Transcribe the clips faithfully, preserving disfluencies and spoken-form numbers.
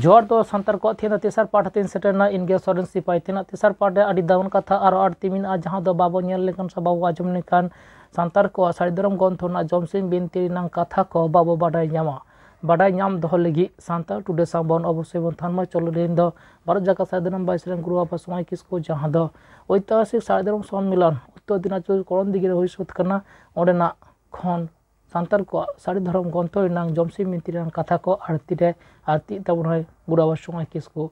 ᱡᱚᱦᱟᱨ ᱫᱚ ᱥᱟᱱᱛᱟᱲ ᱠᱚᱣᱟᱜ ᱛᱮᱦᱮᱧ ᱫᱚ ᱛᱮᱥᱟᱨ ᱯᱟᱴ ᱛᱤᱧ ᱥᱮᱴᱮᱨ ᱮᱱᱟ᱾ ᱤᱧ ᱜᱮ ᱥᱚᱨᱮᱱ ᱥᱤᱯᱟᱦᱤ᱾ ᱛᱮᱦᱮᱧᱟᱜ ᱛᱮᱥᱟᱨ ᱯᱟᱴ ᱨᱮ ᱟᱹᱰᱤ ᱫᱟᱢᱟᱱ ᱠᱟᱛᱷᱟ ᱟᱨᱚ ᱟᱹᱰᱤ ᱛᱤᱢᱤᱱᱟᱜ, ᱡᱟᱦᱟᱸ ᱫᱚ ᱵᱟᱵᱚ ᱧᱮᱞ ᱞᱮᱠᱷᱟᱱ ᱥᱮ ᱵᱟᱵᱚ ᱟᱸᱡᱚᱢ ᱞᱮᱠᱷᱟᱱ ᱥᱟᱱᱛᱟᱲ ᱠᱚᱣᱟᱜ ᱥᱟᱹᱨᱤ ᱫᱷᱚᱨᱚᱢ ᱜᱨᱚᱱᱛᱷᱚ ᱨᱮᱱᱟᱜ ᱡᱚᱢᱥᱤᱢ ᱵᱤᱱᱛᱤ ᱨᱮᱱᱟᱜ ᱠᱟᱛᱷᱟ ᱠᱚ ᱵᱟᱵᱚ ᱵᱟᱰᱟᱭ ᱧᱟᱢᱟ᱾ ᱵᱟᱰᱟᱭ ᱧᱟᱢ ᱫᱚᱦᱚ ᱞᱟᱹᱜᱤᱫ ᱥᱟᱱᱛᱟᱲ ᱴᱩᱰᱮ ᱥᱟᱶ ᱵᱚᱱ ᱚᱵᱚᱥᱥᱳᱭ ᱵᱚᱱ ᱛᱷᱟᱱ ᱢᱟ᱾ ᱪᱚᱞᱚ ᱛᱮᱦᱮᱧ ᱫᱚ ᱵᱷᱟᱨᱚᱛ ᱡᱟᱠᱟᱛ ᱥᱟᱹᱨᱤ ᱫᱷᱚᱨᱚᱢ ᱵᱟᱭ ᱥᱮᱨᱮᱧ ᱜᱩᱨᱩ ᱵᱟᱵᱟ ᱥᱚᱢᱟᱭ ᱠᱤᱥᱠᱩ, ᱡᱟᱦᱟᱸ ᱫᱚ ᱳᱭᱛᱤᱦᱟᱥᱤᱠ ᱥᱟᱹᱨᱤ ᱫᱷᱚᱨᱚᱢ ᱥᱚᱢᱢᱮᱞᱚᱱ ᱩᱛᱛᱚᱨ ᱫᱤᱱᱟᱡᱽᱯᱩᱨ ᱠᱚᱲᱚᱱ ᱫᱤᱜᱷᱤ ᱨᱮ ᱦᱩᱭ ᱥᱟᱹᱛ ᱠᱟᱱᱟ, ᱚᱸᱰᱮᱱᱟᱜ ᱠᱷᱚᱱ ᱥᱟᱱᱛᱟᱲ ᱠᱚᱣᱟᱜ ᱥᱟᱹᱨᱤ ᱫᱷᱚᱨᱚᱢ ᱜᱨᱚᱱᱛᱷᱚ ᱨᱮᱱᱟᱜ ᱡᱚᱢᱥᱤᱢ ᱵᱤᱱᱛᱤ ᱨᱮᱱᱟᱜ ᱠᱟᱛᱷᱟ ᱠᱚ ᱟᱨᱛᱤ ᱨᱮ ᱟᱨᱛᱤ ᱛᱟᱵᱚᱱᱟᱭ ᱜᱩᱨᱩ ᱵᱟᱵᱟ ᱥᱚᱢᱟᱭ ᱠᱤᱥᱠᱩ᱾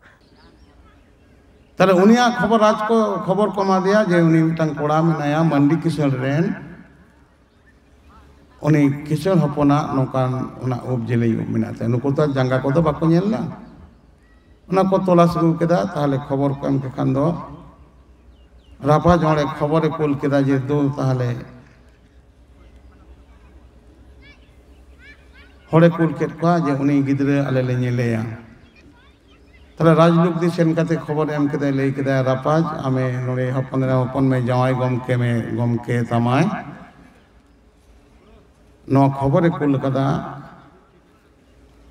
ᱛᱟᱦᱞᱮ ᱩᱱᱤᱭᱟᱜ ᱠᱷᱚᱵᱚᱨ ᱨᱟᱡᱽ ᱠᱚ ᱠᱷᱚᱵᱚᱨ ᱠᱚ ᱮᱢᱟ ᱫᱮᱭᱟ ᱡᱮ ᱩᱱᱤ ᱢᱤᱫᱴᱟᱝ ᱠᱚᱲᱟ ᱢᱮᱱᱟᱭᱟ ᱢᱟᱱᱰᱤ ᱠᱤᱥᱟᱹᱬ ᱨᱮᱱ, ᱩᱱᱤ ᱠᱤᱥᱟᱹᱬ ᱦᱚᱯᱚᱱᱟᱜ ᱱᱚᱝᱠᱟᱱ ᱚᱱᱟ ᱩᱵ ᱡᱮᱞᱮᱧ ᱩᱵ ᱢᱮᱱᱟᱜ ᱛᱟᱭᱟ᱾ ᱱᱩᱠᱩ ᱛᱚ ᱡᱟᱸᱜᱟ ᱠᱚᱫᱚ ᱵᱟᱠᱚ ᱧᱮᱞ ᱞᱮᱫᱟ᱾ ᱚᱱᱟ ᱠᱚ ᱛᱚᱞᱟᱥ ᱟᱹᱜᱩ ᱠᱮᱫᱟ᱾ ᱛᱟᱦᱞᱮ ᱠᱷᱚᱵᱚᱨ ᱠᱚ ᱮᱢ ᱠᱮᱫ ᱠᱷᱟᱱ ᱫᱚ ᱨᱟᱯᱟᱡᱽ ᱦᱚᱲᱮ ᱠᱷᱚᱵᱚᱨᱮ ᱠᱩᱞ ᱠᱮᱫᱟ ᱡᱮ ᱫᱩ ᱛᱟᱦᱞᱮ ᱦᱚᱲᱮ ᱠᱩᱞ ᱠᱮᱫ ᱠᱚᱣᱟ ᱡᱮ ᱩᱱᱤ ᱜᱤᱫᱽᱨᱟᱹ ᱟᱞᱮ ᱞᱮ ᱧᱮᱞᱮᱭᱟ᱾ ᱛᱟᱦᱞᱮ ᱨᱟᱡᱽᱞᱩᱠᱫᱤ ᱥᱮᱱ ᱠᱟᱛᱮ ᱠᱷᱚᱵᱚᱨ ᱮᱢ ᱠᱮᱫᱟᱭ, ᱞᱟᱹᱭ ᱠᱮᱫᱟᱭ, "ᱨᱟᱯᱟᱡᱽ, ᱟᱢᱮ ᱱᱚᱰᱮ ᱦᱚᱯᱚᱱ ᱮᱨᱟ ᱦᱚᱯᱚᱱ ᱢᱮ, ᱡᱟᱶᱟᱭ ᱜᱚᱢᱠᱮ ᱢᱮ, ᱜᱚᱢᱠᱮ ᱛᱟᱢᱟᱭ, ᱱᱚᱣᱟ ᱠᱷᱚᱵᱚᱨᱮ ᱠᱩᱞ ᱠᱟᱫᱟ᱾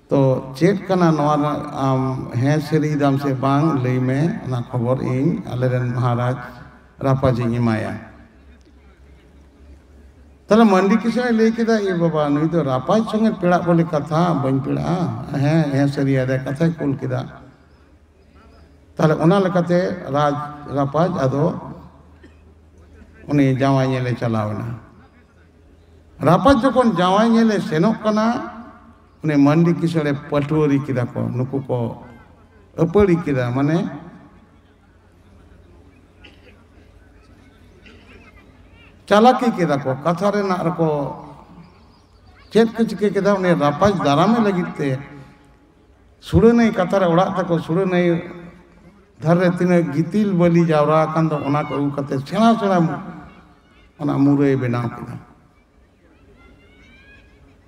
ᱛᱚ ᱪᱮᱫ ᱠᱟᱱᱟ ᱱᱚᱣᱟ ᱨᱮᱱᱟᱜ, ᱟᱢ ᱦᱮᱸ ᱥᱟᱹᱨᱤᱭᱮᱫᱟᱢ ᱥᱮ ᱵᱟᱝ, ᱞᱟᱹᱭ ᱢᱮ, ᱚᱱᱟ ᱠᱷᱚᱵᱚᱨ ᱤᱧ ᱟᱞᱮᱨᱮᱱ ᱢᱚᱦᱟᱨᱟᱡᱽ ᱨᱟᱯᱟᱡᱽ ᱤᱧ ᱮᱢᱟᱭᱟ᱾" ᱛᱟᱦᱞᱮ ᱢᱟᱱᱰᱤ ᱠᱤᱥᱟᱹᱬᱮ ᱞᱟᱹᱭ ᱠᱮᱫᱟ, "ᱮ ᱵᱟᱵᱟ, ᱱᱩᱭ ᱫᱚ ᱨᱟᱯᱟᱡᱽ ᱥᱚᱸᱜᱮ ᱯᱮᱲᱟᱜ ᱵᱚᱞᱮ ᱠᱟᱛᱷᱟ, ᱵᱟᱹᱧ ᱯᱮᱲᱟᱜᱼᱟ, ᱦᱮᱸ, ᱦᱮᱸ, ᱥᱟᱹᱨᱤᱭᱟᱫᱟᱭ, ᱠᱟᱛᱷᱟᱭ ᱠᱩᱞ ᱠᱮᱫᱟ᱾" ᱛᱟᱦᱞᱮ ᱚᱱᱟ ᱞᱮᱠᱟᱛᱮ ᱨᱟᱡᱽ ᱨᱟᱯᱟᱡᱽ ᱟᱫᱚ ᱩᱱᱤ ᱡᱟᱶᱟᱭ ᱧᱮᱞᱮ ᱪᱟᱞᱟᱣ ᱮᱱᱟ᱾ ᱨᱟᱯᱟᱡᱽ ᱡᱚᱠᱷᱚᱱ ᱡᱟᱶᱟᱭ ᱧᱮᱞᱮ ᱥᱮᱱᱚᱜ ᱠᱟᱱᱟ, ᱩᱱᱤ ᱢᱟᱱᱰᱤ ᱠᱤᱥᱟᱹᱬᱮ ᱯᱟᱹᱴᱣᱟᱹᱨᱤ ᱠᱮᱫᱟ ᱠᱚ, ᱱᱩᱠᱩ ᱠᱚ ᱟᱹᱯᱟᱹᱲᱤ ᱠᱮᱫᱟ, ᱢᱟᱱᱮ ᱪᱟᱞᱟᱠᱤ ᱠᱮᱫᱟ ᱠᱚ, ᱠᱟᱛᱷᱟ ᱨᱮᱱᱟᱜ ᱨᱮᱠᱚ ᱪᱮᱫ ᱠᱚ ᱪᱤᱠᱟᱹ ᱠᱮᱫᱟ, ᱩᱱᱤ ᱨᱟᱯᱟᱡᱽ ᱫᱟᱨᱟᱢᱮ ᱞᱟᱹᱜᱤᱫ ᱛᱮ ᱥᱩᱲᱟᱹᱱᱟᱹᱭ ᱠᱟᱛᱷᱟ ᱨᱮ ᱚᱲᱟᱜ ᱛᱟᱠᱚ, ᱥᱩᱲᱟᱹᱱᱟᱹᱭ ᱫᱷᱟᱨᱮ ᱨᱮ ᱛᱤᱱᱟᱹᱜ ᱜᱤᱛᱤᱞ ᱵᱟᱹᱞᱤ ᱡᱟᱣᱨᱟ ᱟᱠᱟᱱ ᱫᱚ, ᱚᱱᱟ ᱠᱚ ᱟᱹᱜᱩ ᱠᱟᱛᱮ ᱥᱮᱬᱟ ᱥᱮᱬᱟ ᱚᱱᱟ ᱢᱩᱨᱟᱹᱭ ᱵᱮᱱᱟᱣ ᱠᱮᱫᱟ᱾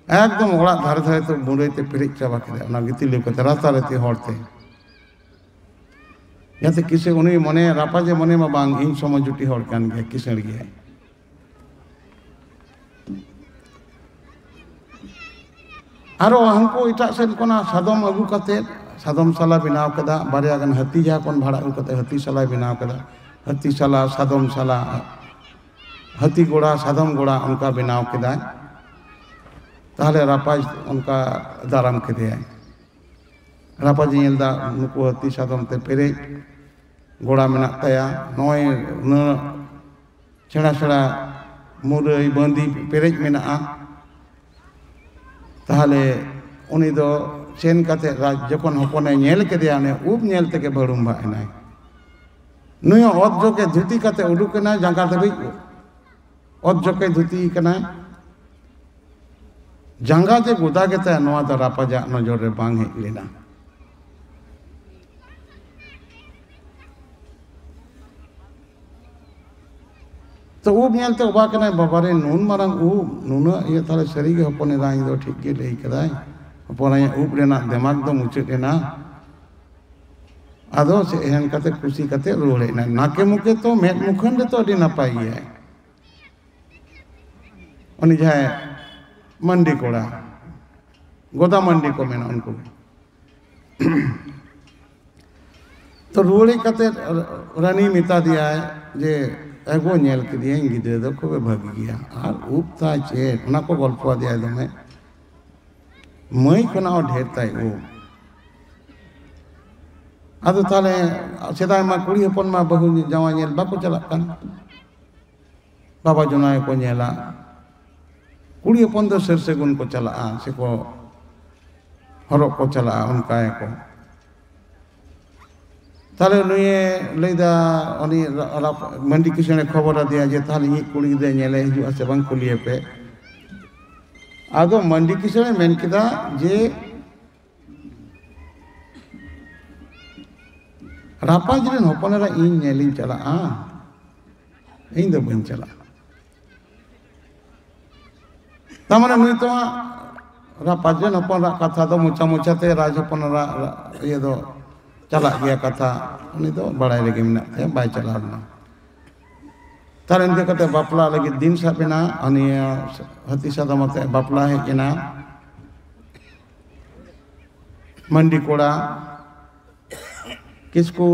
ᱮᱠᱫᱚᱢ ᱚᱲᱟᱜ ᱫᱷᱟᱨᱮ ᱫᱷᱟᱨᱮ ᱛᱮ ᱢᱩᱨᱟᱹᱭ ᱛᱮ ᱯᱮᱨᱮᱡ ᱪᱟᱵᱟ ᱠᱮᱫᱟ, ᱚᱱᱟ ᱜᱤᱛᱤᱞ ᱟᱹᱜᱩ ᱠᱟᱛᱮ ᱨᱟᱥᱛᱟ ᱨᱮ ᱛᱤ ᱦᱚᱲ ᱛᱮ᱾ ᱡᱟᱛᱮ ᱠᱤᱥᱟᱹᱬ ᱩᱱᱤ ᱢᱚᱱᱮ, ᱨᱟᱯᱟᱡᱮ ᱢᱚᱱᱮ ᱢᱟ, "ᱵᱟᱝ, ᱤᱧ ᱥᱚᱢᱚᱭ ᱡᱩᱴᱤ ᱦᱚᱲ ᱠᱟᱱ ᱜᱮᱭᱟ, ᱠᱤᱥᱟᱹᱬ ᱜᱮᱭᱟᱭ᱾" ᱟᱨᱚ ᱦᱟᱱᱠᱩ ᱮᱴᱟᱜ ᱥᱮᱫ ᱠᱷᱚᱱᱟᱜ ᱥᱟᱫᱚᱢ ᱟᱹᱜᱩ ᱠᱟᱛᱮᱫ ᱥᱟᱫᱚᱢ ᱥᱟᱞᱟ ᱵᱮᱱᱟᱣ ᱠᱮᱫᱟ, ᱵᱟᱨᱭᱟ ᱜᱟᱱ ᱦᱟᱹᱛᱤ ᱡᱟᱦᱟᱸ ᱠᱷᱚᱱ ᱵᱷᱟᱲᱟ ᱟᱹᱜᱩ ᱠᱟᱛᱮ ᱦᱟᱹᱛᱤ ᱥᱟᱞᱟᱭ ᱵᱮᱱᱟᱣ ᱠᱮᱫᱟ, ᱦᱟᱹᱛᱤ ᱥᱟᱞᱟ, ᱥᱟᱫᱚᱢ ᱥᱟᱞᱟ, ᱦᱟᱹᱛᱤ ᱜᱚᱲᱟ, ᱥᱟᱫᱚᱢ ᱜᱚᱲᱟ ᱚᱱᱠᱟ ᱵᱮᱱᱟᱣ ᱠᱮᱫᱟᱭ᱾ ᱛᱟᱦᱞᱮ ᱨᱟᱯᱟᱡᱽ ᱚᱱᱠᱟ ᱫᱟᱨᱟᱢ ᱠᱮᱫᱮᱭᱟᱭ᱾ ᱨᱟᱯᱟᱡᱽ ᱮ ᱧᱮᱞ ᱮᱫᱟ ᱱᱩᱠᱩ ᱦᱟᱹᱛᱤ ᱥᱟᱫᱚᱢ ᱛᱮ ᱯᱮᱨᱮᱡ ᱜᱚᱲᱟ ᱢᱮᱱᱟᱜ ᱛᱟᱭᱟ, ᱱᱚᱜᱼᱚᱭ ᱩᱱᱟᱹᱜ ᱥᱮᱬᱟ ᱥᱮᱬᱟ ᱢᱩᱨᱟᱹᱭ ᱵᱟᱸᱫᱤ ᱯᱮᱨᱮᱡ ᱢᱮᱱᱟᱜᱼᱟ᱾ ᱛᱟᱦᱞᱮ ᱩᱱᱤ ᱫᱚ ᱥᱮᱱ ᱠᱟᱛᱮ ᱨᱟᱡᱽ ᱡᱚᱠᱷᱚᱱ ᱦᱚᱯᱚᱱᱮ ᱧᱮᱞ ᱠᱮᱫᱮᱭᱟ, ᱩᱱᱤ ᱩᱵ ᱧᱮᱞ ᱛᱮᱜᱮ ᱵᱷᱟᱹᱲᱩᱢᱵᱷᱟᱜ ᱮᱱᱟᱭ᱾ ᱱᱩᱭ ᱦᱚᱸ ᱚᱛ ᱡᱚᱜᱮ ᱫᱷᱩᱛᱤ ᱠᱟᱛᱮ ᱩᱰᱩᱠ ᱮᱱᱟᱭ, ᱡᱟᱸᱜᱟ ᱫᱷᱟᱹᱵᱤᱡ ᱚᱛ ᱡᱚᱜᱮ ᱫᱷᱩᱛᱤ ᱠᱟᱱᱟᱭ᱾ ᱡᱟᱸᱜᱟ ᱡᱮ ᱜᱚᱫᱟ ᱜᱮᱛᱟᱭᱟ, ᱱᱚᱣᱟ ᱫᱚ ᱨᱟᱯᱟᱡᱟᱜ ᱱᱚᱡᱚᱨ ᱨᱮ ᱵᱟᱝ ᱦᱮᱡ ᱞᱮᱱᱟ᱾ ᱛᱚ ᱩᱵ ᱧᱮᱞᱛᱮ ᱚᱵᱟᱠ ᱮᱱᱟᱭ, "ᱵᱟᱵᱟᱨᱮ, ᱱᱩᱱ ᱢᱟᱨᱟᱝ ᱩᱵ, ᱱᱩᱱᱟᱹᱜ ᱤᱭᱟᱹ, ᱛᱟᱦᱞᱮ ᱥᱟᱹᱨᱤᱜᱮ ᱦᱚᱯᱚᱱ ᱮᱨᱟ ᱤᱧ ᱫᱚ ᱴᱷᱤᱠ ᱜᱮ ᱞᱟᱹᱭ ᱠᱟᱫᱟᱭ, ᱦᱚᱯᱚᱱ ᱟᱭᱟᱜ ᱩᱵ ᱨᱮᱱᱟᱜ ᱫᱮᱢᱟᱜᱽ ᱫᱚ ᱢᱩᱪᱟᱹᱫ ᱮᱱᱟ᱾" ᱟᱫᱚ ᱥᱮ ᱮᱱ ᱠᱟᱛᱮ ᱠᱩᱥᱤ ᱠᱟᱛᱮ ᱨᱩᱣᱟᱹᱲ ᱦᱮᱡ ᱮᱱᱟᱭ᱾ ᱱᱟᱠᱮ ᱢᱩᱠᱮ ᱛᱚ ᱢᱮᱫ ᱢᱩᱠᱷᱟᱹᱱ ᱨᱮᱛᱚ ᱟᱹᱰᱤ ᱱᱟᱯᱟᱭ ᱜᱮᱭᱟᱭ᱾ ᱩᱱᱤ ᱡᱟᱦᱟᱸᱭ ᱢᱟᱱᱰᱤ ᱠᱚᱲᱟ, ᱜᱚᱫᱟ ᱢᱟᱱᱰᱤ ᱠᱚ ᱢᱮᱱᱟ ᱩᱱᱠᱩ᱾ ᱛᱚ ᱨᱩᱣᱟᱹᱲ ᱦᱮᱡ ᱠᱟᱛᱮ ᱨᱟᱱᱤ ᱢᱮᱛᱟ ᱫᱮᱭᱟᱭ ᱡᱮ, "ᱮᱜᱳ, ᱧᱮᱞ ᱠᱮᱫᱮᱭᱟᱹᱧ, ᱜᱤᱫᱽᱨᱟᱹ ᱫᱚ ᱠᱷᱩᱵᱮ ᱵᱷᱟᱹᱜᱤ ᱜᱮᱭᱟ, ᱟᱨ ᱩᱵ ᱛᱟᱭ ᱪᱮᱫ", ᱚᱱᱟ ᱠᱚ ᱜᱚᱞᱯᱚ ᱟᱫᱮᱭᱟᱭ ᱫᱚᱢᱮ᱾ ᱢᱟᱹᱭ ᱠᱷᱚᱱᱟᱜ ᱦᱚᱸ ᱰᱷᱮᱨ ᱛᱟᱭ ᱩᱵ᱾ ᱟᱫᱚ ᱛᱟᱦᱞᱮ ᱥᱮᱫᱟᱭ ᱢᱟ ᱠᱩᱲᱤ ᱦᱚᱯᱚᱱ ᱢᱟ ᱵᱟᱹᱦᱩ ᱡᱟᱶᱟᱭ ᱧᱮᱞ ᱵᱟᱠᱚ ᱪᱟᱞᱟᱜ ᱠᱟᱱ, ᱵᱟᱵᱟ ᱡᱚᱱᱟ ᱜᱮᱠᱚ ᱧᱮᱞᱟ᱾ ᱠᱩᱲᱤ ᱦᱚᱯᱚᱱ ᱫᱚ ᱥᱟᱹᱨ ᱥᱟᱹᱜᱩᱱ ᱠᱚ ᱪᱟᱞᱟᱜᱼᱟ, ᱥᱮᱠᱚ ᱦᱚᱨᱚᱜ ᱠᱚ ᱪᱟᱞᱟᱜᱼᱟ, ᱚᱱᱠᱟᱭᱟᱠᱚ᱾ ᱛᱟᱦᱞᱮ ᱱᱩᱭᱮ ᱞᱟᱹᱭᱫᱟ, ᱩᱱᱤ ᱨᱟ-, ᱨᱟ-, ᱢᱟᱱᱰᱤ ᱠᱤᱥᱟᱹᱬᱮ ᱠᱷᱚᱵᱚᱨ ᱟᱫᱮᱭᱟ ᱡᱮ, "ᱛᱟᱦᱞᱮ ᱤᱧᱤᱡ ᱠᱩᱲᱤ ᱜᱤᱫᱽᱨᱟᱹ ᱧᱮᱞᱮ ᱦᱤᱡᱩᱜᱼᱟ ᱥᱮ ᱵᱟᱝ, ᱠᱩᱞᱤᱭᱮᱯᱮ᱾" ᱟᱫᱚ ᱢᱟᱱᱰᱤ ᱠᱤᱥᱟᱹᱬᱮ ᱢᱮᱱ ᱠᱮᱫᱟ ᱡᱮ, "ᱨᱟᱯᱟᱡᱽ ᱨᱮᱱ ᱦᱚᱯᱚᱱ ᱮᱨᱟ ᱤᱧ ᱧᱮᱞᱤᱧ ᱪᱟᱞᱟᱜᱼᱟ, ᱤᱧ ᱫᱚ ᱵᱟᱹᱧ ᱪᱟᱞᱟᱜᱼᱟ᱾" ᱛᱟᱨ ᱢᱟᱱᱮ ᱱᱩᱭ ᱛᱚ ᱦᱟᱸᱜ ᱨᱟᱯᱟᱡᱽ ᱨᱮᱱ ᱦᱚᱯᱚᱱ ᱨᱟᱜ ᱠᱟᱛᱷᱟ ᱫᱚ ᱢᱚᱪᱟ ᱢᱚᱪᱟᱛᱮ ᱨᱟᱡᱽ ᱦᱚᱯᱚᱱ ᱨᱟᱜ, ᱨᱟᱜ, ᱤᱭᱟᱹ ᱫᱚ ᱪᱟᱞᱟᱜ ᱜᱮᱭᱟ ᱠᱟᱛᱷᱟ, ᱩᱱᱤ ᱫᱚ ᱵᱟᱲᱟᱭ ᱨᱮᱜᱮ ᱢᱮᱱᱟᱜ ᱛᱟᱭᱟ, ᱵᱟᱭ ᱪᱟᱞᱟᱣ ᱞᱮᱱᱟ᱾ ᱛᱟᱦᱞᱮ ᱤᱱᱠᱟᱹ ᱠᱟᱛᱮ ᱵᱟᱯᱞᱟ ᱞᱟᱹᱜᱤᱫ ᱫᱤᱱ ᱥᱟᱵ ᱮᱱᱟ, ᱩᱱᱤ ᱦᱟᱹᱛᱤ ᱥᱟᱫᱚᱢ ᱟᱛᱮ ᱵᱟᱯᱞᱟ ᱦᱮᱡ ᱮᱱᱟ᱾ ᱢᱟᱱᱰᱤ ᱠᱚᱲᱟ, ᱠᱤᱥᱠᱩ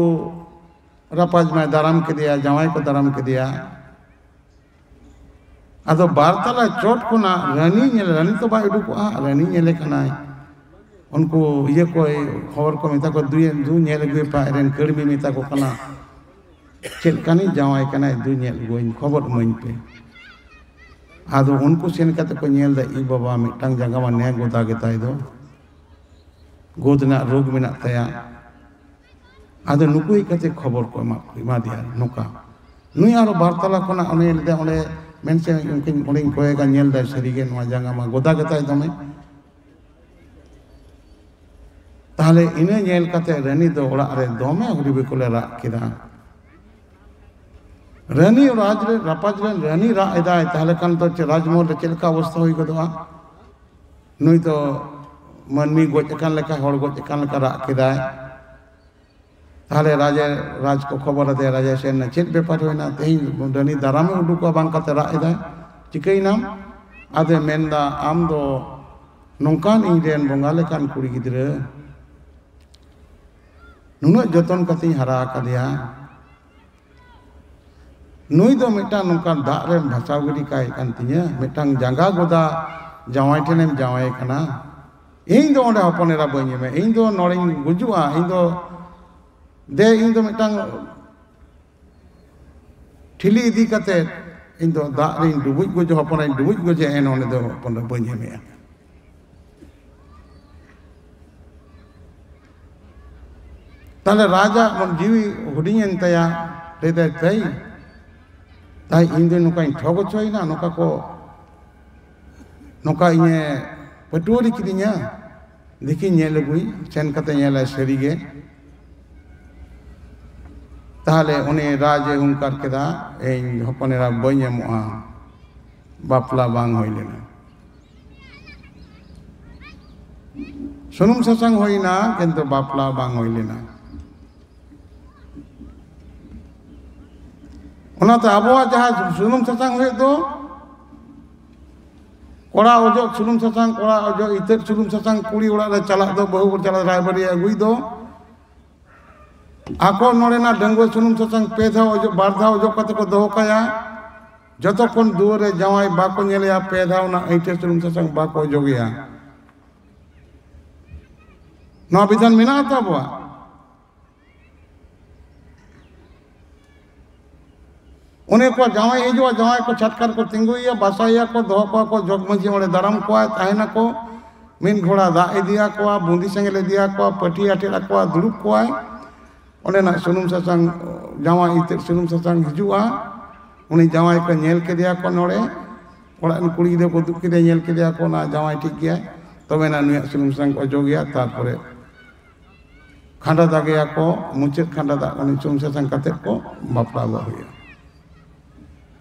ᱨᱟᱯᱟᱡᱽ ᱢᱟᱭ ᱫᱟᱨᱟᱢ ᱠᱮᱫᱮᱭᱟ, ᱡᱟᱶᱟᱭ ᱠᱚ ᱫᱟᱨᱟᱢ ᱠᱮᱫᱮᱭᱟ᱾ ᱟᱫᱚ ᱵᱟᱨ ᱛᱟᱞᱟ ᱪᱚᱴ ᱠᱷᱚᱱᱟᱜ ᱨᱟᱹᱱᱤ ᱧᱮᱞ, ᱨᱟᱹᱱᱤ ᱛᱚ ᱵᱟᱭ ᱩᱰᱩᱠᱚᱜᱼᱟ, ᱨᱟᱹᱱᱤ ᱧᱮᱞᱮ ᱠᱟᱱᱟᱭ᱾ ᱩᱱᱠᱩ ᱤᱭᱟᱹ ᱠᱚᱭ ᱠᱷᱚᱵᱚᱨ ᱠᱚ ᱢᱮᱛᱟ ᱠᱚ, "ᱫᱩ, ᱫᱩ ᱧᱮᱞ ᱟᱹᱜᱩᱭ ᱯᱮ", ᱟᱡ ᱨᱮᱱ ᱠᱟᱹᱲᱢᱤ ᱢᱮᱛᱟ ᱠᱚ ᱠᱟᱱᱟ, "ᱪᱮᱫ ᱞᱮᱠᱟᱱᱤᱡ ᱡᱟᱶᱟᱭ ᱠᱟᱱᱟᱭ, ᱫᱩ ᱧᱮᱞ ᱟᱹᱜᱩᱣᱟᱹᱧ, ᱠᱷᱚᱵᱚᱨ ᱤᱢᱟᱹᱧ ᱯᱮ᱾" ᱟᱫᱚ ᱩᱱᱠᱩ ᱥᱮᱱ ᱠᱟᱛᱮ ᱠᱚ ᱧᱮᱞ ᱮᱫᱟ, "ᱤ ᱵᱟᱵᱟ, ᱢᱤᱫᱴᱟᱝ ᱡᱟᱸᱜᱟ ᱢᱟ ᱱᱮ ᱜᱚᱫᱟ ᱜᱮᱛᱟᱭ ᱫᱚ, ᱜᱚᱫ ᱨᱮᱱᱟᱜ ᱨᱳᱜᱽ ᱢᱮᱱᱟᱜ ᱛᱟᱭᱟ᱾" ᱟᱫᱚ ᱱᱩᱠᱩ ᱦᱮᱡ ᱠᱟᱛᱮ ᱠᱷᱚᱵᱚᱨ ᱠᱚ ᱮᱢᱟ, ᱮᱢᱟ ᱫᱮᱭᱟ ᱱᱚᱝᱠᱟ, "ᱱᱩᱭ ᱟᱨᱚ ᱵᱟᱨ ᱛᱟᱞᱟ ᱠᱷᱚᱱᱟᱜ ᱚᱱᱮ ᱞᱟᱹᱭᱫᱟ, ᱚᱸᱰᱮ ᱢᱮᱱ ᱥᱮ ᱩᱱᱠᱤᱱ ᱚᱸᱰᱮᱧ ᱠᱚᱭᱮᱜᱟ, ᱧᱮᱞ ᱫᱟᱭ ᱥᱟᱹᱨᱤᱜᱮ ᱱᱚᱣᱟ ᱡᱟᱸᱜᱟ ᱢᱟ ᱜᱚᱫᱟ ᱜᱮᱛᱟᱭ ᱫᱚᱢᱮ᱾" ᱛᱟᱦᱞᱮ ᱤᱱᱟᱹ ᱧᱮᱞ ᱠᱟᱛᱮ ᱨᱟᱹᱱᱤ ᱫᱚ ᱚᱲᱟᱜ ᱨᱮ ᱫᱚᱢᱮ ᱦᱩᱰᱤ ᱵᱤᱠᱚᱞᱮ ᱨᱟᱜ ᱠᱮᱫᱟ᱾ ᱨᱟᱹᱱᱤ ᱨᱟᱡᱽ ᱨᱮ, ᱨᱟᱯᱟᱡᱽ ᱨᱮᱱ ᱨᱟᱹᱱᱤ ᱨᱟᱜ ᱮᱫᱟᱭ, ᱛᱟᱦᱞᱮ ᱠᱷᱟᱱ ᱫᱚ ᱪᱮᱫ ᱨᱟᱡᱽᱢᱚᱦᱚᱞ ᱨᱮ ᱪᱮᱫ ᱞᱮᱠᱟ ᱚᱵᱚᱥᱛᱷᱟ ᱦᱩᱭ ᱜᱚᱫᱚᱜᱼᱟ? ᱱᱩᱭ ᱫᱚ ᱢᱟᱹᱱᱢᱤ ᱜᱚᱡ ᱟᱠᱟᱱ ᱞᱮᱠᱟ, ᱦᱚᱲ ᱜᱚᱡ ᱟᱠᱟᱱ ᱞᱮᱠᱟ ᱨᱟᱜ ᱠᱮᱫᱟᱭ᱾ ᱛᱟᱦᱞᱮ ᱨᱟᱡᱮ, ᱨᱟᱡᱽ ᱠᱚ ᱠᱷᱚᱵᱚᱨ ᱟᱫᱮᱭᱟ, ᱨᱟᱡᱮ ᱥᱮᱱ ᱮᱱᱟ, "ᱪᱮᱫ ᱵᱮᱯᱟᱨ ᱦᱩᱭᱱᱟ? ᱛᱮᱦᱮᱧ ᱨᱟᱹᱱᱤ ᱫᱟᱨᱟᱢᱮ ᱩᱰᱩᱠᱚᱜᱼᱟ ᱵᱟᱝ ᱠᱟᱛᱮ ᱨᱟᱜ ᱮᱫᱟᱭ, ᱪᱤᱠᱟᱹᱭᱮᱱᱟᱢ?" ᱟᱫᱚᱭ ᱢᱮᱱᱫᱟ, "ᱟᱢ ᱫᱚ ᱱᱚᱝᱠᱟᱱ ᱤᱧ ᱨᱮᱱ ᱵᱚᱸᱜᱟ ᱞᱮᱠᱟᱱ ᱠᱩᱲᱤ ᱜᱤᱫᱽᱨᱟᱹ, ᱱᱩᱱᱟᱹᱜ ᱡᱚᱛᱚᱱ ᱠᱟᱛᱮᱧ ᱦᱟᱨᱟ ᱟᱠᱟᱫᱮᱭᱟ, ᱱᱩᱭ ᱫᱚ ᱢᱤᱫᱴᱟᱝ ᱱᱚᱝᱠᱟᱱ ᱫᱟᱜ ᱨᱮᱢ ᱵᱷᱟᱥᱟᱣ ᱜᱤᱰᱤ ᱠᱟᱭ ᱠᱟᱱ ᱛᱤᱧᱟᱹ, ᱢᱤᱫᱴᱟᱝ ᱡᱟᱸᱜᱟ ᱜᱚᱫᱟ ᱡᱟᱶᱟᱭ ᱴᱷᱮᱱᱮᱢ ᱡᱟᱶᱟᱭ ᱠᱟᱱᱟ, ᱤᱧ ᱫᱚ ᱚᱸᱰᱮ ᱦᱚᱯᱚᱱ ᱮᱨᱟ ᱵᱟᱹᱧ ᱮᱢᱟ, ᱤᱧ ᱫᱚ ᱱᱚᱰᱮᱧ ᱜᱩᱡᱩᱜᱼᱟ, ᱤᱧ ᱫᱚ ᱫᱮ, ᱤᱧ ᱫᱚ ᱢᱤᱫᱴᱟᱝ ᱴᱷᱤᱞᱤ ᱤᱫᱤ ᱠᱟᱛᱮ ᱤᱧ ᱫᱚ ᱫᱟᱜ ᱨᱤᱧ ᱰᱩᱵᱩᱡ ᱜᱚᱡᱚ, ᱦᱚᱯᱚᱱᱟᱧ ᱰᱩᱵᱩᱡ ᱜᱚᱡᱮ, ᱮᱱ ᱚᱸᱰᱮ ᱫᱚ ᱦᱚᱯᱚᱱ ᱮᱨᱟ ᱵᱟᱹᱧ ᱮᱢᱮᱭᱟ᱾" ᱛᱟᱦᱞᱮ ᱨᱟᱡᱟᱜ ᱢᱚᱱ ᱡᱤᱣᱤ ᱦᱩᱰᱤᱧᱮᱱ ᱛᱟᱭᱟ, ᱞᱟᱹᱭᱫᱟᱭ, "ᱛᱟᱹᱭ, ᱛᱟᱭ ᱤᱧ ᱫᱚ ᱱᱚᱝᱠᱟᱧ ᱴᱷᱚᱜ ᱦᱚᱪᱚᱭᱮᱱᱟ, ᱱᱚᱝᱠᱟ ᱠᱚ, ᱱᱚᱝᱠᱟ ᱤᱧᱮ ᱯᱟᱹᱴᱣᱟᱹᱨᱤ ᱠᱤᱫᱤᱧᱟ, ᱫᱮᱠᱷᱤᱧ ᱧᱮᱞ ᱟᱹᱜᱩᱭ", ᱥᱮᱱ ᱠᱟᱛᱮ ᱧᱮᱞᱟᱭ ᱥᱟᱹᱨᱤᱜᱮ᱾ ᱛᱟᱦᱞᱮ ᱩᱱᱤ ᱨᱟᱡᱽ ᱮ ᱦᱩᱝᱠᱟᱨ ᱠᱮᱫᱟ, "ᱤᱧ ᱦᱚᱯᱚᱱ ᱮᱨᱟ ᱵᱟᱹᱧ ᱮᱢᱚᱜᱼᱟ, ᱵᱟᱯᱞᱟ ᱵᱟᱝ ᱦᱩᱭ ᱞᱮᱱᱟ, ᱥᱩᱱᱩᱢ ᱥᱟᱥᱟᱝ ᱦᱩᱭᱱᱟ, ᱠᱤᱱᱛᱩ ᱵᱟᱯᱞᱟ ᱵᱟᱝ ᱦᱩᱭ ᱞᱮᱱᱟ᱾" ᱚᱱᱟᱛᱮ ᱟᱵᱚᱣᱟᱜ ᱡᱟᱦᱟᱸ ᱥᱩᱱᱩᱢ ᱥᱟᱥᱟᱝ ᱦᱩᱭᱩᱜ ᱫᱚ, ᱠᱚᱲᱟ ᱚᱡᱚᱜ ᱥᱩᱱᱩᱢ ᱥᱟᱥᱟᱝ, ᱠᱚᱲᱟ ᱚᱡᱚᱜ ᱤᱛᱟᱹᱫ ᱥᱩᱱᱩᱢ ᱥᱟᱥᱟᱝ, ᱠᱩᱲᱤ ᱚᱲᱟᱜ ᱨᱮ ᱪᱟᱞᱟᱜ ᱫᱚ, ᱵᱟᱹᱦᱩ ᱪᱟᱞᱟᱜ ᱨᱟᱭᱵᱟᱨᱤᱡ ᱟᱹᱜᱩᱭ ᱫᱚ, ᱟᱠᱚ ᱱᱚᱰᱮᱱᱟᱜ ᱰᱟᱺᱜᱩᱣᱟᱹ ᱥᱩᱱᱩᱢ ᱥᱟᱥᱟᱝ ᱯᱮ ᱫᱷᱟᱣ ᱚᱡᱚᱜ, ᱵᱟᱨ ᱫᱷᱟᱣ ᱚᱡᱚᱜ ᱠᱟᱛᱮ ᱠᱚ ᱫᱚᱦᱚ ᱠᱟᱭᱟ᱾ ᱡᱚᱛᱚᱠᱷᱚᱱ ᱫᱩᱣᱟᱹᱨ ᱨᱮ ᱡᱟᱶᱟᱭ ᱵᱟᱠᱚ ᱧᱮᱞᱮᱭᱟ, ᱯᱮ ᱫᱷᱟᱣ ᱚᱱᱟ ᱟᱹᱭᱴᱷᱟᱹ ᱥᱩᱱᱩᱢ ᱥᱟᱥᱟᱝ ᱵᱟᱠᱚ ᱚᱡᱚᱜᱮᱭᱟ᱾ ᱱᱚᱣᱟ ᱵᱤᱫᱷᱟᱱ ᱢᱮᱱᱟᱜᱼᱟ ᱛᱚ ᱟᱵᱚᱣᱟᱜ᱾ ᱚᱱᱮ ᱠᱚ ᱡᱟᱶᱟᱭ ᱦᱤᱡᱩᱜᱼᱟ, ᱡᱟᱶᱟᱭ ᱠᱚ ᱪᱷᱟᱴᱠᱟ ᱨᱮᱠᱚ ᱛᱤᱸᱜᱩᱭᱮᱭᱟ, ᱵᱟᱥᱟᱭᱮᱭᱟ ᱠᱚ, ᱫᱚᱦᱚ ᱠᱚᱣᱟ ᱠᱚ, ᱡᱚᱜᱽ ᱢᱟᱹᱡᱷᱤ ᱚᱸᱰᱮ ᱫᱟᱨᱟᱢ ᱠᱚᱣᱟᱭ, ᱛᱟᱦᱮᱱᱟᱠᱚ᱾ ᱢᱤᱫ ᱜᱷᱚᱲᱟ ᱫᱟᱜ ᱤᱫᱤᱭᱟᱠᱚᱣᱟ, ᱵᱩᱸᱫᱤ ᱥᱮᱸᱜᱮᱞ ᱤᱫᱤᱭᱟᱠᱚᱣᱟ, ᱯᱟᱹᱴᱤ ᱟᱴᱮᱫ ᱟᱠᱚᱣᱟ, ᱫᱩᱲᱩᱵ ᱠᱚᱣᱟᱭ᱾ ᱚᱸᱰᱮᱱᱟᱜ ᱥᱩᱱᱩᱢ ᱥᱟᱥᱟᱝ, ᱡᱟᱶᱟᱭ ᱤᱛᱟᱹᱫ ᱥᱩᱱᱩᱢ ᱥᱟᱥᱟᱝ ᱦᱤᱡᱩᱜᱼᱟ᱾ ᱩᱱᱤ ᱡᱟᱶᱟᱭ ᱠᱚ ᱧᱮᱞ ᱠᱮᱫᱮᱭᱟ ᱠᱚ ᱱᱚᱰᱮ, ᱚᱲᱟᱜ ᱨᱮᱱ ᱠᱩᱲᱤ ᱜᱤᱫᱽᱨᱟᱹ ᱠᱚ ᱩᱫᱩᱜ ᱠᱮᱫᱮᱭᱟ, ᱧᱮᱞ ᱠᱮᱫᱮᱭᱟ ᱠᱚ, ᱚᱱᱟ ᱡᱟᱶᱟᱭ ᱴᱷᱤᱠ ᱜᱮᱭᱟᱭ, ᱛᱚᱵᱮᱱᱟ ᱱᱩᱭᱟᱜ ᱥᱩᱱᱩᱢ ᱥᱟᱥᱟᱝ ᱠᱚ ᱚᱡᱚᱜᱮᱭᱟ᱾ ᱛᱟᱨᱯᱚᱨᱮ ᱠᱷᱟᱸᱰᱟ ᱫᱟᱜᱮᱭᱟ ᱠᱚ, ᱢᱩᱪᱟᱹᱫ ᱠᱷᱟᱸᱰᱟ ᱫᱟᱜ ᱩᱱᱤ ᱥᱩᱱᱩᱢ ᱥᱟᱥᱟᱝ ᱠᱟᱛᱮᱫ ᱠᱚ ᱵᱟᱯᱞᱟ ᱜᱚᱫ ᱦᱩᱭᱩᱜᱼᱟ᱾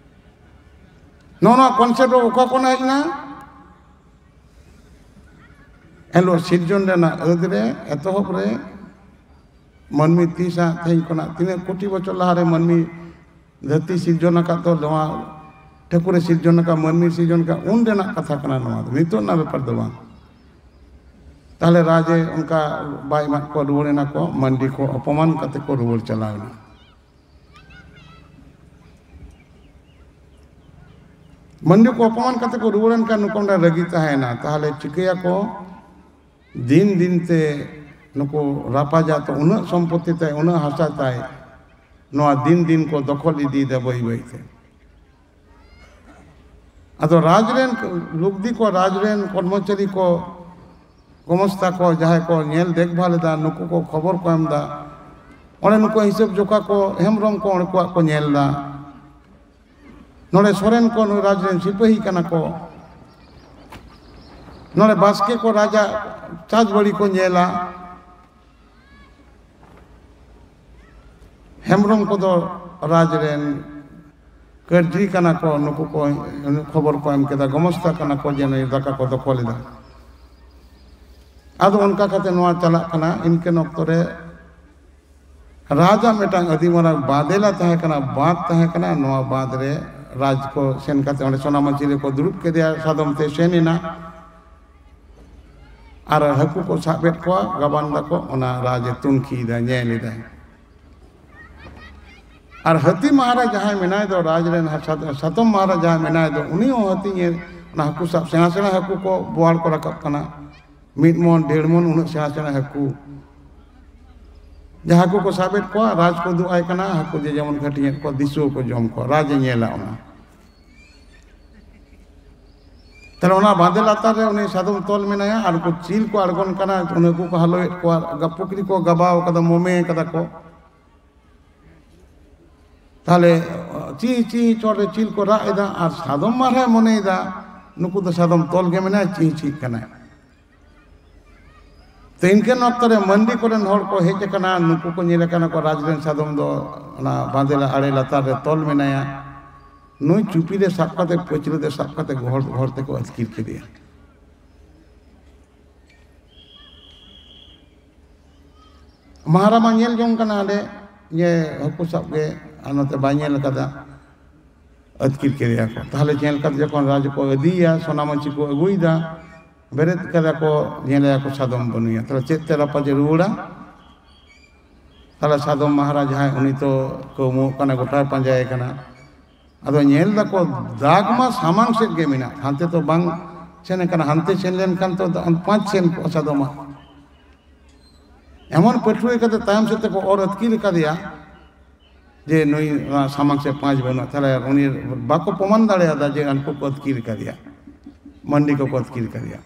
ᱱᱚᱜᱼᱚ ᱱᱚᱣᱟ concept ᱫᱚ ᱚᱠᱟ ᱠᱷᱚᱱ ᱦᱮᱡ ᱮᱱᱟ? ᱮᱱᱦᱤᱞᱳᱜ ᱥᱤᱨᱡᱚᱱ ᱨᱮᱱᱟᱜ ᱟᱹᱫ ᱨᱮ, ᱮᱛᱚᱦᱚᱵ ᱨᱮ, ᱢᱟᱹᱱᱢᱤ ᱛᱤᱥᱟᱜ ᱛᱮᱦᱮᱧ ᱠᱷᱚᱱᱟᱜ ᱛᱤᱱᱟᱹᱜ ᱠᱳᱴᱤ ᱵᱚᱪᱷᱚᱨ ᱞᱟᱦᱟᱨᱮ ᱢᱟᱹᱱᱢᱤ ᱫᱷᱟᱹᱨᱛᱤ ᱥᱤᱨᱡᱚᱱ ᱟᱠᱟᱫ ᱫᱚ, ᱱᱚᱣᱟ ᱴᱷᱟᱹᱠᱩᱨᱮ ᱥᱤᱨᱡᱚᱱ ᱟᱠᱟᱫ, ᱢᱟᱹᱱᱢᱤ ᱥᱤᱨᱡᱚᱱ ᱟᱠᱟᱫ, ᱩᱱ ᱨᱮᱱᱟᱜ ᱠᱟᱛᱷᱟ ᱠᱟᱱᱟ ᱱᱚᱣᱟ ᱫᱚ, ᱱᱤᱛᱚᱜ ᱨᱮᱱᱟᱜ ᱵᱮᱯᱟᱨ ᱫᱚ ᱵᱟᱝ᱾ ᱛᱟᱦᱞᱮ ᱨᱟᱡᱮ ᱚᱱᱠᱟ ᱵᱟᱭ ᱮᱢᱟᱫ ᱠᱚᱣᱟ, ᱨᱩᱣᱟᱹᱲ ᱮᱱᱟ ᱠᱚ, ᱢᱟᱹᱱᱰᱤ ᱠᱚ ᱚᱯᱚᱢᱟᱱ ᱠᱟᱛᱮ ᱠᱚ ᱨᱩᱣᱟᱹᱲ ᱪᱟᱞᱟᱣ ᱮᱱᱟ᱾ ᱢᱟᱹᱱᱰᱤ ᱠᱚ ᱚᱯᱚᱢᱟᱱ ᱠᱟᱛᱮ ᱠᱚ ᱨᱩᱣᱟᱹᱲ ᱮᱱ ᱠᱷᱟᱱ ᱱᱩᱠᱩ ᱚᱸᱰᱮ ᱨᱟᱹᱜᱤ ᱛᱟᱦᱮᱸᱭᱮᱱᱟ᱾ ᱛᱟᱦᱞᱮ ᱪᱤᱠᱟᱹᱭᱟᱠᱚ? ᱫᱤᱱ ᱫᱤᱱ ᱛᱮ ᱱᱩᱠᱩ ᱨᱟᱯᱟᱡᱟᱜ ᱛᱚ ᱩᱱᱟᱹᱜ ᱥᱚᱢᱯᱚᱛᱤ ᱛᱟᱭ, ᱩᱱᱟᱹᱜ ᱦᱟᱥᱟ ᱛᱟᱭ, ᱱᱚᱣᱟ ᱫᱤᱱ ᱫᱤᱱ ᱠᱚ ᱫᱚᱠᱷᱚᱞ ᱤᱫᱤᱭᱮᱫᱟ ᱵᱟᱹᱭ ᱵᱟᱹᱭ ᱛᱮ᱾ ᱟᱫᱚ ᱨᱟᱡᱽ ᱨᱮᱱ ᱞᱩᱜᱽᱫᱤ ᱠᱚ, ᱨᱟᱡᱽ ᱨᱮᱱ ᱠᱚᱨᱢᱚᱪᱟᱨᱤ ᱠᱚ, ᱜᱚᱢᱚᱥᱛᱟ ᱠᱚ, ᱡᱟᱦᱟᱸᱭ ᱠᱚ ᱧᱮᱞ ᱫᱮᱠᱷᱵᱷᱟᱞ ᱮᱫᱟ, ᱱᱩᱠᱩ ᱠᱚ ᱠᱷᱚᱵᱚᱨ ᱠᱚ ᱮᱢ ᱮᱫᱟ᱾ ᱚᱸᱰᱮ ᱱᱩᱠᱩ ᱦᱤᱥᱟᱹᱵ ᱡᱚᱠᱷᱟ ᱠᱚ, ᱦᱮᱢᱵᱨᱚᱢ ᱠᱚ ᱚᱸᱰᱮ ᱠᱚᱣᱟᱜ ᱠᱚ ᱧᱮᱞ ᱮᱫᱟ᱾ ᱱᱚᱰᱮ ᱥᱚᱨᱮᱱ ᱠᱚ ᱱᱩᱭ ᱨᱟᱡᱽ ᱨᱮᱱ ᱥᱤᱯᱟᱹᱦᱤ ᱠᱟᱱᱟ ᱠᱚ, ᱱᱚᱰᱮ ᱵᱟᱥᱠᱮ ᱠᱚ ᱨᱟᱡᱟᱜ ᱪᱟᱥ ᱵᱟᱲᱤ ᱠᱚ ᱧᱮᱞᱟ, ᱦᱮᱢᱵᱨᱚᱢ ᱠᱚᱫᱚ ᱨᱟᱡᱽ ᱨᱮᱱ ᱠᱟᱹᱨᱡᱤ ᱠᱟᱱᱟ ᱠᱚ, ᱱᱩᱠᱩ ᱠᱚ ᱠᱷᱚᱵᱚᱨ ᱠᱚ ᱮᱢ ᱠᱮᱫᱟ, ᱜᱚᱢᱚᱥᱛᱟ ᱠᱟᱱᱟ ᱠᱚ ᱡᱮ ᱱᱩᱭ ᱫᱟᱠᱟ ᱠᱚ ᱫᱚᱠᱷᱚᱞ ᱮᱫᱟ᱾ ᱟᱫᱚ ᱚᱱᱠᱟ ᱠᱟᱛᱮ ᱱᱚᱣᱟ ᱪᱟᱞᱟᱜ ᱠᱟᱱᱟ᱾ ᱤᱱᱠᱟᱹᱱ ᱚᱠᱛᱚ ᱨᱮ ᱨᱟᱡᱟᱜ ᱢᱤᱫᱴᱟᱝ ᱟᱹᱰᱤ ᱢᱟᱨᱟᱝ ᱵᱟᱸᱫᱮᱞᱟ ᱛᱟᱦᱮᱸ ᱠᱟᱱᱟ, ᱵᱟᱸᱫ ᱛᱟᱦᱮᱸ ᱠᱟᱱᱟ᱾ ᱱᱚᱣᱟ ᱵᱟᱸᱫ ᱨᱮ ᱨᱟᱡᱽ ᱠᱚ ᱥᱮᱱ ᱠᱟᱛᱮ ᱚᱸᱰᱮ ᱥᱚᱱᱟᱢᱟᱹᱪᱤ ᱨᱮᱠᱚ ᱫᱩᱲᱩᱵ ᱠᱮᱫᱮᱭᱟ, ᱥᱟᱫᱚᱢ ᱛᱮ ᱥᱮᱱ ᱮᱱᱟ᱾ ᱟᱨ ᱦᱟᱹᱠᱩ ᱠᱚ ᱥᱟᱵ ᱮᱫ ᱠᱚᱣᱟ, ᱜᱟᱵᱟᱱ ᱫᱟᱠᱚ, ᱚᱱᱟ ᱨᱟᱡᱽ ᱮ ᱛᱩᱱᱠᱷᱤᱭᱮᱫᱟ, ᱧᱮᱞ ᱮᱫᱟᱭ᱾ ᱟᱨ ᱦᱟᱹᱛᱤ ᱢᱟᱦᱟᱨᱟ ᱡᱟᱦᱟᱸᱭ ᱢᱮᱱᱟᱭ ᱫᱚ, ᱨᱟᱡᱽ ᱨᱮᱱ ᱦᱟ-, ᱥᱟᱛ-, ᱥᱟᱛᱚᱢ ᱢᱟᱦᱟᱨᱟ ᱡᱟᱦᱟᱸᱭ ᱢᱮᱱᱟᱭ ᱫᱚ, ᱩᱱᱤ ᱦᱚᱸ ᱦᱟᱹᱛᱤ ᱧᱮᱞ, ᱚᱱᱟ ᱦᱟᱹᱠᱩ ᱥᱟᱵ, ᱥᱮᱬᱟ ᱥᱮᱬᱟ ᱦᱟᱹᱠᱩ ᱠᱚ ᱵᱳᱣᱟᱲ ᱠᱚ ᱨᱟᱠᱟᱵ ᱠᱟᱱᱟ, ᱢᱤᱫ ᱢᱚᱱ, ᱰᱮᱲ ᱢᱚᱱ, ᱩᱱᱟᱹᱜ ᱥᱮᱬᱟ ᱥᱮᱬᱟ ᱦᱟᱹᱠᱩ᱾ ᱡᱟᱦᱟᱸ ᱦᱟᱹᱠᱩ ᱠᱚ ᱥᱟᱵ ᱮᱫ ᱠᱚᱣᱟ, ᱨᱟᱡᱽ ᱠᱚ ᱩᱫᱩᱜ ᱟᱭ ᱠᱟᱱᱟ, ᱦᱟᱹᱠᱩ ᱡᱮ ᱡᱮᱢᱚᱱ ᱠᱟᱹᱴᱤᱡ ᱮᱫ ᱠᱚᱣᱟ, ᱫᱤᱥᱩᱣᱟᱹ ᱠᱚ ᱡᱚᱢ ᱠᱚᱣᱟ, ᱨᱟᱡᱽ ᱮ ᱧᱮᱞᱟ ᱚᱱᱟ᱾ ᱛᱟᱦᱞᱮ ᱚᱱᱟ ᱵᱟᱸᱫᱮ ᱞᱟᱛᱟᱨ ᱨᱮ ᱩᱱᱤ ᱥᱟᱫᱚᱢ ᱛᱚᱞ ᱢᱮᱱᱟᱭᱟ, ᱟᱨ ᱩᱱᱠᱩ ᱪᱤᱞ ᱠᱚ ᱟᱬᱜᱚᱱ ᱠᱟᱱᱟ, ᱩᱱᱠᱩ ᱠᱚ ᱦᱟᱞᱚᱭᱮᱫ ᱠᱚᱣᱟ, ᱜᱟ-, ᱯᱩᱠᱷᱨᱤ ᱠᱚ ᱜᱟᱵᱟᱣ ᱠᱟᱫᱟ, ᱢᱚᱢᱮ ᱠᱟᱫᱟ ᱠᱚ᱾ ᱛᱟᱦᱞᱮ ᱪᱤ ᱪᱤ ᱪᱚᱴ ᱨᱮ ᱪᱤᱞ ᱠᱚ ᱨᱟᱜ ᱮᱫᱟ, ᱟᱨ ᱥᱟᱫᱚᱢ ᱢᱟᱦᱟᱨᱟᱭ ᱢᱚᱱᱮᱭᱮᱫᱟ ᱱᱩᱠᱩ ᱫᱚ ᱥᱟᱫᱚᱢ ᱛᱚᱞ ᱜᱮ ᱢᱮᱱᱟᱭᱟ, ᱪᱤ ᱪᱤᱜ ᱠᱟᱱᱟᱭ᱾ ᱛᱚ, ᱤᱱᱠᱟᱹᱱ ᱚᱠᱛᱚ ᱨᱮ ᱢᱟᱹᱱᱰᱤ ᱠᱚᱨᱮᱱ ᱦᱚᱲ ᱠᱚ ᱦᱮᱡ ᱟᱠᱟᱱᱟ, ᱱᱩᱠᱩ ᱠᱚ ᱧᱮᱞ ᱟᱠᱟᱱᱟ ᱠᱚ, ᱨᱟᱡᱽ ᱨᱮᱱ ᱥᱟᱫᱚᱢ ᱫᱚ ᱚᱱᱟ ᱵᱟᱸᱫᱮ ᱟᱲᱮ ᱞᱟᱛᱟᱨ ᱨᱮ ᱛᱚᱞ ᱢᱮᱱᱟᱭᱟ, ᱱᱩᱭ ᱪᱩᱯᱤ ᱨᱮ ᱥᱟᱵ ᱠᱟᱛᱮ, ᱯᱟᱹᱪᱷᱞᱟᱹ ᱛᱮ ᱥᱟᱵ ᱠᱟᱛᱮ ᱜᱚᱦᱚᱲ ᱜᱚᱦᱚᱲ ᱛᱮᱠᱚ ᱟᱹᱛᱠᱤᱨ ᱠᱮᱫᱮᱭᱟ᱾ ᱢᱟᱦᱟᱨᱟ ᱢᱟ ᱧᱮᱞ ᱡᱚᱝ ᱠᱟᱱᱟ ᱦᱟᱸᱰᱮ, ᱡᱮ ᱦᱟᱹᱠᱩ ᱥᱟᱵ ᱜᱮ, ᱟᱨ ᱱᱚᱛᱮ ᱵᱟᱭ ᱧᱮᱞ ᱟᱠᱟᱫᱟ, ᱟᱹᱛᱠᱤᱨ ᱠᱮᱫᱮᱭᱟ ᱠᱚ᱾ ᱛᱟᱦᱞᱮ ᱧᱮᱞ ᱠᱟᱛᱮ ᱡᱚᱠᱷᱚᱱ ᱨᱟᱡᱽ ᱠᱚ ᱤᱫᱤᱭᱮᱭᱟ, ᱥᱚᱱᱟᱢᱟᱹᱪᱤ ᱠᱚ ᱟᱹᱜᱩᱭᱮᱫᱟ, ᱵᱮᱨᱮᱫ ᱠᱟᱫᱟ ᱠᱚ, ᱧᱮᱞᱮᱭᱟ ᱠᱚ ᱥᱟᱫᱚᱢ ᱵᱟᱹᱱᱩᱭᱟ᱾ ᱛᱟᱦᱞᱮ ᱪᱮᱫ ᱛᱮ ᱨᱟᱯᱟᱡᱮ ᱨᱩᱣᱟᱹᱲᱟ? ᱛᱟᱦᱞᱮ ᱥᱟᱫᱚᱢ ᱢᱟᱦᱟᱨᱟ ᱡᱟᱦᱟᱸᱭ, ᱩᱱᱤ ᱛᱚ ᱠᱟᱹᱣᱢᱟᱹᱣᱜ ᱠᱟᱱᱟ, ᱜᱚᱴᱟᱭ ᱯᱟᱸᱡᱟᱭᱮ ᱠᱟᱱᱟ᱾ ᱟᱫᱚ ᱧᱮᱞ ᱫᱟᱠᱚ ᱫᱟᱜᱽ ᱢᱟ ᱥᱟᱢᱟᱝ ᱥᱮᱫ ᱜᱮ ᱢᱮᱱᱟᱜ, ᱦᱟᱱᱛᱮ ᱛᱚ ᱵᱟᱝ ᱥᱮᱱ ᱟᱠᱟᱱᱟ, ᱦᱟᱱᱛᱮ ᱥᱮᱱ ᱞᱮᱱᱠᱷᱟᱱ ᱛᱚ ᱫᱟ-, ᱯᱟᱸᱪ ᱥᱮᱱ ᱠᱚᱜᱼᱟ ᱥᱟᱫᱚᱢᱟᱜ᱾ ᱮᱢᱚᱱ ᱯᱟᱹᱴᱷᱩᱣᱟᱹ ᱠᱟᱛᱮ ᱛᱟᱭᱚᱢ ᱥᱮᱫ ᱛᱮᱠᱚ ᱚᱨ ᱟᱹᱛᱠᱤᱨ ᱟᱠᱟᱫᱮᱭᱟ ᱡᱮ ᱱᱩᱭ ᱚᱱᱟ ᱥᱟᱢᱟᱝ ᱥᱮᱫ ᱯᱟᱸᱪ ᱵᱟᱹᱱᱩᱜᱼᱟ, ᱛᱟᱦᱞᱮ ᱩᱱᱤ ᱵᱟᱠᱚ ᱯᱨᱚᱢᱟᱱ ᱫᱟᱲᱮᱭᱟᱫᱟ ᱡᱮ ᱩᱱᱠᱩ ᱠᱚ ᱟᱹᱛᱠᱤᱨ ᱟᱠᱟᱫᱮᱭᱟ, ᱢᱟᱹᱱᱰᱤ ᱠᱚᱠᱚ ᱟᱹᱛᱠᱤᱨ ᱟᱠᱟᱫᱮᱭᱟ᱾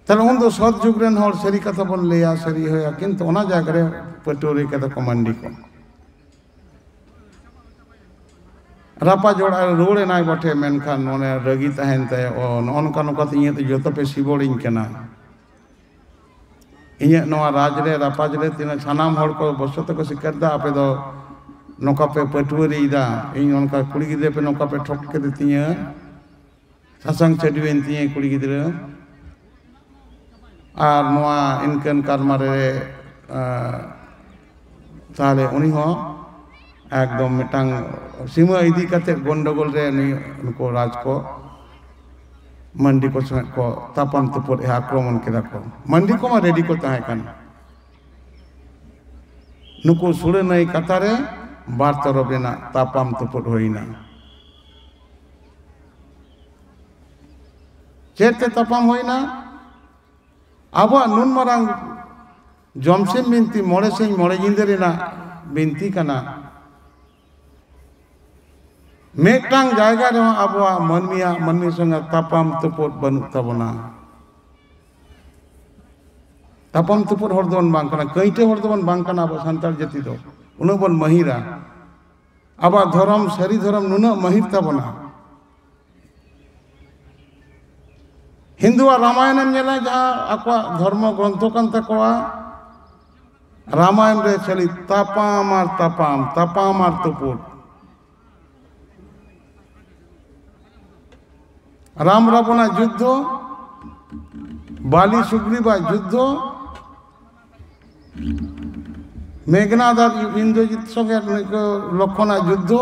ᱛᱟᱦᱞᱮ ᱩᱱ ᱫᱚ ᱥᱚᱛ ᱡᱩᱜᱽ ᱨᱮᱱ ᱦᱚᱲ ᱥᱟᱹᱨᱤ ᱠᱟᱛᱷᱟ ᱵᱚᱱ ᱞᱟᱹᱭᱟ, ᱥᱟᱹᱨᱤ ᱦᱩᱭᱟ, ᱠᱤᱱᱛᱩ ᱚᱱᱟ ᱡᱟᱭᱜᱟ ᱨᱮ ᱯᱟᱹᱴᱷᱩᱣᱟᱹ ᱨᱮ ᱠᱟᱫᱟ ᱠᱚ ᱢᱟᱹᱱᱰᱤ ᱠᱚ᱾ ᱨᱟᱯᱟᱡ ᱚᱲᱟᱜ ᱨᱮ ᱨᱩᱣᱟᱹᱲ ᱮᱱᱟᱭ ᱵᱚᱴᱷᱮ, ᱢᱮᱱᱠᱷᱟᱱ ᱚᱱᱮ ᱨᱟᱹᱜᱤ ᱛᱟᱦᱮᱱ ᱛᱟᱭᱟ, "ᱚ, ᱱᱚᱜᱼᱚ ᱱᱚᱝᱠᱟ ᱱᱚᱝᱠᱟ ᱛᱮ ᱤᱧᱟᱹᱜ ᱫᱚ ᱡᱚᱛᱚ ᱯᱮ ᱥᱤᱵᱚᱲᱤᱧ ᱠᱟᱱᱟ, ᱤᱧᱟᱹᱜ ᱱᱚᱣᱟ ᱨᱟᱡᱽ ᱨᱮ ᱨᱟᱯᱟᱡᱽ ᱨᱮ ᱛᱤᱱᱟᱹᱜ ᱥᱟᱱᱟᱢ ᱦᱚᱲ ᱠᱚ ᱵᱚᱥᱚᱛ ᱠᱚ ᱥᱤᱠᱟᱹᱨ ᱮᱫᱟ, ᱟᱯᱮ ᱫᱚ ᱱᱚᱝᱠᱟ ᱯᱮ ᱯᱟᱹᱴᱷᱩᱣᱟᱹ ᱨᱤᱭᱮᱫᱟ, ᱤᱧ ᱚᱱᱠᱟ ᱠᱩᱲᱤ ᱜᱤᱫᱽᱨᱟᱹ ᱯᱮ ᱱᱚᱝᱠᱟ ᱯᱮ ᱴᱷᱚᱠ ᱠᱮᱫᱮ ᱛᱤᱧᱟᱹ, ᱥᱟᱥᱟᱝ ᱪᱷᱟᱹᱰᱣᱤᱭᱮᱱ ᱛᱤᱧᱟᱹ ᱠᱩᱲᱤ ᱜᱤᱫᱽᱨᱟᱹ, ᱟᱨ ᱱᱚᱣᱟ ᱤᱱᱠᱟᱹᱱ ᱠᱟᱨᱢᱟ ᱨᱮ, ᱟᱸ, ᱛᱟᱦᱞᱮ ᱩᱱᱤ ᱦᱚᱸ ᱮᱠᱫᱚᱢ ᱢᱤᱫᱴᱟᱝ ᱥᱤᱢᱟᱹ ᱤᱫᱤ ᱠᱟᱛᱮ ᱜᱚᱱᱰᱚᱜᱳᱞ ᱨᱮ ᱱᱩᱭ, ᱱᱩᱠᱩ ᱨᱟᱡᱽ ᱠᱚ ᱢᱟᱱᱰᱤ ᱠᱚ ᱥᱚᱸᱜᱮ ᱠᱚ ᱛᱟᱯᱟᱢ ᱛᱩᱯᱩᱫ ᱮ ᱟᱠᱨᱚᱢᱚᱱ ᱠᱮᱫᱟ ᱠᱚ᱾ ᱢᱟᱱᱰᱤ ᱠᱚᱢᱟ ᱨᱮᱰᱤ ᱠᱚ ᱛᱟᱦᱮᱸ ᱠᱟᱱᱟ᱾ ᱱᱩᱠᱩ ᱥᱩᱲᱟᱹ ᱱᱟᱹᱭ ᱠᱟᱛᱟ ᱨᱮ ᱵᱟᱨ ᱛᱚᱨᱚᱯ ᱨᱮᱱᱟᱜ ᱛᱟᱯᱟᱢ ᱛᱩᱯᱩᱫ ᱦᱩᱭᱱᱟ᱾ ᱪᱮᱫ ᱛᱮ ᱛᱟᱯᱟᱢ ᱦᱩᱭᱱᱟ? ᱟᱵᱚᱣᱟᱜ ᱱᱩᱱ ᱢᱟᱨᱟᱝ ᱡᱚᱢᱥᱤᱢ ᱵᱤᱱᱛᱤ ᱢᱚᱬᱮ ᱥᱤᱧ ᱢᱚᱬᱮ ᱧᱤᱫᱟᱹ ᱨᱮᱱᱟᱜ ᱵᱤᱱᱛᱤ ᱠᱟᱱᱟ᱾ ᱢᱤᱫᱴᱟᱝ ᱡᱟᱭᱜᱟ ᱨᱮᱦᱚᱸ ᱟᱵᱚᱣᱟᱜ ᱢᱟᱹᱱᱢᱤᱭᱟᱜ ᱢᱟᱹᱱᱢᱤ ᱥᱚᱸᱜᱮ ᱛᱟᱯᱟᱢ ᱛᱩᱯᱩᱫ ᱵᱟᱹᱱᱩᱜ ᱛᱟᱵᱚᱱᱟ᱾ ᱛᱟᱯᱟᱢ ᱛᱩᱯᱩᱫ ᱦᱚᱲ ᱫᱚᱵᱚᱱ ᱵᱟᱝ ᱠᱟᱱᱟ, ᱠᱟᱹᱭᱴᱟᱹ ᱦᱚᱲ ᱫᱚᱵᱚᱱ ᱵᱟᱝ ᱠᱟᱱᱟ᱾ ᱟᱵᱚ ᱥᱟᱱᱛᱟᱲ ᱡᱟᱹᱛᱤ ᱫᱚ ᱩᱱᱟᱹᱜ ᱵᱚᱱ ᱢᱟᱹᱦᱤᱨᱟ, ᱟᱵᱚᱣᱟᱜ ᱫᱷᱚᱨᱚᱢ, ᱥᱟᱹᱨᱤ ᱫᱷᱚᱨᱚᱢ ᱱᱩᱱᱟᱹᱜ ᱢᱟᱹᱦᱤᱨ ᱛᱟᱵᱚᱱᱟ᱾ ᱦᱤᱱᱫᱩᱣᱟᱜ ᱨᱟᱢᱟᱭᱚᱱᱮᱢ ᱧᱮᱞᱟ, ᱡᱟᱦᱟᱸ ᱟᱠᱚᱣᱟᱜ ᱫᱷᱚᱨᱢᱚ ᱜᱨᱚᱱᱛᱷᱚ ᱠᱟᱱ ᱛᱟᱠᱚᱣᱟ, ᱨᱟᱢᱟᱭᱚᱱ ᱨᱮ ᱠᱷᱟᱹᱞᱤ ᱛᱟᱯᱟᱢ ᱟᱨ ᱛᱟᱯᱟᱢ, ᱛᱟᱯᱟᱢ ᱟᱨ ᱛᱩᱯᱩᱫ᱾ ᱨᱟᱢ ᱨᱟᱵᱚᱱᱟᱜ ᱡᱩᱫᱽᱫᱷᱚ, ᱵᱟᱞᱤ ᱥᱩᱜᱨᱤᱵᱟᱜ ᱡᱩᱫᱽᱫᱷᱚ, ᱢᱮᱜᱷᱱᱟᱫ ᱟᱨ ᱤᱱᱫᱨᱚᱡᱤᱛ ᱥᱚᱸᱜᱮ ᱱᱩᱠᱩ ᱞᱚᱠᱠᱷᱚᱱᱟᱜ ᱡᱩᱫᱽᱫᱷᱚ,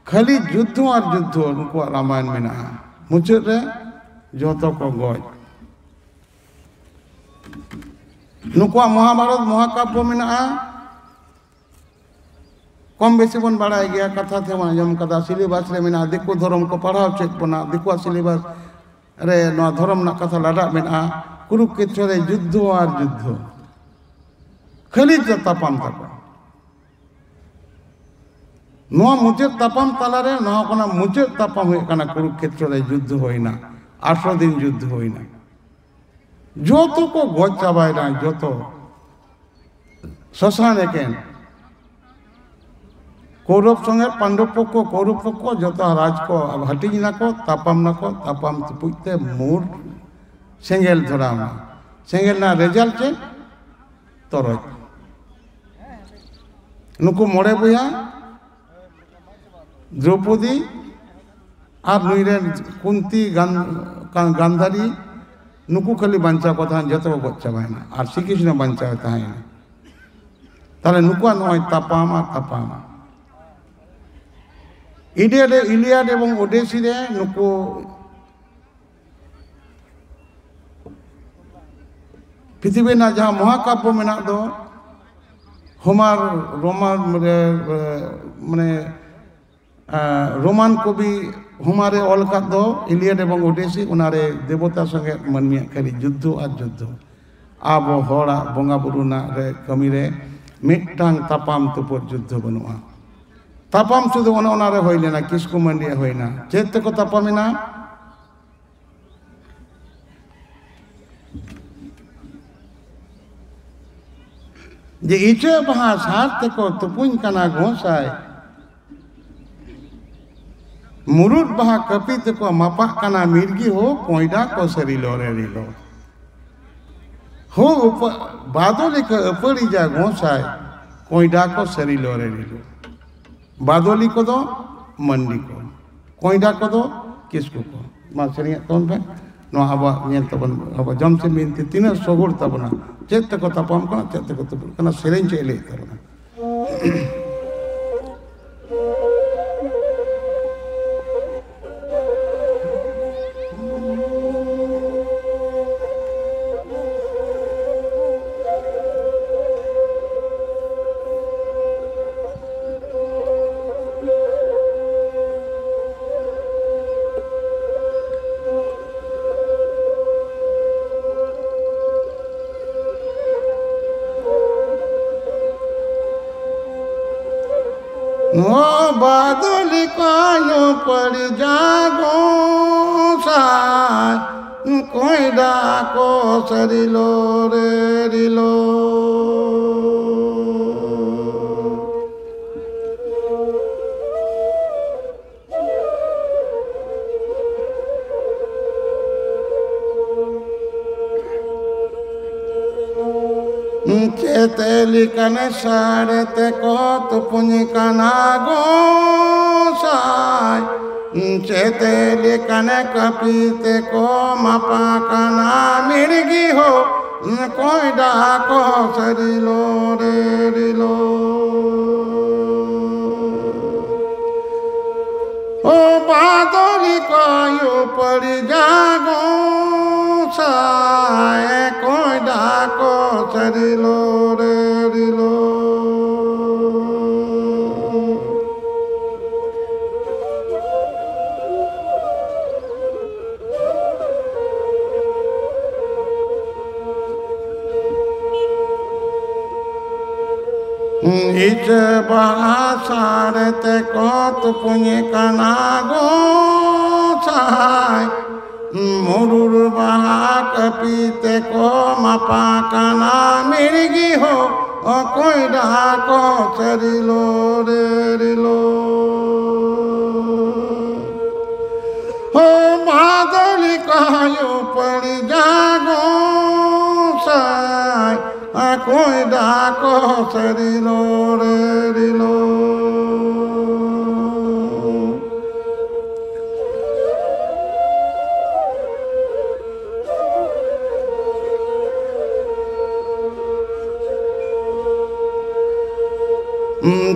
ᱠᱷᱟᱹᱞᱤ ᱡᱩᱫᱽᱫᱷᱚ ᱟᱨ ᱡᱩᱫᱽᱫᱷᱚ ᱱᱩᱠᱩᱣᱟᱜ ᱨᱟᱢᱟᱭᱚᱱ ᱢᱮᱱᱟᱜᱼᱟ᱾ ᱢᱩᱪᱟᱹᱫ ᱨᱮ ᱡᱚᱛᱚ ᱠᱚ ᱜᱚᱡ᱾ ᱱᱩᱠᱩᱣᱟᱜ ᱢᱚᱦᱟᱵᱷᱟᱨᱚᱛ ᱢᱚᱦᱟᱠᱟᱵᱽᱵᱚ ᱢᱮᱱᱟᱜᱼᱟ᱾ ᱠᱚᱢ ᱵᱮᱥᱤ ᱵᱚᱱ ᱵᱟᱲᱟᱭ ᱜᱮᱭᱟ, ᱠᱟᱛᱷᱟ ᱛᱮᱵᱚᱱ ᱟᱸᱡᱚᱢ ᱠᱟᱫᱟ, ᱥᱤᱞᱮᱵᱟᱥ ᱨᱮ ᱢᱮᱱᱟᱜᱼᱟ, ᱫᱤᱠᱩ ᱫᱷᱚᱨᱚᱢ ᱠᱚ ᱯᱟᱲᱦᱟᱣ ᱦᱚᱪᱚᱭᱮᱫ ᱵᱚᱱᱟ, ᱫᱤᱠᱩᱣᱟᱜ ᱥᱤᱞᱮᱵᱟᱥ ᱨᱮ ᱱᱚᱣᱟ ᱫᱷᱚᱨᱚᱢ ᱨᱮᱱᱟᱜ ᱠᱟᱛᱷᱟ ᱞᱟᱰᱟᱜ ᱢᱮᱱᱟᱜᱼᱟ᱾ ᱠᱩᱨᱩᱠᱷᱮᱛᱨᱚ ᱨᱮ ᱡᱩᱫᱽᱫᱷᱚ ᱟᱨ ᱡᱩᱫᱽᱫᱷᱚ, ᱠᱷᱟᱹᱞᱤ ᱛᱟᱯᱟᱢ ᱛᱟᱠᱚ᱾ ᱱᱚᱣᱟ ᱢᱩᱪᱟᱹᱫ ᱛᱟᱯᱟᱢ ᱛᱟᱞᱟᱨᱮ, ᱱᱚᱣᱟ ᱠᱷᱚᱱᱟᱜ ᱢᱩᱪᱟᱹᱫ ᱛᱟᱯᱟᱢ ᱦᱩᱭᱩᱜ ᱠᱟᱱᱟ ᱠᱩᱨᱩᱠᱷᱮᱛᱨᱚ ᱨᱮ ᱡᱩᱫᱽᱫᱷᱚ ᱦᱩᱭᱱᱟ, ᱟᱴᱷᱨᱚ ᱫᱤᱱ ᱡᱩᱫᱽᱫᱷᱚ ᱦᱩᱭᱱᱟ, ᱡᱚᱛᱚ ᱠᱚ ᱜᱚᱡ ᱪᱟᱵᱟᱭᱮᱱᱟ, ᱡᱚᱛᱚ ᱥᱚᱥᱟᱱ ᱮᱠᱮᱱ᱾ ᱠᱳᱨᱚᱵ ᱥᱚᱸᱜᱮ ᱯᱟᱱᱰᱚᱵ ᱯᱚᱠᱠᱷᱚ, ᱠᱳᱨᱚᱵ ᱯᱚᱠᱠᱷᱚ ᱡᱚᱛᱚ ᱨᱟᱡᱽ ᱠᱚ ᱦᱟᱹᱴᱤᱧ ᱱᱟᱠᱚ, ᱛᱟᱯᱟᱢ ᱱᱟᱠᱚ, ᱛᱟᱯᱟᱢ ᱛᱩᱯᱩᱡ ᱛᱮ ᱢᱩᱨ ᱥᱮᱸᱜᱮᱞ ᱫᱷᱚᱨᱟᱣ ᱮᱱᱟ᱾ ᱥᱮᱸᱜᱮᱞ ᱨᱮᱱᱟᱜ ᱨᱮᱡᱟᱞᱴ ᱪᱮᱫ? ᱛᱚᱨᱚᱡ᱾ ᱱᱩᱠᱩ ᱢᱚᱬᱮ ᱵᱚᱭᱦᱟ, ᱫᱨᱚᱯᱚᱫᱤ ᱟᱨ ᱱᱩᱭ ᱨᱮᱱ ᱠᱩᱱᱛᱤ, ᱜᱟᱱ-, ᱜᱟᱱᱫᱷᱟᱨᱤ, ᱱᱩᱠᱩ ᱠᱷᱟᱹᱞᱤ ᱵᱟᱧᱪᱟᱣ ᱠᱚ ᱛᱟᱦᱮᱸᱱ, ᱡᱚᱛᱚ ᱠᱚ ᱜᱚᱡ ᱪᱟᱵᱟᱭᱮᱱᱟ᱾ ᱟᱨ ᱥᱨᱤᱠᱨᱤᱥᱱᱚ ᱵᱟᱧᱪᱟᱣ ᱮ ᱛᱟᱦᱮᱸᱭᱮᱱᱟ᱾ ᱛᱟᱦᱞᱮ ᱱᱩᱠᱩᱣᱟᱜ ᱱᱚᱜᱼᱚᱭ ᱛᱟᱯᱟᱢ ᱟᱨ ᱛᱟᱯᱟᱢ᱾ ᱤᱞᱤᱭᱟᱰ, ᱤᱞᱤᱭᱟᱰ ᱮᱵᱚᱝ ᱳᱰᱮᱥᱤ ᱨᱮ ᱱᱩᱠᱩ ᱯᱨᱤᱛᱷᱤᱵᱤ ᱨᱮᱱᱟᱜ ᱡᱟᱦᱟᱸ ᱢᱚᱦᱟᱠᱟᱵᱽᱵᱚ ᱢᱮᱱᱟᱜ ᱫᱚ, ᱦᱳᱢᱟᱨ, ᱨᱳᱢᱟᱱ ᱨᱮ, ᱢᱟᱱᱮ, ᱟᱸ, ᱨᱳᱢᱟᱱ ᱠᱚᱵᱤ ᱦᱳᱢᱟᱨᱮ ᱚᱞ ᱟᱠᱟᱫ ᱫᱚ ᱤᱞᱤᱭᱟᱰ ᱮᱵᱚᱝ ᱳᱰᱮᱥᱤ, ᱚᱱᱟᱨᱮ ᱫᱮᱵᱚᱛᱟ ᱥᱚᱸᱜᱮ ᱢᱟᱹᱱᱢᱤᱭᱟᱜ ᱠᱷᱟᱹᱞᱤ ᱡᱩᱫᱽᱫᱷᱚ ᱟᱨ ᱡᱩᱫᱽᱫᱷᱚ᱾ ᱟᱵᱚ ᱦᱚᱲᱟᱜ ᱵᱚᱸᱜᱟ ᱵᱩᱨᱩ ᱨᱮᱱᱟᱜ ᱨᱮ, ᱠᱟᱹᱢᱤ ᱨᱮ ᱢᱤᱫᱴᱟᱝ ᱛᱟᱯᱟᱢ ᱛᱩᱯᱩᱫ ᱡᱩᱫᱽᱫᱷᱚ ᱵᱟᱹᱱᱩᱜᱼᱟ᱾ ᱛᱟᱯᱟᱢ ᱥᱩᱫᱷᱩ ᱚᱱᱮ ᱚᱱᱟᱨᱮ ᱦᱩᱭ ᱞᱮᱱᱟ, ᱠᱤᱥᱠᱩ ᱢᱟᱹᱱᱰᱤᱭᱟᱜ ᱦᱩᱭᱱᱟ᱾ ᱪᱮᱫ ᱛᱮᱠᱚ ᱛᱟᱯᱟᱢᱮᱱᱟ? ᱡᱮ ᱤᱪᱟᱹᱜ ᱵᱟᱦᱟ ᱥᱟᱨ ᱛᱮᱠᱚ ᱛᱩᱯᱩᱧ ᱠᱟᱱᱟ ᱜᱚᱸᱥᱟᱭ, ᱢᱩᱨᱩᱫ ᱵᱟᱦᱟ ᱠᱟᱹᱯᱤ ᱛᱮᱠᱚ ᱢᱟᱯᱟᱜ ᱠᱟᱱᱟ ᱢᱤᱨᱜᱤ ᱦᱳ, ᱠᱚᱸᱭᱰᱟ ᱠᱚ ᱥᱟᱹᱨᱤᱞᱚ ᱨᱮ ᱨᱤᱞᱚ᱾ ᱦᱳ ᱩᱯᱟᱹ-, ᱵᱟᱫᱚᱞᱤ ᱠᱚ ᱟᱹᱯᱟᱹᱲᱤᱡᱟ ᱜᱚᱸᱥᱟᱭ, ᱠᱚᱸᱭᱰᱟ ᱠᱚ ᱥᱟᱹᱨᱤᱞᱚ ᱨᱮ ᱨᱤᱞᱚ᱾ ᱵᱟᱫᱚᱞᱤ ᱠᱚᱫᱚ ᱢᱟᱹᱱᱰᱤ ᱠᱚ, ᱠᱚᱸᱭᱰᱟ ᱠᱚᱫᱚ ᱠᱤᱥᱠᱩ ᱠᱚ᱾ ᱢᱟ ᱥᱮᱨᱮᱧᱮᱫ ᱛᱟᱵᱚᱱ ᱯᱮ᱾ ᱱᱚᱣᱟ ᱟᱵᱚᱣᱟᱜ ᱧᱮᱞ ᱛᱟᱵᱚᱱ, ᱟᱵᱚ ᱡᱚᱢᱥᱤᱢ ᱵᱤᱱᱛᱤ ᱛᱤᱱᱟᱹᱜ ᱥᱚᱜᱚᱲ ᱛᱟᱵᱚᱱᱟ, ᱪᱮᱫ ᱛᱮᱠᱚ ᱛᱟᱯᱟᱢ ᱠᱟᱱᱟ, ᱪᱮᱫ ᱛᱮᱠᱚ ᱛᱩᱯᱩᱫ ᱠᱟᱱᱟ, ᱥᱮᱨᱮᱧ ᱪᱮᱫ ᱞᱟᱹᱭᱮᱫ ᱛᱟᱵᱚᱱᱟ᱾ ᱱᱚᱣᱟ ᱵᱟᱫᱚᱞᱤ ᱠᱟᱭᱚ ᱯᱟᱹᱲᱤ ᱡᱟᱜᱚ ᱥᱟᱭ, ᱠᱚᱸᱭᱰᱟ ᱠᱚ ᱥᱟᱹᱨᱤᱞᱚ ᱨᱮ ᱨᱤᱞᱚ᱾ ᱪᱮᱛᱮᱞᱤ ᱠᱟᱱᱮ ᱥᱟᱲ ᱛᱮᱠᱚ ᱛᱩᱯᱩᱧ ᱠᱟᱱᱟ ᱜᱚᱸᱥᱟᱭ, ᱪᱮᱛᱮᱞᱤ ᱠᱟᱱᱮ ᱠᱟᱹᱯᱤ ᱛᱮᱠᱚ ᱢᱟᱯᱟ ᱠᱟᱱᱟ ᱢᱤᱲᱜᱤ ᱦᱳ᱾ ᱠᱚᱭᱰᱟ ᱠᱚ ᱥᱟᱹᱨᱤ ᱞᱚ ᱨᱮ ᱨᱤᱞᱚ᱾ ᱳ ᱵᱟᱫᱚᱞᱤ ᱠᱚᱭᱩ ᱯᱟᱹᱲᱤ ᱡᱟᱜᱚ ᱥᱟᱭ, ᱠᱚᱭᱰᱟ ᱠᱚ ᱥᱟᱹᱨᱤ ᱞᱚ ᱨᱮ ᱨᱤᱞᱚ᱾ ᱤᱪᱟᱹ ᱵᱟᱦᱟ ᱥᱟᱲᱮ ᱛᱮᱠᱚ ᱛᱩᱯᱩᱧ ᱠᱟᱱᱟ ᱜᱚᱸᱥᱟᱭ᱾ ᱢᱩᱨᱩᱨ ᱵᱟᱦᱟ ᱠᱟᱹᱯᱤ ᱛᱮᱠᱚ ᱢᱟᱯᱟ ᱠᱟᱱᱟ ᱢᱤᱲᱜᱤ ᱦᱚ, ᱚᱠᱚᱭ ᱰᱟᱦᱟ ᱠᱚ ᱥᱟᱹᱨᱤ ᱞᱚ ᱨᱮ ᱨᱤᱞᱚ᱾ ᱦᱚ ᱢᱟᱫᱚᱞᱤ ᱠᱟᱭᱚ ᱯᱟᱹᱲᱤ ᱡᱟᱜᱚ ᱥᱟᱭ, ᱟᱠᱚᱭ ᱰᱟᱠᱚ ᱥᱟᱹᱨᱤ ᱞᱚ ᱨᱮ ᱨᱤᱞᱚ᱾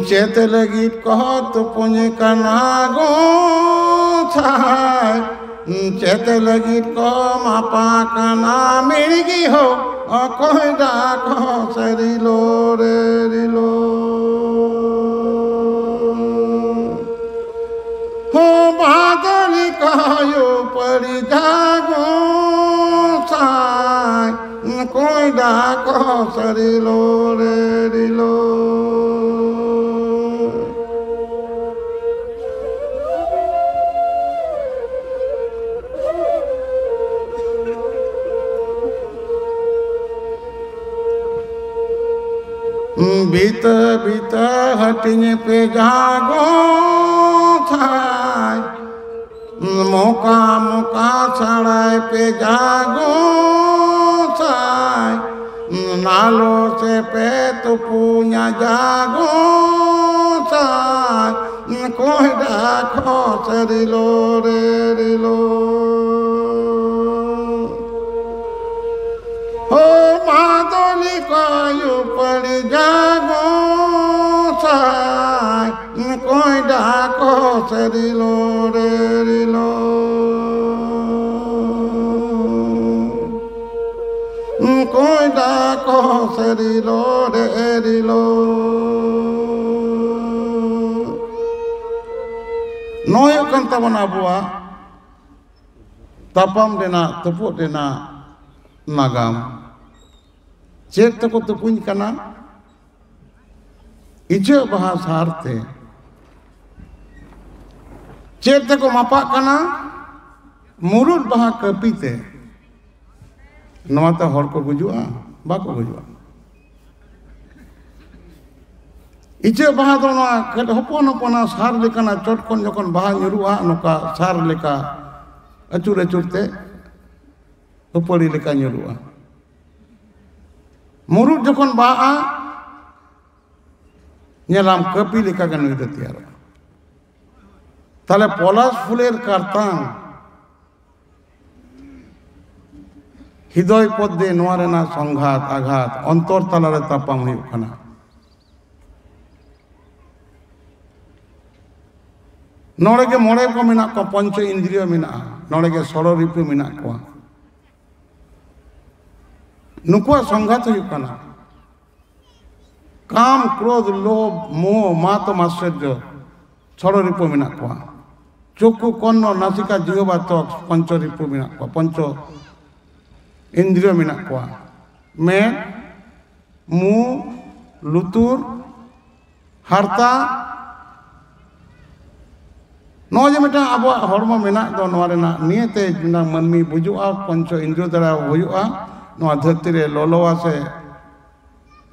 ᱪᱮᱫ ᱞᱟᱹᱜᱤᱫ ᱠᱚ ᱛᱩᱯᱩᱧ ᱠᱟᱱᱟ ᱜᱚᱸᱥᱟᱭ? ᱪᱮᱫ ᱞᱟᱹᱜᱤᱫ ᱠᱚ ᱢᱟᱯᱟ ᱠᱟᱱᱟ ᱢᱤᱲᱜᱤ ᱦᱚ? ᱚᱠᱚᱭ ᱰᱟᱠᱚ ᱥᱟᱹᱨᱤ ᱞᱚ ᱨᱮ ᱨᱤᱞᱚ᱾ ᱦᱚ ᱵᱟᱫᱚᱞᱤ ᱠᱟᱭᱚ ᱯᱟᱹᱲᱤ ᱡᱟᱜᱚ ᱥᱟᱭ, ᱠᱚᱭ ᱰᱟᱠᱚ ᱥᱟᱹᱨᱤ ᱞᱚ ᱨᱮ ᱨᱤᱞᱚ᱾ ᱵᱤᱛᱟᱹ ᱵᱤᱛᱟᱹ ᱦᱟᱹᱴᱤᱧ ᱯᱮ ᱡᱟᱜᱚ ᱥᱟᱭ, ᱢᱚᱠᱟ ᱢᱚᱠᱟ ᱥᱟᱲᱟᱭ ᱯᱮ ᱡᱟᱜᱚ ᱥᱟᱭ, ᱱᱟᱞᱚ ᱥᱮ ᱯᱮ ᱛᱩᱯᱩᱧᱟ ᱡᱟᱜᱚ ᱥᱟᱭ, ᱠᱚᱭᱰᱟ ᱠᱚ ᱥᱟᱹᱨᱤ ᱞᱚ ᱨᱮ ᱨᱤᱞᱚ᱾ ᱚ ᱢᱟᱫᱚᱞᱤ ᱠᱚᱭᱩ ᱯᱟᱹᱲᱤ ᱡᱟᱜᱚ ᱥᱟᱭ, ᱠᱚᱭᱰᱟ ᱠᱚ ᱥᱟᱹᱨᱤᱞᱚ ᱨᱮ ᱨᱤᱞᱚ᱾ ᱠᱚᱭᱰᱟ ᱠᱚ ᱥᱟᱹᱨᱤᱞᱚ ᱨᱮ ᱨᱤᱞᱚ᱾ ᱱᱚᱣᱟ ᱦᱩᱭᱩᱜ ᱠᱟᱱ ᱛᱟᱵᱚᱱᱟ ᱟᱵᱚᱣᱟᱜ ᱛᱟᱯᱟᱢ ᱨᱮᱱᱟᱜ, ᱛᱩᱯᱩᱫ ᱨᱮᱱᱟᱜ ᱱᱟᱜᱟᱢ᱾ ᱪᱮᱫ ᱛᱮᱠᱚ ᱛᱩᱯᱩᱧ ᱠᱟᱱᱟ? ᱤᱪᱟᱹᱜ ᱵᱟᱦᱟ ᱥᱟᱨ ᱛᱮ᱾ ᱪᱮᱫ ᱛᱮᱠᱚ ᱢᱟᱯᱟᱜ ᱠᱟᱱᱟ? ᱢᱩᱨᱩᱫ ᱵᱟᱦᱟ ᱠᱟᱹᱯᱤ ᱛᱮ᱾ ᱱᱚᱣᱟ ᱛᱮ ᱦᱚᱲ ᱠᱚ ᱜᱩᱡᱩᱜᱼᱟ? ᱵᱟᱠᱚ ᱜᱩᱡᱩᱜᱼᱟ᱾ ᱤᱪᱟᱹᱜ ᱵᱟᱦᱟ ᱫᱚ ᱱᱚᱣᱟ ᱠᱟᱹᱴ-, ᱦᱚᱯᱚᱱ ᱦᱚᱯᱚᱱᱟᱜ ᱥᱟᱨ ᱞᱮᱠᱟᱱᱟᱜ ᱪᱚᱴ ᱠᱷᱚᱱ ᱡᱚᱠᱷᱚᱱ ᱵᱟᱦᱟ ᱧᱩᱨᱩᱜᱼᱟ, ᱱᱚᱝᱠᱟ ᱥᱟᱨ ᱞᱮᱠᱟ ᱟᱹᱪᱩᱨ ᱟᱹᱪᱩᱨ ᱛᱮ ᱩᱯᱟᱹᱲᱤ ᱞᱮᱠᱟ ᱧᱩᱨᱩᱜᱼᱟ᱾ ᱢᱩᱨᱩᱫ ᱡᱚᱠᱷᱚᱱ ᱵᱟᱦᱟᱜᱼᱟ, ᱧᱮᱞᱟᱢ ᱠᱟᱹᱯᱤ ᱞᱮᱠᱟ ᱜᱮ ᱱᱩᱭ ᱫᱚ ᱛᱮᱭᱟᱨᱚᱜᱼᱟ᱾ ᱛᱟᱦᱞᱮ ᱯᱚᱞᱟᱥ ᱯᱷᱩᱞᱮᱨ ᱠᱟᱨᱛᱟᱝ ᱦᱤᱫᱚᱭ ᱯᱚᱫᱽᱫᱮ ᱱᱚᱣᱟ ᱨᱮᱱᱟᱜ ᱥᱚᱝᱜᱷᱟᱛ, ᱟᱜᱷᱟᱛ, ᱚᱱᱛᱚᱨ ᱛᱟᱞᱟᱨᱮ ᱛᱟᱯᱟᱢ ᱦᱩᱭᱩᱜ ᱠᱟᱱᱟ᱾ ᱱᱚᱰᱮ ᱜᱮ ᱢᱚᱬᱮ ᱠᱚ ᱢᱮᱱᱟᱜ ᱠᱚᱣᱟ, ᱯᱚᱧᱪᱚ ᱤᱱᱫᱨᱤᱭᱚ ᱢᱮᱱᱟᱜᱼᱟ, ᱱᱚᱰᱮ ᱜᱮ ᱥᱚᱲᱚ ᱨᱤᱯᱩ ᱢᱮᱱᱟᱜ ᱠᱚᱣᱟ᱾ ᱱᱩᱠᱩᱣᱟᱜ ᱥᱚᱝᱜᱷᱟᱛ ᱦᱩᱭᱩᱜ ᱠᱟᱱᱟ ᱠᱟᱢ, ᱠᱨᱳᱫᱷ, ᱞᱳᱵᱷ, ᱢᱳᱦ, ᱢᱟᱛᱚᱢ, ᱟᱥᱪᱚᱨᱡᱚ, ᱥᱚᱲᱚ ᱨᱤᱯᱩ ᱢᱮᱱᱟᱜ ᱠᱚᱣᱟ᱾ ᱪᱚᱠᱠᱷᱩ, ᱠᱚᱨᱱᱚ, ᱱᱟᱥᱤᱠᱟ, ᱡᱤᱦᱵᱟ, ᱛᱚᱠ, ᱯᱚᱧᱪᱚ ᱨᱤᱯᱩ ᱢᱮᱱᱟᱜ ᱠᱚᱣᱟ, ᱯᱚᱧᱪᱚ ᱤᱱᱫᱨᱤᱭᱚ ᱢᱮᱱᱟᱜ ᱠᱚᱣᱟ᱾ ᱢᱮᱫ, ᱢᱩ, ᱞᱩᱛᱩᱨ, ᱦᱟᱨᱛᱟ, ᱱᱚᱜᱼᱚᱭ ᱡᱮ ᱢᱤᱫᱴᱟᱝ ᱟᱵᱚᱣᱟᱜ ᱦᱚᱲᱢᱚ ᱢᱮᱱᱟᱜ ᱫᱚ, ᱱᱚᱣᱟ ᱨᱮᱱᱟᱜ ᱱᱤᱭᱟᱹᱛᱮ ᱢᱤᱫᱴᱟᱝ ᱢᱟᱹᱱᱢᱤ ᱵᱩᱡᱩᱜᱼᱟ, ᱯᱚᱧᱪᱚ ᱤᱱᱫᱨᱤᱭᱚ ᱫᱟᱨᱟ ᱦᱩᱭᱩᱜᱼᱟ᱾ ᱱᱚᱣᱟ ᱫᱷᱟᱹᱨᱛᱤ ᱨᱮ ᱞᱚᱞᱚᱣᱟ ᱥᱮ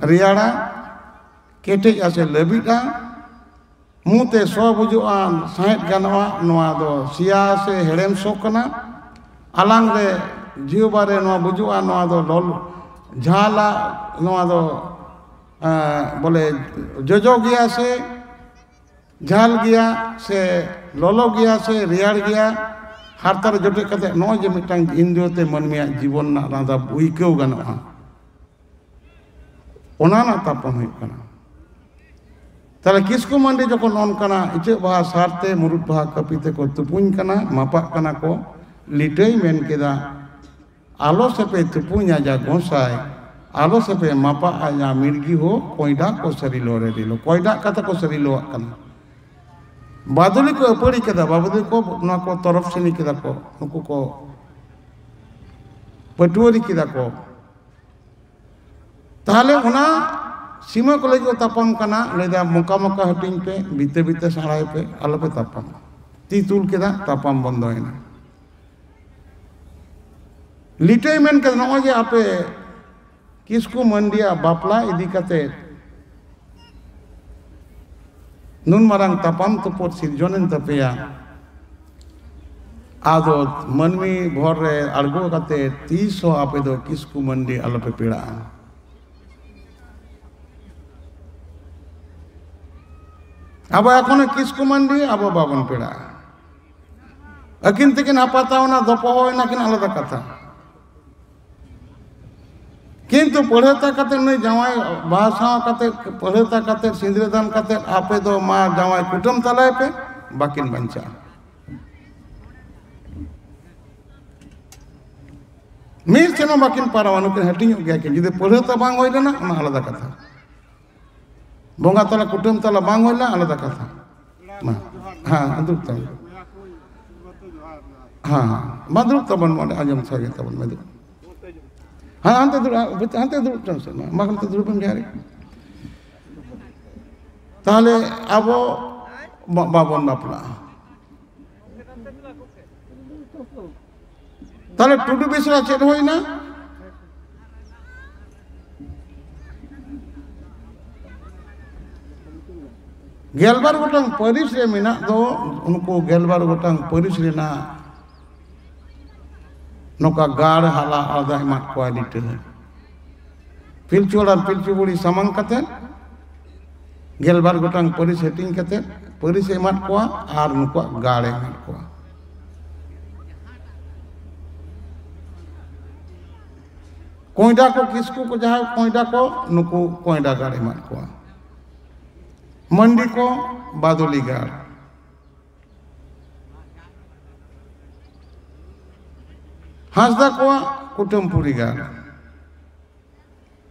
ᱨᱮᱭᱟᱲᱟ, ᱠᱮᱴᱮᱡᱼᱟ ᱥᱮ ᱞᱟᱹᱵᱤᱫᱼᱟ, ᱢᱩ ᱛᱮ ᱥᱚ ᱵᱩᱡᱩᱜᱼᱟ, ᱥᱟᱸᱦᱮᱫ ᱜᱟᱱᱚᱜᱼᱟ, ᱱᱚᱣᱟ ᱫᱚ ᱥᱮᱭᱟ ᱥᱮ ᱦᱮᱲᱮᱢ ᱥᱚ ᱠᱟᱱᱟ᱾ ᱟᱞᱟᱝ ᱨᱮ, ᱡᱤᱣᱵᱟ ᱨᱮ ᱱᱚᱣᱟ ᱵᱩᱡᱩᱜᱼᱟ, ᱱᱚᱣᱟ ᱫᱚ ᱞᱚᱞ, ᱡᱷᱟᱞᱟ, ᱱᱚᱣᱟ ᱫᱚ, ᱮᱸ, ᱵᱚᱞᱮ ᱡᱚᱡᱚ ᱜᱮᱭᱟ ᱥᱮ ᱡᱷᱟᱞ ᱜᱮᱭᱟ ᱥᱮ ᱞᱚᱞᱚ ᱜᱮᱭᱟ ᱥᱮ ᱨᱮᱭᱟᱲ ᱜᱮᱭᱟ᱾ ᱦᱟᱨᱛᱟ ᱨᱮ ᱡᱚᱴᱮᱫ ᱠᱟᱛᱮ ᱱᱚᱜᱼᱚᱭ ᱡᱮ ᱢᱤᱫᱴᱟᱝ ᱤᱱᱫᱨᱤᱭᱚ ᱛᱮ ᱢᱟᱹᱱᱢᱤᱭᱟᱜ ᱡᱤᱵᱚᱱ ᱨᱮᱱᱟᱜ ᱨᱟᱸᱫᱟ ᱟᱹᱭᱠᱟᱹᱣ ᱜᱟᱱᱚᱜᱼᱟ, ᱚᱱᱟ ᱨᱮᱱᱟᱜ ᱛᱟᱯᱟᱢ ᱦᱩᱭᱩᱜ ᱠᱟᱱᱟ᱾ ᱛᱟᱦᱞᱮ ᱠᱤᱥᱠᱩ ᱢᱟᱱᱰᱤ ᱡᱚᱠᱷᱚᱱ ᱱᱚᱝᱠᱟᱱᱟᱜ ᱤᱪᱟᱹᱜ ᱵᱟᱦᱟ ᱥᱟᱨ ᱛᱮ ᱢᱩᱨᱩᱫ ᱵᱟᱦᱟ ᱠᱟᱹᱯᱤ ᱛᱮᱠᱚ ᱛᱩᱯᱩᱧ ᱠᱟᱱᱟ, ᱢᱟᱯᱟᱜ ᱠᱟᱱᱟ ᱠᱚ, ᱞᱤᱴᱟᱹᱭ ᱢᱮᱱ ᱠᱮᱫᱟ, "ᱟᱞᱚ ᱥᱮᱯᱮ ᱛᱩᱯᱩᱧᱟ ᱡᱟ ᱜᱚᱸᱥᱟᱭ, ᱟᱞᱚ ᱥᱮᱯᱮ ᱢᱟᱯᱟᱜᱼᱟ ᱡᱟ ᱢᱤᱨᱜᱤ ᱦᱳ, ᱠᱚᱭᱰᱟ ᱠᱚ ᱥᱟᱹᱨᱤᱞᱳ ᱨᱮ ᱨᱤᱞᱳ", ᱠᱚᱭᱰᱟ ᱠᱟᱛᱷᱟ ᱠᱚ ᱥᱟᱹᱨᱤᱞᱳᱣᱟᱜ ᱠᱟᱱᱟ᱾ ᱵᱟᱫᱩᱞᱤ ᱠᱚ ᱟᱹᱯᱟᱹᱲᱤ ᱠᱮᱫᱟ, ᱵᱟᱵᱩᱫᱤ ᱠᱚ ᱱᱚᱣᱟ ᱠᱚ ᱛᱚᱨᱚᱯ ᱥᱤᱱᱤ ᱠᱮᱫᱟ ᱠᱚ, ᱱᱩᱠᱩ ᱠᱚ ᱯᱟᱹᱴᱩᱣᱟᱹᱨᱤ ᱠᱮᱫᱟ ᱠᱚ᱾ ᱛᱟᱦᱞᱮ ᱚᱱᱟ ᱥᱤᱢᱟᱹ ᱠᱚ ᱞᱟᱹᱜᱤᱫ ᱠᱚ ᱛᱟᱯᱟᱢ ᱠᱟᱱᱟ, ᱞᱟᱹᱭᱫᱟ, "ᱢᱚᱠᱟ ᱢᱚᱠᱟ ᱦᱟᱹᱴᱤᱧ ᱯᱮ, ᱵᱤᱛᱟᱹ ᱵᱤᱛᱟᱹ ᱥᱟᱲᱟᱭ ᱯᱮ, ᱟᱞᱚᱯᱮ ᱛᱟᱯᱟᱢᱟ᱾" ᱛᱤ ᱛᱩᱞ ᱠᱮᱫᱟ, ᱛᱟᱯᱟᱢ ᱵᱚᱱᱫᱚᱭᱮᱱᱟ᱾ ᱞᱤᱴᱟᱹᱭ ᱢᱮᱱ ᱠᱮᱫᱟ, "ᱱᱚᱜᱼᱚᱭ ᱡᱮ ᱟᱯᱮ ᱠᱤᱥᱠᱩ ᱢᱟᱱᱰᱤᱭᱟᱜ ᱵᱟᱯᱞᱟ ᱤᱫᱤ ᱠᱟᱛᱮ ᱱᱩᱱ ᱢᱟᱨᱟᱝ ᱛᱟᱯᱟᱢ ᱛᱩᱯᱩᱫ ᱥᱤᱨᱡᱚᱱᱮᱱ ᱛᱟᱯᱮᱭᱟ, ᱟᱫᱚ ᱢᱟᱹᱱᱢᱤ ᱵᱷᱚᱨ ᱨᱮ ᱟᱬᱜᱚ ᱠᱟᱛᱮ ᱛᱤᱥ ᱦᱚᱸ ᱟᱯᱮ ᱫᱚ ᱠᱤᱥᱠᱩ ᱢᱟᱱᱰᱤ ᱟᱞᱚᱯᱮ ᱯᱮᱲᱟᱜᱼᱟ᱾ ᱟᱵᱚ ᱮᱠᱷᱚᱱᱳ ᱠᱤᱥᱠᱩ ᱢᱟᱱᱰᱤ ᱟᱵᱚ ᱵᱟᱵᱚᱱ ᱯᱮᱲᱟᱜᱼᱟ᱾ ᱟᱹᱠᱤᱱ ᱛᱮᱠᱤᱱ ᱟᱯᱟᱛᱟᱣᱱᱟ, ᱫᱚᱯᱚᱦᱚᱭᱱᱟ ᱠᱤᱱ, ᱟᱞᱟᱫᱟ ᱠᱟᱛᱷᱟ᱾ ᱠᱤᱱᱛᱩ ᱯᱟᱹᱲᱦᱟᱹᱛᱟ ᱠᱟᱛᱮ ᱱᱩᱭ ᱡᱟᱶᱟᱭ ᱵᱟᱦᱟ ᱥᱟᱶ ᱠᱟᱛᱮ, ᱯᱟᱹᱲᱦᱟᱹᱛᱟ ᱠᱟᱛᱮ, ᱥᱤᱸᱫᱽᱨᱟᱹ ᱫᱟᱱ ᱠᱟᱛᱮ, ᱟᱯᱮ ᱫᱚ ᱢᱟ ᱡᱟᱶᱟᱭ ᱠᱩᱴᱟᱹᱢ ᱛᱟᱞᱟᱭ ᱯᱮ, ᱵᱟᱹᱠᱤᱱ ᱵᱟᱧᱪᱟᱜᱼᱟ᱾ ᱢᱤᱫ ᱥᱮᱨᱢᱟ ᱵᱟᱹᱠᱤᱱ ᱯᱟᱨᱟᱣᱟ, ᱱᱩᱠᱤᱱ ᱦᱟᱹᱴᱤᱧᱚᱜ ᱜᱮᱭᱟ ᱠᱤᱱ᱾ ᱡᱩᱫᱤ ᱯᱟᱹᱲᱦᱟᱹᱛᱟ ᱵᱟᱝ ᱦᱩᱭ ᱞᱮᱱᱟ, ᱚᱱᱟ ᱟᱞᱟᱫᱟ ᱠᱟᱛᱷᱟ᱾ ᱵᱚᱸᱜᱟ ᱛᱟᱞᱟ, ᱠᱩᱴᱟᱹᱢ ᱛᱟᱞᱟ ᱵᱟᱝ ᱦᱩᱭ ᱞᱮᱱᱟ, ᱟᱞᱟᱫᱟ ᱠᱟᱛᱷᱟ᱾ ᱢᱟ, ᱦᱮᱸ, ᱫᱩᱲᱩᱵ ᱛᱟᱵᱚᱱ᱾ ᱦᱮᱸ, ᱦᱮᱸ, ᱢᱟ ᱫᱩᱲᱩᱵ ᱛᱟᱵᱚᱱ, ᱚᱸᱰᱮ ᱟᱸᱡᱚᱢ ᱥᱟᱹᱨᱤ ᱛᱟᱵᱚᱱ ᱢᱮ, ᱫᱩᱲᱩᱵ᱾ ᱦᱮᱸ, ᱦᱟᱱᱛᱮ ᱫᱩᱲᱩᱵ, ᱦᱟᱱᱛᱮ ᱫᱩᱲᱩᱵ ᱪᱚᱝ ᱥᱮ, ᱢᱟ, ᱢᱟ, ᱦᱟᱱᱛᱮ ᱫᱩᱲᱩᱵ ᱮᱢ ᱡᱟᱦᱟᱸ ᱨᱮ᱾ ᱛᱟᱦᱞᱮ ᱟᱵᱚ ᱵᱟ-, ᱵᱟᱵᱚᱱ ᱵᱟᱯᱞᱟᱜᱼᱟ᱾ ᱛᱟᱦᱞᱮ ᱴᱩᱰᱩ ᱵᱮᱥᱨᱟ ᱪᱮᱫ ᱦᱩᱭᱱᱟ? ᱜᱮᱞᱵᱟᱨ ᱜᱚᱴᱟᱝ ᱯᱟᱹᱨᱤᱥ ᱨᱮ ᱢᱮᱱᱟᱜ ᱫᱚ, ᱩᱱᱠᱩ ᱜᱮᱞᱵᱟᱨ ᱜᱚᱴᱟᱝ ᱯᱟᱹᱨᱤᱥ ᱨᱮᱱᱟᱜ ᱱᱚᱝᱠᱟ ᱜᱟᱲ ᱦᱟᱞᱟ ᱟᱞᱟᱫᱟ ᱮᱢᱟᱫ ᱠᱚᱣᱟ ᱞᱤᱴᱟᱹ᱾ ᱯᱤᱞᱪᱩ ᱦᱟᱲᱟᱢ ᱯᱤᱞᱪᱩ ᱵᱩᱲᱦᱤ ᱥᱟᱢᱟᱝ ᱠᱟᱛᱮ, ᱜᱮᱞᱵᱟᱨ ᱜᱚᱴᱟᱝ ᱯᱟᱹᱨᱤᱥ ᱦᱟᱹᱴᱤᱧ ᱠᱟᱛᱮ, ᱯᱟᱹᱨᱤᱥ ᱮ ᱮᱢᱟᱫ ᱠᱚᱣᱟ ᱟᱨ ᱱᱩᱠᱩᱣᱟᱜ ᱜᱟᱲ ᱮ ᱮᱢᱟᱫ ᱠᱚᱣᱟ᱾ ᱠᱚᱸᱭᱰᱟ ᱠᱚ, ᱠᱤᱥᱠᱩ ᱠᱚ, ᱡᱟᱦᱟᱸᱭ ᱠᱚᱸᱭᱰᱟ ᱠᱚ, ᱱᱩᱠᱩ ᱠᱚᱸᱭᱰᱟ ᱜᱟᱲ ᱮᱢᱟᱫ ᱠᱚᱣᱟ᱾ ᱢᱟᱱᱰᱤ ᱠᱚ ᱵᱟᱫᱚᱞᱤ ᱜᱟᱲ, ᱦᱟᱸᱥᱫᱟ ᱠᱚᱣᱟᱜ ᱠᱩᱴᱟᱹᱢᱯᱩᱨᱤ ᱜᱟᱲ,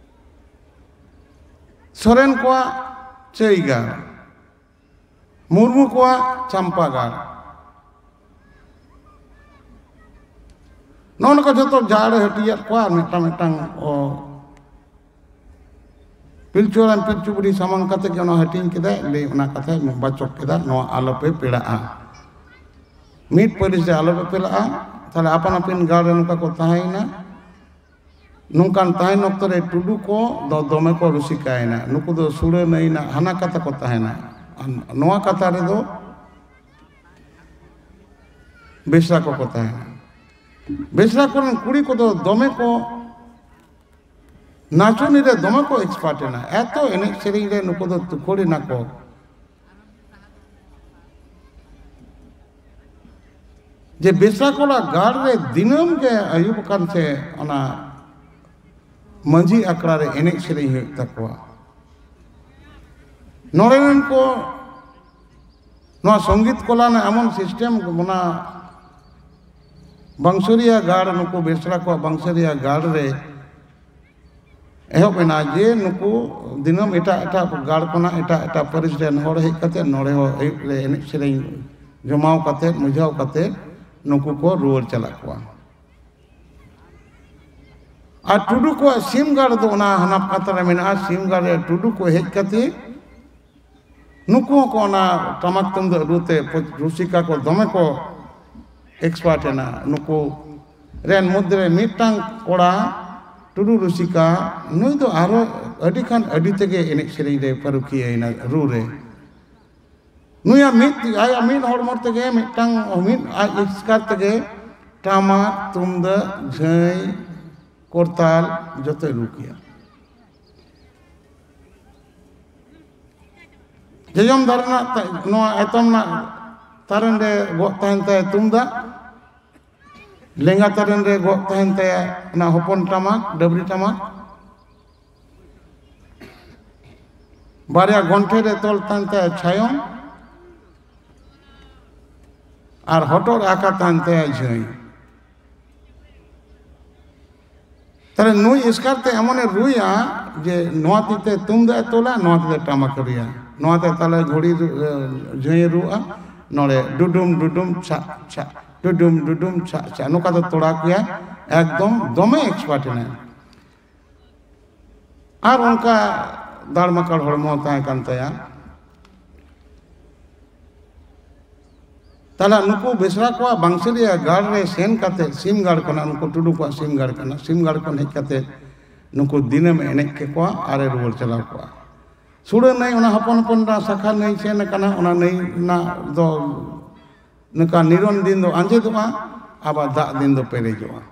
ᱥᱚᱨᱮᱱ ᱠᱚᱣᱟᱜ ᱪᱟᱹᱭ ᱜᱟᱲ, ᱢᱩᱨᱢᱩ ᱠᱚᱣᱟᱜ ᱪᱟᱢᱯᱟ ᱜᱟᱲ᱾ ᱱᱚᱜᱼᱚ ᱱᱚᱝᱠᱟ ᱡᱷᱚᱛᱚ ᱡᱟᱲ ᱮ ᱦᱟᱹᱴᱤᱧᱟᱫ ᱠᱚᱣᱟ ᱟᱨ ᱢᱤᱫᱴᱟᱝ ᱢᱤᱫᱴᱟᱝ, ᱚ, ᱯᱤᱞᱪᱩ ᱦᱟᱲᱟᱢ ᱯᱤᱞᱪᱩ ᱵᱩᱲᱦᱤ ᱥᱟᱢᱟᱝ ᱠᱟᱛᱮ ᱜᱮ ᱚᱱᱟ ᱦᱟᱹᱴᱤᱧ ᱠᱮᱫᱟᱭ, ᱞᱟᱹᱭ ᱚᱱᱟ ᱠᱟᱛᱷᱟᱭ ᱵᱟᱪᱚᱠ ᱠᱮᱫᱟ, ᱱᱚᱣᱟ ᱟᱞᱚᱯᱮ ᱯᱮᱲᱟᱜᱼᱟ᱾ ᱢᱤᱫ ᱯᱟᱹᱨᱤᱥ ᱨᱮ ᱟᱞᱚᱯᱮ ᱯᱮᱲᱟᱜᱼᱟ᱾ ᱛᱟᱦᱞᱮ ᱟᱯᱟᱱ ᱟᱹᱯᱤᱱ ᱜᱟᱲ ᱨᱮ ᱱᱚᱝᱠᱟ ᱠᱚ ᱛᱟᱦᱮᱸᱭᱮᱱᱟ᱾ ᱱᱚᱝᱠᱟᱱ ᱛᱟᱦᱮᱱ ᱚᱠᱛᱚ ᱨᱮ ᱴᱩᱰᱩ ᱠᱚ ᱫᱚ ᱫᱚᱢᱮ ᱠᱚ ᱨᱩᱥᱤᱠᱟᱭᱮᱱᱟ, ᱱᱩᱠᱩ ᱫᱚ ᱥᱩᱲᱟᱹ ᱱᱟᱹᱭᱱᱟ ᱦᱟᱱᱟ ᱠᱟᱛᱷᱟ ᱠᱚ ᱛᱟᱦᱮᱱᱟ᱾ ᱟᱨ ᱱᱚᱣᱟ ᱠᱟᱛᱷᱟ ᱨᱮᱫᱚ ᱵᱮᱥᱨᱟ ᱠᱚᱠᱚ ᱛᱟᱦᱮᱱᱟ᱾ ᱵᱮᱥᱨᱟ ᱠᱚᱨᱮᱱ ᱠᱩᱲᱤ ᱠᱚᱫᱚ ᱫᱚᱢᱮ ᱠᱚ ᱱᱟᱪᱚᱱᱤ ᱨᱮ ᱫᱚᱢᱮ ᱠᱚ expert ᱮᱱᱟ, ᱮᱛᱚ ᱮᱱᱮᱡ ᱥᱮᱨᱮᱧ ᱨᱮ ᱱᱩᱠᱩ ᱫᱚ ᱛᱩᱠᱷᱚᱲ ᱮᱱᱟ ᱠᱚ᱾ ᱡᱮ ᱵᱮᱥᱨᱟ ᱠᱚᱲᱟ ᱜᱟᱲ ᱨᱮ ᱫᱤᱱᱟᱹᱢ ᱜᱮ ᱟᱹᱭᱩᱵ ᱟᱠᱟᱱ ᱥᱮ ᱚᱱᱟ ᱢᱟᱹᱡᱷᱤ ᱟᱠᱷᱲᱟ ᱨᱮ ᱮᱱᱮᱡ ᱥᱮᱨᱮᱧ ᱦᱩᱭᱩᱜ ᱛᱟᱠᱚᱣᱟ᱾ ᱱᱚᱰᱮ ᱨᱮᱱ ᱠᱚ ᱱᱚᱣᱟ ᱥᱚᱝᱜᱤᱛ ᱠᱚᱞᱟ ᱨᱮᱱᱟᱜ ᱮᱢᱚᱱ system, ᱚᱱᱟ ᱵᱟᱝᱥᱟᱹᱨᱤᱭᱟ ᱜᱟᱲ, ᱱᱩᱠᱩ ᱵᱮᱥᱨᱟ ᱠᱚᱣᱟᱜ ᱵᱟᱝᱥᱟᱹᱨᱤᱭᱟ ᱜᱟᱲ ᱨᱮ ᱮᱦᱚᱵ ᱮᱱᱟ ᱡᱮ ᱱᱩᱠᱩ ᱫᱤᱱᱟᱹᱢ ᱮᱴᱟᱜ ᱮᱴᱟᱜ ᱜᱟᱲ ᱠᱷᱚᱱᱟᱜ ᱮᱴᱟᱜ ᱮᱴᱟᱜ ᱯᱟᱹᱨᱤᱥ ᱨᱮᱱ ᱦᱚᱲ ᱦᱮᱡ ᱠᱟᱛᱮ ᱱᱚᱰᱮ ᱦᱚᱸ ᱟᱹᱭᱩᱵ ᱨᱮ ᱮᱱᱮᱡ ᱥᱮᱨᱮᱧ ᱡᱚᱢᱟᱣ ᱠᱟᱛᱮ, ᱢᱩᱡᱷᱟᱹᱣ ᱠᱟᱛᱮ ᱱᱩᱠᱩ ᱠᱚ ᱨᱩᱣᱟᱹᱲ ᱪᱟᱞᱟᱜ ᱠᱚᱣᱟ᱾ ᱟᱨ ᱴᱩᱰᱩ ᱠᱚᱣᱟᱜ ᱥᱤᱢᱜᱟᱲ ᱫᱚ ᱚᱱᱟ ᱦᱟᱱᱟ ᱯᱟᱛᱟ ᱨᱮ ᱢᱮᱱᱟᱜᱼᱟ᱾ ᱥᱤᱢᱜᱟᱲ ᱨᱮ ᱴᱩᱰᱩ ᱠᱚ ᱦᱮᱡ ᱠᱟᱛᱮ ᱱᱩᱠᱩ ᱦᱚᱸᱠᱚ ᱚᱱᱟ ᱴᱟᱢᱟᱠ ᱛᱩᱢᱫᱟᱜ ᱨᱩ ᱛᱮ ᱨᱩᱥᱤᱠᱟ ᱠᱚ ᱫᱚᱢᱮ ᱠᱚ expert ᱮᱱᱟ᱾ ᱱᱩᱠᱩ ᱨᱮᱱ ᱢᱚᱫᱽᱫᱷᱮ ᱨᱮ ᱢᱤᱫᱴᱟᱝ ᱠᱚᱲᱟ, ᱴᱩᱰᱩ ᱨᱩᱥᱤᱠᱟ, ᱱᱩᱭ ᱫᱚ ᱟᱨᱚ ᱟᱹᱰᱤ ᱠᱷᱟᱱ ᱟᱹᱰᱤ ᱛᱮᱜᱮ ᱮᱱᱮᱡ ᱥᱮᱨᱮᱧ ᱨᱮ ᱯᱟᱹᱨᱩᱠᱷᱤᱭᱟᱹᱭᱮᱱᱟ, ᱨᱩ ᱨᱮ᱾ ᱱᱩᱭᱟᱜ ᱢᱤᱫ, ᱟᱭᱟᱜ ᱢᱤᱫ ᱦᱚᱲᱢᱚ ᱛᱮᱜᱮ ᱢᱤᱫᱴᱟᱝ, ᱢᱤᱫ ᱟᱡ ᱮᱥᱠᱟᱨ ᱛᱮᱜᱮ ᱴᱟᱢᱟᱠ, ᱛᱩᱢᱫᱟᱜ, ᱡᱷᱟᱹᱭ, ᱠᱚᱨᱛᱟᱞ ᱡᱚᱛᱚᱭ ᱨᱩ ᱠᱮᱭᱟ᱾ ᱡᱚᱡᱚᱢ ᱫᱷᱟᱨᱮ ᱨᱮᱱᱟᱜ ᱛᱟ-, ᱱᱚᱣᱟ ᱮᱛᱚᱢ ᱨᱮᱱᱟᱜ ᱛᱟᱨᱮᱱ ᱨᱮ ᱜᱚᱜ ᱛᱟᱦᱮᱱ ᱛᱟᱭᱟ ᱛᱩᱢᱫᱟᱜ, ᱞᱮᱸᱜᱟ ᱛᱟᱨᱮᱱ ᱨᱮ ᱜᱚᱜ ᱛᱟᱦᱮᱱ ᱛᱟᱭᱟ ᱚᱱᱟ ᱦᱚᱯᱚᱱ ᱴᱟᱢᱟᱠ, ᱰᱟᱹᱵᱽᱨᱤ ᱴᱟᱢᱟᱠ᱾ ᱵᱟᱨᱭᱟ ᱜᱚᱱᱴᱷᱮ ᱨᱮ ᱛᱚᱞ ᱛᱟᱦᱮᱱ ᱛᱟᱭᱟ ᱪᱷᱟᱭᱚᱢ᱾ ᱟᱨ ᱦᱚᱴᱚᱜ ᱨᱮ ᱟᱠᱟ ᱛᱟᱦᱮᱱ ᱛᱟᱭᱟ ᱡᱷᱟᱹᱭ᱾ ᱛᱟᱦᱞᱮ ᱱᱩᱭ ᱮᱥᱠᱟᱨ ᱛᱮ ᱮᱢᱚᱱᱮ ᱨᱩᱭᱟ ᱡᱮ ᱱᱚᱣᱟ ᱛᱤ ᱛᱮ ᱛᱩᱢᱫᱟᱜ ᱮ ᱛᱚᱞᱟ, ᱱᱚᱣᱟ ᱛᱤ ᱛᱮ ᱴᱟᱢᱟᱠ ᱮ ᱨᱩᱭᱟ, ᱱᱚᱣᱟ ᱛᱮ ᱛᱟᱦᱞᱮ ᱜᱷᱩᱲᱤ ᱨᱩ-, ᱮ, ᱡᱷᱟᱹᱭ ᱮ ᱨᱩᱣᱟ, ᱱᱚᱰᱮ ᱰᱩᱰᱩᱢ ᱰᱩᱰᱩᱢ ᱪᱷᱟᱜ ᱪᱷᱟᱜ, ᱰᱩᱰᱩᱢ ᱰᱩᱰᱩᱢ ᱪᱷᱟᱜ ᱪᱷᱟᱜ, ᱱᱚᱝᱠᱟ ᱫᱚ ᱛᱚᱲᱟ ᱠᱮᱭᱟ, ᱮᱠᱫᱚᱢ ᱫᱚᱢᱮ expert ᱮᱱᱟᱭ᱾ ᱟᱨ ᱚᱱᱠᱟ ᱫᱟᱲᱢᱟᱠᱟᱲ ᱦᱚᱲᱢᱚ ᱛᱟᱦᱮᱸ ᱠᱟᱱ ᱛᱟᱭᱟ᱾ ᱛᱟᱦᱞᱮ ᱱᱩᱠᱩ ᱵᱮᱥᱨᱟ ᱠᱚᱣᱟᱜ ᱵᱟᱝᱥᱟᱹᱨᱤᱭᱟ ᱜᱟᱲ ᱨᱮ ᱥᱮᱱ ᱠᱟᱛᱮ, ᱥᱤᱢᱜᱟᱲ ᱠᱷᱚᱱᱟᱜ, ᱱᱩᱠᱩ ᱴᱩᱰᱩ ᱠᱚᱣᱟᱜ ᱥᱤᱢᱜᱟᱲ ᱠᱟᱱᱟ, ᱥᱤᱢᱜᱟᱲ ᱠᱷᱚᱱ ᱦᱮᱡ ᱠᱟᱛᱮ ᱱᱩᱠᱩ ᱫᱤᱱᱟᱹᱢ ᱮᱱᱮᱡ ᱠᱮᱠᱚᱣᱟ ᱟᱨᱮ ᱨᱩᱣᱟᱹᱲ ᱪᱟᱞᱟᱣ ᱠᱚᱣᱟ᱾ ᱥᱩᱲᱟᱹ ᱱᱟᱹᱭ, ᱚᱱᱟ ᱦᱚᱯᱚᱱ ᱦᱚᱯᱚᱱ ᱥᱟᱠᱷᱟ ᱱᱟᱹᱭ ᱥᱮᱱ ᱟᱠᱟᱱᱟ, ᱚᱱᱟ ᱱᱟᱹᱭ ᱨᱮᱱᱟᱜ ᱫᱚ ᱱᱚᱝᱠᱟ ᱱᱤᱨᱚᱱ ᱫᱤᱱ ᱫᱚ ᱟᱸᱡᱮᱫᱚᱜᱼᱟ, ᱟᱵᱟᱨ ᱫᱟᱜ ᱫᱤᱱ ᱫᱚ ᱯᱮᱨᱮᱡᱚᱜᱼᱟ᱾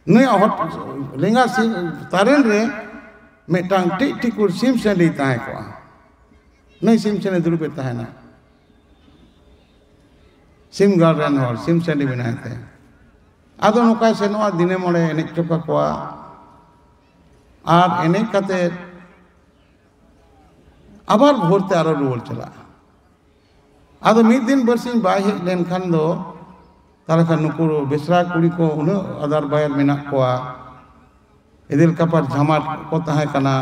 ᱱᱩᱭᱟᱜ ᱦᱚᱴ-, ᱞᱮᱸᱜᱟ ᱥᱤᱢ ᱛᱟᱨᱮᱱ ᱨᱮ ᱢᱤᱫᱴᱟᱝ ᱴᱤᱡ ᱴᱤᱠᱩᱨ ᱥᱤᱢ ᱥᱟᱺᱰᱤᱭ ᱛᱟᱦᱮᱸ ᱠᱚᱜᱼᱟ᱾ ᱱᱩᱭ ᱥᱤᱢ ᱥᱟᱺᱰᱤ ᱫᱩᱲᱩᱵ ᱮ ᱛᱟᱦᱮᱱᱟ᱾ ᱥᱤᱢ ᱜᱟᱲ ᱨᱮᱱ ᱦᱚᱲ ᱥᱤᱢ ᱥᱟᱺᱰᱤ ᱢᱮᱱᱟᱭ ᱛᱮ᱾ ᱟᱫᱚ ᱱᱚᱝᱠᱟᱭ ᱥᱮᱱᱚᱜᱼᱟ, ᱫᱤᱱᱮ ᱢᱚᱬᱮ ᱮᱱᱮᱡ ᱦᱚᱪᱚ ᱠᱟᱠᱚᱣᱟ᱾ ᱟᱨ ᱮᱱᱮᱡ ᱠᱟᱛᱮ ᱟᱵᱟᱨ ᱵᱷᱳᱨ ᱛᱮ ᱟᱨᱚ ᱨᱩᱣᱟᱹᱲ ᱪᱟᱞᱟᱜᱼᱟ᱾ ᱟᱫᱚ ᱢᱤᱫ ᱫᱤᱱ ᱵᱟᱨᱥᱤᱧ ᱵᱟᱭ ᱦᱮᱡ ᱞᱮᱱᱠᱷᱟᱱ ᱫᱚ, ᱛᱟᱦᱚᱞᱮ ᱠᱷᱟᱱ ᱱᱩᱠᱩ ᱵᱮᱥᱨᱟ ᱠᱩᱲᱤ ᱠᱚ ᱩᱱᱟᱹᱜ ᱟᱫᱟᱨ ᱵᱟᱭᱟᱨ ᱢᱮᱱᱟᱜ ᱠᱚᱣᱟ, ᱤᱫᱤᱞ ᱠᱟᱯᱟᱨ ᱡᱷᱟᱢᱟᱴ ᱠᱚ ᱛᱟᱦᱮᱸ ᱠᱟᱱᱟ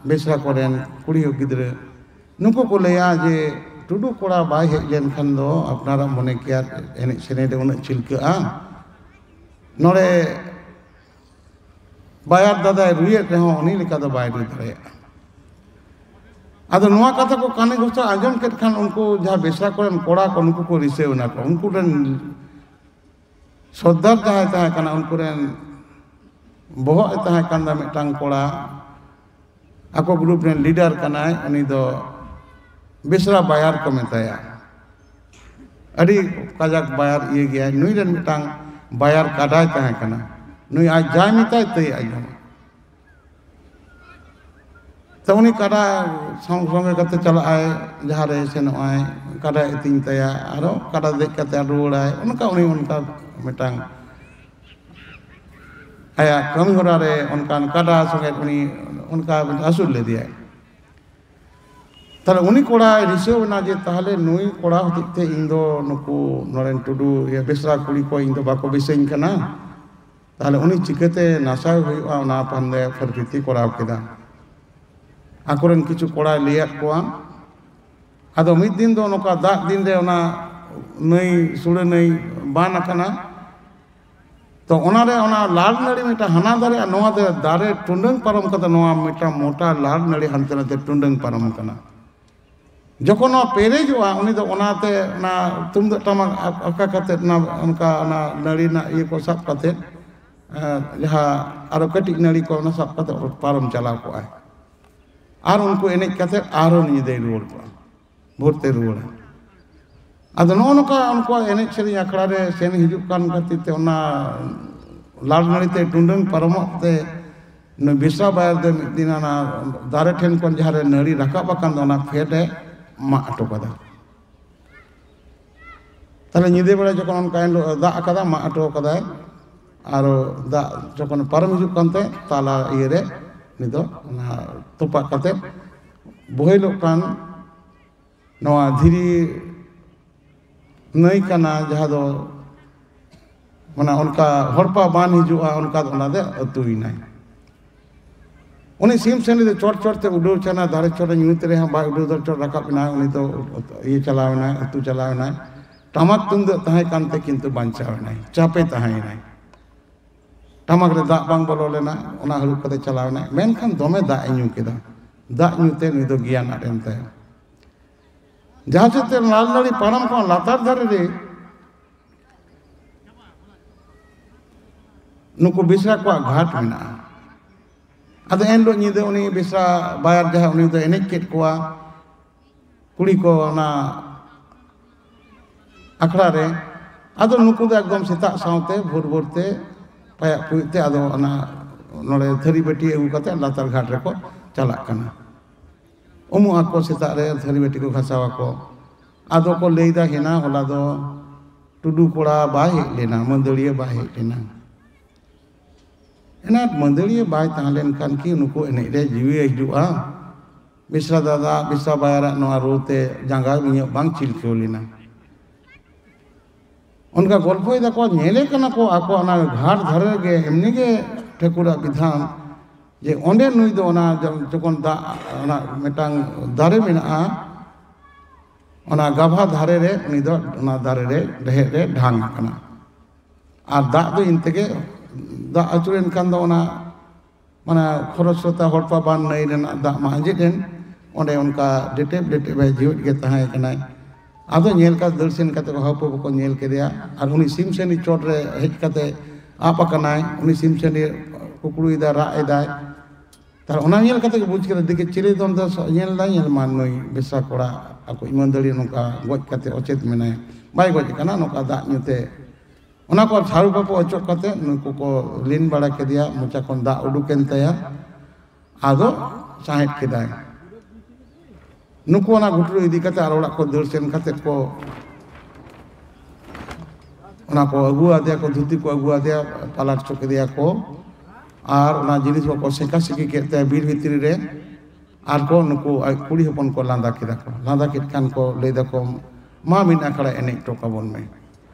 ᱵᱮᱥᱨᱟ ᱠᱚᱨᱮᱱ ᱠᱩᱲᱤ ᱜᱤᱫᱽᱨᱟᱹ᱾ ᱱᱩᱠᱩ ᱠᱚ ᱞᱟᱹᱭᱟ ᱡᱮ ᱴᱩᱰᱩ ᱠᱚᱲᱟ ᱵᱟᱭ ᱦᱮᱡ ᱞᱮᱱᱠᱷᱟᱱ ᱫᱚ ᱟᱯᱱᱟᱨᱟᱜ ᱢᱚᱱᱮ ᱠᱮᱭᱟ ᱮᱱᱮᱡ ᱥᱮᱨᱮᱧ ᱨᱮ ᱩᱱᱟᱹᱜ ᱪᱤᱞᱠᱟᱹᱜᱼᱟ᱾ ᱱᱚᱰᱮ ᱵᱟᱭᱟᱨ ᱫᱟᱫᱟᱭ ᱨᱩᱭᱮᱫ ᱨᱮᱦᱚᱸ ᱩᱱᱤ ᱞᱮᱠᱟ ᱫᱚ ᱵᱟᱭ ᱨᱩ ᱫᱟᱲᱮᱭᱟᱜᱼᱟ᱾ ᱟᱫᱚ ᱱᱚᱣᱟ ᱠᱟᱛᱷᱟ ᱠᱚ ᱠᱟᱹᱱᱤ ᱜᱷᱳᱥᱟᱞ ᱟᱸᱡᱚᱢ ᱠᱮᱫ ᱠᱷᱟᱱ ᱩᱱᱠᱩ ᱡᱟᱦᱟᱸ ᱵᱮᱥᱨᱟ ᱠᱚᱨᱮᱱ ᱠᱚᱲᱟ ᱠᱚ, ᱱᱩᱠᱩ ᱠᱚ ᱨᱤᱥᱟᱹᱣ ᱮᱱᱟ ᱠᱚ᱾ ᱩᱱᱠᱩ ᱨᱮᱱ ᱥᱚᱨᱫᱟᱨ ᱡᱟᱦᱟᱸᱭ ᱛᱟᱦᱮᱸ ᱠᱟᱱᱟ, ᱩᱱᱠᱩ ᱨᱮᱱ ᱵᱚᱦᱚᱜ ᱮ ᱛᱟᱦᱮᱸ ᱠᱟᱱ ᱫᱚ ᱢᱤᱫᱴᱟᱝ ᱠᱚᱲᱟ, ᱟᱠᱚ ᱜᱨᱩᱯ ᱨᱮᱱ ᱞᱤᱰᱟᱨ ᱠᱟᱱᱟᱭ, ᱩᱱᱤ ᱫᱚ ᱵᱮᱥᱨᱟ ᱵᱟᱭᱟᱨ ᱠᱚ ᱢᱮᱛᱟᱭᱟ᱾ ᱟᱹᱰᱤ ᱠᱟᱡᱟᱠ ᱵᱟᱭᱟᱨ ᱤᱭᱟᱹ ᱜᱮᱭᱟᱭ᱾ ᱱᱩᱭ ᱨᱮᱱ ᱢᱤᱫᱴᱟᱝ ᱵᱟᱭᱟᱨ ᱠᱟᱰᱟᱭ ᱛᱟᱦᱮᱸ ᱠᱟᱱᱟ᱾ ᱱᱩᱭ ᱟᱡ ᱡᱟᱭ ᱢᱮᱛᱟᱭ ᱛᱟᱹᱭ ᱟᱸᱡᱚᱢᱟ᱾ ᱛᱚ ᱩᱱᱤ ᱠᱟᱰᱟ ᱥᱚᱝ-, ᱥᱚᱸᱜᱮ ᱠᱟᱛᱮ ᱪᱟᱞᱟᱜᱼᱟᱭ, ᱡᱟᱦᱟᱸ ᱨᱮ ᱥᱮᱱᱚᱜᱼᱟᱭ, ᱠᱟᱰᱟᱭ ᱟᱹᱛᱤᱧ ᱛᱟᱭᱟ, ᱟᱨᱚ ᱠᱟᱰᱟ ᱫᱮᱡ ᱠᱟᱛᱮ ᱟᱨ ᱨᱩᱣᱟᱹᱲᱟᱭ᱾ ᱚᱱᱠᱟ ᱩᱱᱤ ᱚᱱᱠᱟ ᱢᱤᱫᱴᱟᱝ ᱟᱭᱟᱜ ᱠᱟᱹᱢᱤ ᱦᱚᱨᱟ ᱨᱮ ᱚᱱᱠᱟᱱ ᱠᱟᱰᱟ ᱥᱚᱸᱜᱮ ᱩᱱᱤ ᱚᱱᱠᱟ ᱟᱹᱥᱩᱞ ᱞᱮᱫᱮᱭᱟᱭ᱾ ᱛᱟᱦᱞᱮ ᱩᱱᱤ ᱠᱚᱲᱟᱭ ᱨᱤᱥᱟᱹᱣ ᱮᱱᱟ ᱡᱮ, ᱛᱟᱦᱞᱮ ᱱᱩᱭ ᱠᱚᱲᱟ ᱦᱚᱛᱮᱡ ᱛᱮ ᱤᱧ ᱫᱚ ᱱᱩᱠᱩ ᱱᱚᱰᱮᱱ ᱴᱩᱰᱩ, ᱤᱭᱟᱹ, ᱵᱮᱥᱨᱟ ᱠᱩᱲᱤ ᱠᱚ ᱤᱧ ᱫᱚ ᱵᱟᱠᱚ ᱵᱮᱥᱟᱹᱧ ᱠᱟᱱᱟ, ᱛᱟᱦᱞᱮ ᱩᱱᱤ ᱪᱤᱠᱟᱹᱛᱮ ᱱᱟᱥᱟᱣ ᱦᱩᱭᱩᱜᱼᱟ, ᱚᱱᱟ ᱯᱟᱱᱛᱮ ᱯᱷᱟᱹᱨᱠᱤᱛᱤ ᱠᱚᱨᱟᱣ ᱠᱮᱫᱟ᱾ ᱟᱠᱚᱨᱮᱱ ᱠᱤᱪᱷᱩ ᱠᱚᱲᱟᱭ ᱞᱟᱹᱭᱟᱫ ᱠᱚᱣᱟ᱾ ᱟᱫᱚ ᱢᱤᱫ ᱫᱤᱱ ᱫᱚ ᱱᱚᱝᱠᱟ ᱫᱟᱜ ᱫᱤᱱ ᱨᱮ ᱚᱱᱟ ᱱᱟᱹᱭ, ᱥᱩᱲᱟᱹ ᱱᱟᱹᱭ ᱵᱟᱱ ᱟᱠᱟᱱᱟ᱾ ᱛᱚ ᱚᱱᱟᱨᱮ ᱚᱱᱟ ᱞᱟᱲ ᱱᱟᱹᱲᱤ ᱢᱤᱫᱴᱟᱝ ᱦᱟᱱᱟ ᱫᱟᱨᱮ ᱟᱨ ᱱᱚᱣᱟ ᱫᱟᱨᱮ, ᱫᱟᱨᱮ ᱴᱩᱰᱟᱹᱝ ᱯᱟᱨᱚᱢ ᱠᱟᱛᱮ ᱱᱚᱣᱟ ᱢᱤᱫᱴᱟᱝ ᱢᱚᱴᱟ ᱞᱟᱲ ᱱᱟᱹᱲᱤ ᱦᱟᱱᱛᱮ ᱱᱟᱛᱮ ᱴᱩᱰᱟᱹᱝ ᱯᱟᱨᱚᱢ ᱟᱠᱟᱱᱟ᱾ ᱡᱚᱠᱷᱚᱱ ᱱᱚᱣᱟ ᱯᱮᱨᱮᱡᱚᱜᱼᱟ, ᱩᱱᱤ ᱫᱚ ᱚᱱᱟᱛᱮ ᱚᱱᱟ ᱛᱩᱢᱫᱟᱜ ᱴᱟᱢᱟᱠ ᱟᱠᱟ ᱠᱟᱛᱮ ᱚᱱᱟ, ᱚᱱᱠᱟ ᱚᱱᱟ ᱱᱟᱹᱲᱤ ᱨᱮᱱᱟᱜ ᱤᱭᱟᱹ ᱠᱚ ᱥᱟᱵ ᱠᱟᱛᱮ, ᱮᱸ, ᱡᱟᱦᱟᱸ ᱟᱨᱚ ᱠᱟᱹᱴᱤᱡ ᱱᱟᱹᱲᱤ ᱠᱚ ᱚᱱᱟ ᱥᱟᱵ ᱠᱟᱛᱮ ᱯᱟᱨᱚᱢ ᱪᱟᱞᱟᱣ ᱠᱚᱜᱼᱟᱭ᱾ ᱟᱨ ᱩᱱᱠᱩ ᱮᱱᱮᱡ ᱠᱟᱛᱮ ᱟᱨᱦᱚᱸ ᱧᱤᱫᱟᱹᱭ ᱨᱩᱣᱟᱹᱲ ᱠᱚᱜᱼᱟ, ᱵᱷᱳᱨ ᱛᱮ ᱨᱩᱣᱟᱹᱲᱟ᱾ ᱟᱫᱚ ᱱᱚᱜᱼᱚ ᱱᱚᱝᱠᱟ ᱩᱱᱠᱩᱣᱟᱜ ᱮᱱᱮᱡ ᱥᱮᱨᱮᱧ ᱟᱠᱷᱲᱟ ᱨᱮ ᱥᱮᱱ ᱦᱤᱡᱩᱜ ᱠᱟᱱ ᱠᱷᱟᱹᱛᱤᱨ ᱛᱮ ᱚᱱᱟ ᱞᱟᱲ ᱱᱟᱹᱲᱤ ᱛᱮ ᱴᱩᱰᱟᱹᱝ ᱯᱟᱨᱚᱢᱚᱜ ᱛᱮ ᱱᱩᱭ ᱵᱮᱥᱨᱟ ᱵᱟᱭᱟᱨ ᱫᱚ ᱢᱤᱫ ᱫᱤᱱ ᱚᱱᱟ ᱫᱟᱨᱮ ᱴᱷᱮᱱ ᱠᱷᱚᱱ ᱡᱟᱦᱟᱸ ᱨᱮ ᱱᱟᱹᱲᱤ ᱨᱟᱠᱟᱵ ᱟᱠᱟᱱ ᱫᱚ ᱚᱱᱟ ᱯᱷᱮᱰ ᱮ ᱢᱟᱜ ᱦᱚᱴᱚ ᱠᱟᱫᱟ᱾ ᱛᱟᱦᱞᱮ ᱧᱤᱫᱟᱹ ᱵᱮᱲᱟ ᱡᱚᱠᱷᱚᱱ ᱚᱱᱠᱟ ᱮᱱ ᱦᱤᱞᱳᱜ ᱫᱟᱜ ᱟᱠᱟᱫᱟ, ᱢᱟᱜ ᱦᱚᱴᱚ ᱠᱟᱫᱟᱭ, ᱟᱨᱚ ᱫᱟᱜ ᱡᱚᱠᱷᱚᱱ ᱯᱟᱨᱚᱢ ᱦᱤᱡᱩᱜ ᱠᱟᱱ ᱛᱟᱦᱮᱸᱫ ᱛᱟᱞᱟ ᱤᱭᱟᱹ ᱨᱮ ᱩᱱᱤ ᱫᱚ ᱚᱱᱟ ᱛᱚᱯᱟᱜ ᱠᱟᱛᱮ ᱵᱚᱦᱮᱞᱚᱜ ᱠᱟᱱ ᱱᱚᱣᱟ ᱫᱷᱤᱨᱤ ᱱᱟᱹᱭ ᱠᱟᱱᱟ, ᱡᱟᱦᱟᱸ ᱫᱚ ᱢᱟᱱᱮ ᱚᱱᱠᱟ ᱦᱚᱲᱯᱟ ᱵᱟᱱ ᱦᱤᱡᱩᱜᱼᱟ, ᱚᱱᱠᱟ ᱫᱚ ᱚᱱᱟ ᱫᱚ ᱟᱹᱛᱩᱭᱮᱱᱟᱭ᱾ ᱩᱱᱤ ᱥᱤᱢ ᱥᱟᱺᱰᱤ ᱫᱚ ᱪᱚᱴ ᱪᱚᱴ ᱛᱮ ᱩᱰᱟᱹᱣ ᱪᱟᱱᱟ, ᱫᱟᱨᱮ ᱪᱚᱴ ᱨᱮ ᱧᱩᱛ ᱨᱮᱦᱚᱸ ᱵᱟᱭ ᱩᱰᱟᱹᱣ ᱫᱟᱲᱮ, ᱪᱚᱴ ᱨᱟᱠᱟᱵ ᱮᱱᱟᱭ, ᱩᱱᱤ ᱫᱚ ᱤᱭᱟᱹ ᱪᱟᱞᱟᱣ ᱮᱱᱟᱭ, ᱟᱹᱛᱩ ᱪᱟᱞᱟᱣ ᱮᱱᱟᱭ᱾ ᱴᱟᱢᱟᱠ ᱛᱩᱢᱫᱟᱹᱜ ᱛᱟᱦᱮᱸ ᱠᱟᱱᱛᱮ ᱠᱤᱱᱛᱩ ᱵᱟᱧᱪᱟᱣ ᱮᱱᱟᱭ, ᱪᱟᱯᱮ ᱛᱟᱦᱮᱸᱭᱮᱱᱟᱭ᱾ ᱴᱟᱢᱟᱠ ᱨᱮ ᱫᱟᱜ ᱵᱟᱝ ᱵᱚᱞᱚ ᱞᱮᱱᱟ, ᱚᱱᱟ ᱦᱟᱹᱨᱩᱵ ᱠᱟᱛᱮ ᱪᱟᱞᱟᱣ ᱮᱱᱟᱭ, ᱢᱮᱱᱠᱷᱟᱱ ᱫᱚᱢᱮ ᱫᱟᱜ ᱮ ᱧᱩ ᱠᱮᱫᱟ᱾ ᱫᱟᱜ ᱧᱩ ᱛᱮ ᱱᱩᱭ ᱫᱚ ᱜᱮᱭᱟᱱ ᱟᱫ ᱮᱱ ᱛᱟᱭᱟ᱾ ᱡᱟᱦᱟᱸ ᱪᱮᱫ ᱛᱮ ᱞᱟᱞ ᱱᱟᱹᱲᱤ ᱯᱟᱨᱚᱢ ᱠᱷᱚᱱ ᱞᱟᱛᱟᱨ ᱫᱷᱟᱨᱮ ᱨᱮ ᱱᱩᱠᱩ ᱵᱮᱥᱨᱟ ᱠᱚᱣᱟᱜ ᱜᱷᱟᱴ ᱢᱮᱱᱟᱜᱼᱟ᱾ ᱟᱫᱚ ᱮᱱ ᱦᱤᱞᱳᱜ ᱧᱤᱫᱟᱹ ᱩᱱᱤ ᱵᱮᱥᱨᱟ ᱵᱟᱭᱟᱨ ᱡᱟᱦᱟᱸᱭ, ᱩᱱᱤ ᱫᱚ ᱮᱱᱮᱡ ᱠᱮᱫ ᱠᱚᱣᱟ ᱠᱩᱲᱤ ᱠᱚ ᱚᱱᱟ ᱟᱠᱷᱲᱟ ᱨᱮ᱾ ᱟᱫᱚ ᱱᱩᱠᱩ ᱫᱚ ᱮᱠᱫᱚᱢ ᱥᱮᱛᱟᱜ ᱥᱟᱶᱛᱮ ᱵᱷᱳᱨ ᱵᱷᱳᱨ ᱛᱮ ᱯᱟᱭᱟᱜ ᱯᱩᱭᱩᱡ ᱛᱮ ᱟᱫᱚ ᱚᱱᱟ ᱱᱚᱰᱮ ᱛᱷᱟᱹᱨᱤ ᱵᱟᱹᱴᱤ ᱟᱹᱜᱩ ᱠᱟᱛᱮ ᱞᱟᱛᱟᱨ ᱜᱷᱟᱴ ᱨᱮᱠᱚ ᱪᱟᱞᱟᱜ ᱠᱟᱱᱟ᱾ ᱩᱢᱩᱜ ᱟᱠᱚ, ᱥᱮᱛᱟᱜ ᱨᱮ ᱛᱷᱟᱹᱨᱤ ᱵᱟᱹᱴᱤ ᱠᱚ ᱜᱷᱟᱥᱟᱣ ᱟᱠᱚ᱾ ᱟᱫᱚ ᱠᱚ ᱞᱟᱹᱭᱫᱟ, ᱦᱮᱱᱟ ᱦᱚᱞᱟ ᱫᱚ ᱴᱩᱰᱩ ᱠᱚᱲᱟ ᱵᱟᱭ ᱦᱮᱡ ᱞᱮᱱᱟ, ᱢᱟᱹᱫᱟᱹᱲᱤᱭᱟᱹ ᱵᱟᱭ ᱦᱮᱡ ᱞᱮᱱᱟ᱾ ᱮᱱᱟᱴ ᱢᱟᱹᱫᱟᱹᱲᱤᱭᱟᱹ ᱵᱟᱭ ᱛᱟᱦᱮᱸ ᱞᱮᱱᱠᱷᱟᱱ ᱠᱤ ᱱᱩᱠᱩ ᱮᱱᱮᱡ ᱨᱮ ᱡᱤᱣᱤ ᱦᱤᱡᱩᱜᱼᱟ? ᱵᱤᱥᱨᱟ ᱫᱟᱫᱟ, ᱵᱤᱥᱨᱟ ᱵᱟᱭᱟᱨᱟᱜ ᱱᱚᱣᱟ ᱨᱩ ᱛᱮ ᱡᱟᱸᱜᱟ ᱤᱧᱟᱹᱜ ᱵᱟᱝ ᱪᱤᱞᱠᱟᱹᱣ ᱞᱮᱱᱟ᱾ ᱚᱱᱠᱟ ᱜᱚᱞᱯᱷᱚᱭ ᱫᱟᱠᱚ, ᱧᱮᱞᱮ ᱠᱟᱱᱟ ᱠᱚ ᱟᱠᱚ ᱚᱱᱟ ᱜᱷᱟᱴ ᱫᱷᱟᱨᱮ ᱨᱮᱜᱮ, ᱮᱢᱱᱤ ᱜᱮ ᱴᱷᱟᱹᱠᱩᱨᱟᱜ ᱵᱤᱫᱷᱟᱱ, ᱡᱮ ᱚᱸᱰᱮ ᱱᱩᱭ ᱫᱚ ᱚᱱᱟ ᱡᱚ-, ᱡᱚᱠᱷᱚᱱ ᱫᱟᱜ ᱚᱱᱟ ᱢᱤᱫᱴᱟᱝ ᱫᱟᱨᱮ ᱢᱮᱱᱟᱜᱼᱟ, ᱚᱱᱟ ᱜᱟᱵᱷᱟ ᱫᱷᱟᱨᱮ ᱨᱮ ᱩᱱᱤ ᱫᱚ ᱚᱱᱟ ᱫᱟᱨᱮ ᱨᱮ ᱨᱮᱦᱮᱫ ᱨᱮ ᱰᱷᱟᱝ ᱟᱠᱟᱱᱟ᱾ ᱟᱨ ᱫᱟᱜ ᱫᱚ ᱤᱱ ᱛᱮᱜᱮ ᱫᱟᱜ ᱟᱹᱪᱩᱨᱮᱱ ᱠᱷᱟᱱ ᱫᱚ ᱚᱱᱟ, ᱢᱟᱱᱮ, ᱠᱷᱚᱨᱚᱥᱨᱳᱛᱟ ᱦᱚᱲᱯᱟ ᱵᱟᱱ ᱱᱟᱹᱭ ᱨᱮᱱᱟᱜ ᱫᱟᱜ ᱢᱟ ᱟᱸᱡᱮᱫ ᱮᱱ, ᱚᱸᱰᱮ ᱚᱱᱠᱟ ᱰᱮᱴᱮᱵ ᱰᱮᱴᱮᱵ ᱮ ᱡᱤᱣᱮᱫ ᱜᱮ ᱛᱟᱦᱮᱸ ᱠᱟᱱᱟᱭ᱾ ᱟᱫᱚ ᱧᱮᱞ ᱠᱟᱛᱮ ᱫᱟᱹᱲ ᱥᱮᱱ ᱠᱟᱛᱮ ᱠᱚ ᱦᱟᱹᱯᱟᱹ ᱵᱟᱠᱚ ᱧᱮᱞ ᱠᱮᱫᱮᱭᱟ᱾ ᱟᱨ ᱩᱱᱤ ᱥᱤᱢ ᱥᱟᱺᱰᱤ ᱪᱚᱴ ᱨᱮ ᱦᱮᱡ ᱠᱟᱛᱮ ᱟᱵ ᱟᱠᱟᱱᱟᱭ, ᱩᱱᱤ ᱥᱤᱢ ᱥᱟᱺᱰᱤ ᱠᱩᱠᱲᱩᱭᱮᱫᱟᱭ, ᱨᱟᱜ ᱮᱫᱟᱭ᱾ ᱛᱟᱦᱞᱮ ᱚᱱᱟ ᱧᱮᱞ ᱠᱟᱛᱮ ᱜᱮ ᱵᱩᱡᱽ ᱠᱮᱫᱟ, ᱫᱮᱠᱷᱤ ᱪᱤᱞᱤ ᱫᱚ ᱚᱱᱛᱮ ᱥᱚ-, ᱧᱮᱞ ᱫᱟᱭ, ᱧᱮᱞ ᱢᱟ ᱱᱩᱭ ᱵᱮᱥᱨᱟ ᱠᱚᱲᱟ ᱟᱠᱚ ᱤᱢᱟᱹᱱᱫᱟᱹᱲᱤ ᱱᱚᱝᱠᱟ ᱜᱚᱡ ᱠᱟᱛᱮ ᱚᱪᱮᱛ ᱢᱮᱱᱟᱭ, ᱵᱟᱭ ᱜᱚᱡ ᱟᱠᱟᱱᱟ, ᱱᱚᱝᱠᱟ ᱫᱟᱜ ᱧᱩ ᱛᱮ᱾ ᱚᱱᱟ ᱠᱚ ᱥᱟᱹᱨᱩ ᱯᱟᱹᱯᱩ ᱚᱪᱚᱜ ᱠᱟᱛᱮ ᱱᱩᱠᱩ ᱠᱚ ᱞᱤᱱ ᱵᱟᱲᱟ ᱠᱮᱫᱮᱭᱟ, ᱢᱚᱪᱟ ᱠᱷᱚᱱ ᱫᱟᱜ ᱩᱰᱩᱠᱮᱱ ᱛᱟᱭᱟ, ᱟᱫᱚ ᱥᱟᱸᱦᱮᱫ ᱠᱮᱫᱟᱭ᱾ ᱱᱩᱠᱩ ᱚᱱᱟ ᱜᱷᱩᱴᱩ ᱤᱫᱤ ᱠᱟᱛᱮ ᱟᱨ ᱚᱲᱟᱜ ᱠᱚ ᱫᱟᱹᱲ ᱥᱮᱱ ᱠᱟᱛᱮ ᱠᱚ ᱚᱱᱟ ᱠᱚ ᱟᱹᱜᱩ ᱟᱫᱮᱭᱟ ᱠᱚ, ᱫᱷᱩᱛᱤ ᱠᱚ ᱟᱹᱜᱩ ᱟᱫᱮᱭᱟ, ᱯᱟᱞᱟᱴ ᱦᱚᱪᱚ ᱠᱮᱫᱮᱭᱟ ᱠᱚ᱾ ᱟᱨ ᱚᱱᱟ ᱡᱤᱱᱤᱥ ᱠᱚᱠᱚ ᱥᱮᱸᱠᱟ ᱥᱮᱸᱠᱤ ᱠᱮᱫ ᱛᱟᱭᱟ ᱵᱤᱨ ᱵᱷᱤᱛᱨᱤ ᱨᱮ᱾ ᱟᱨ ᱠᱚ ᱱᱩᱠᱩ ᱟᱡ ᱠᱩᱲᱤ ᱦᱚᱯᱚᱱ ᱠᱚ ᱞᱟᱸᱫᱟ ᱠᱮᱫᱟ ᱠᱚ᱾ ᱞᱟᱸᱫᱟ ᱠᱮᱫ ᱠᱷᱟᱱ ᱠᱚ ᱞᱟᱹᱭ ᱫᱟᱠᱚ, "ᱢᱟ ᱢᱤᱫ ᱟᱠᱷᱲᱟ ᱮᱱᱮᱡ ᱦᱚᱴᱚ ᱠᱟᱵᱚᱱ ᱢᱮ᱾"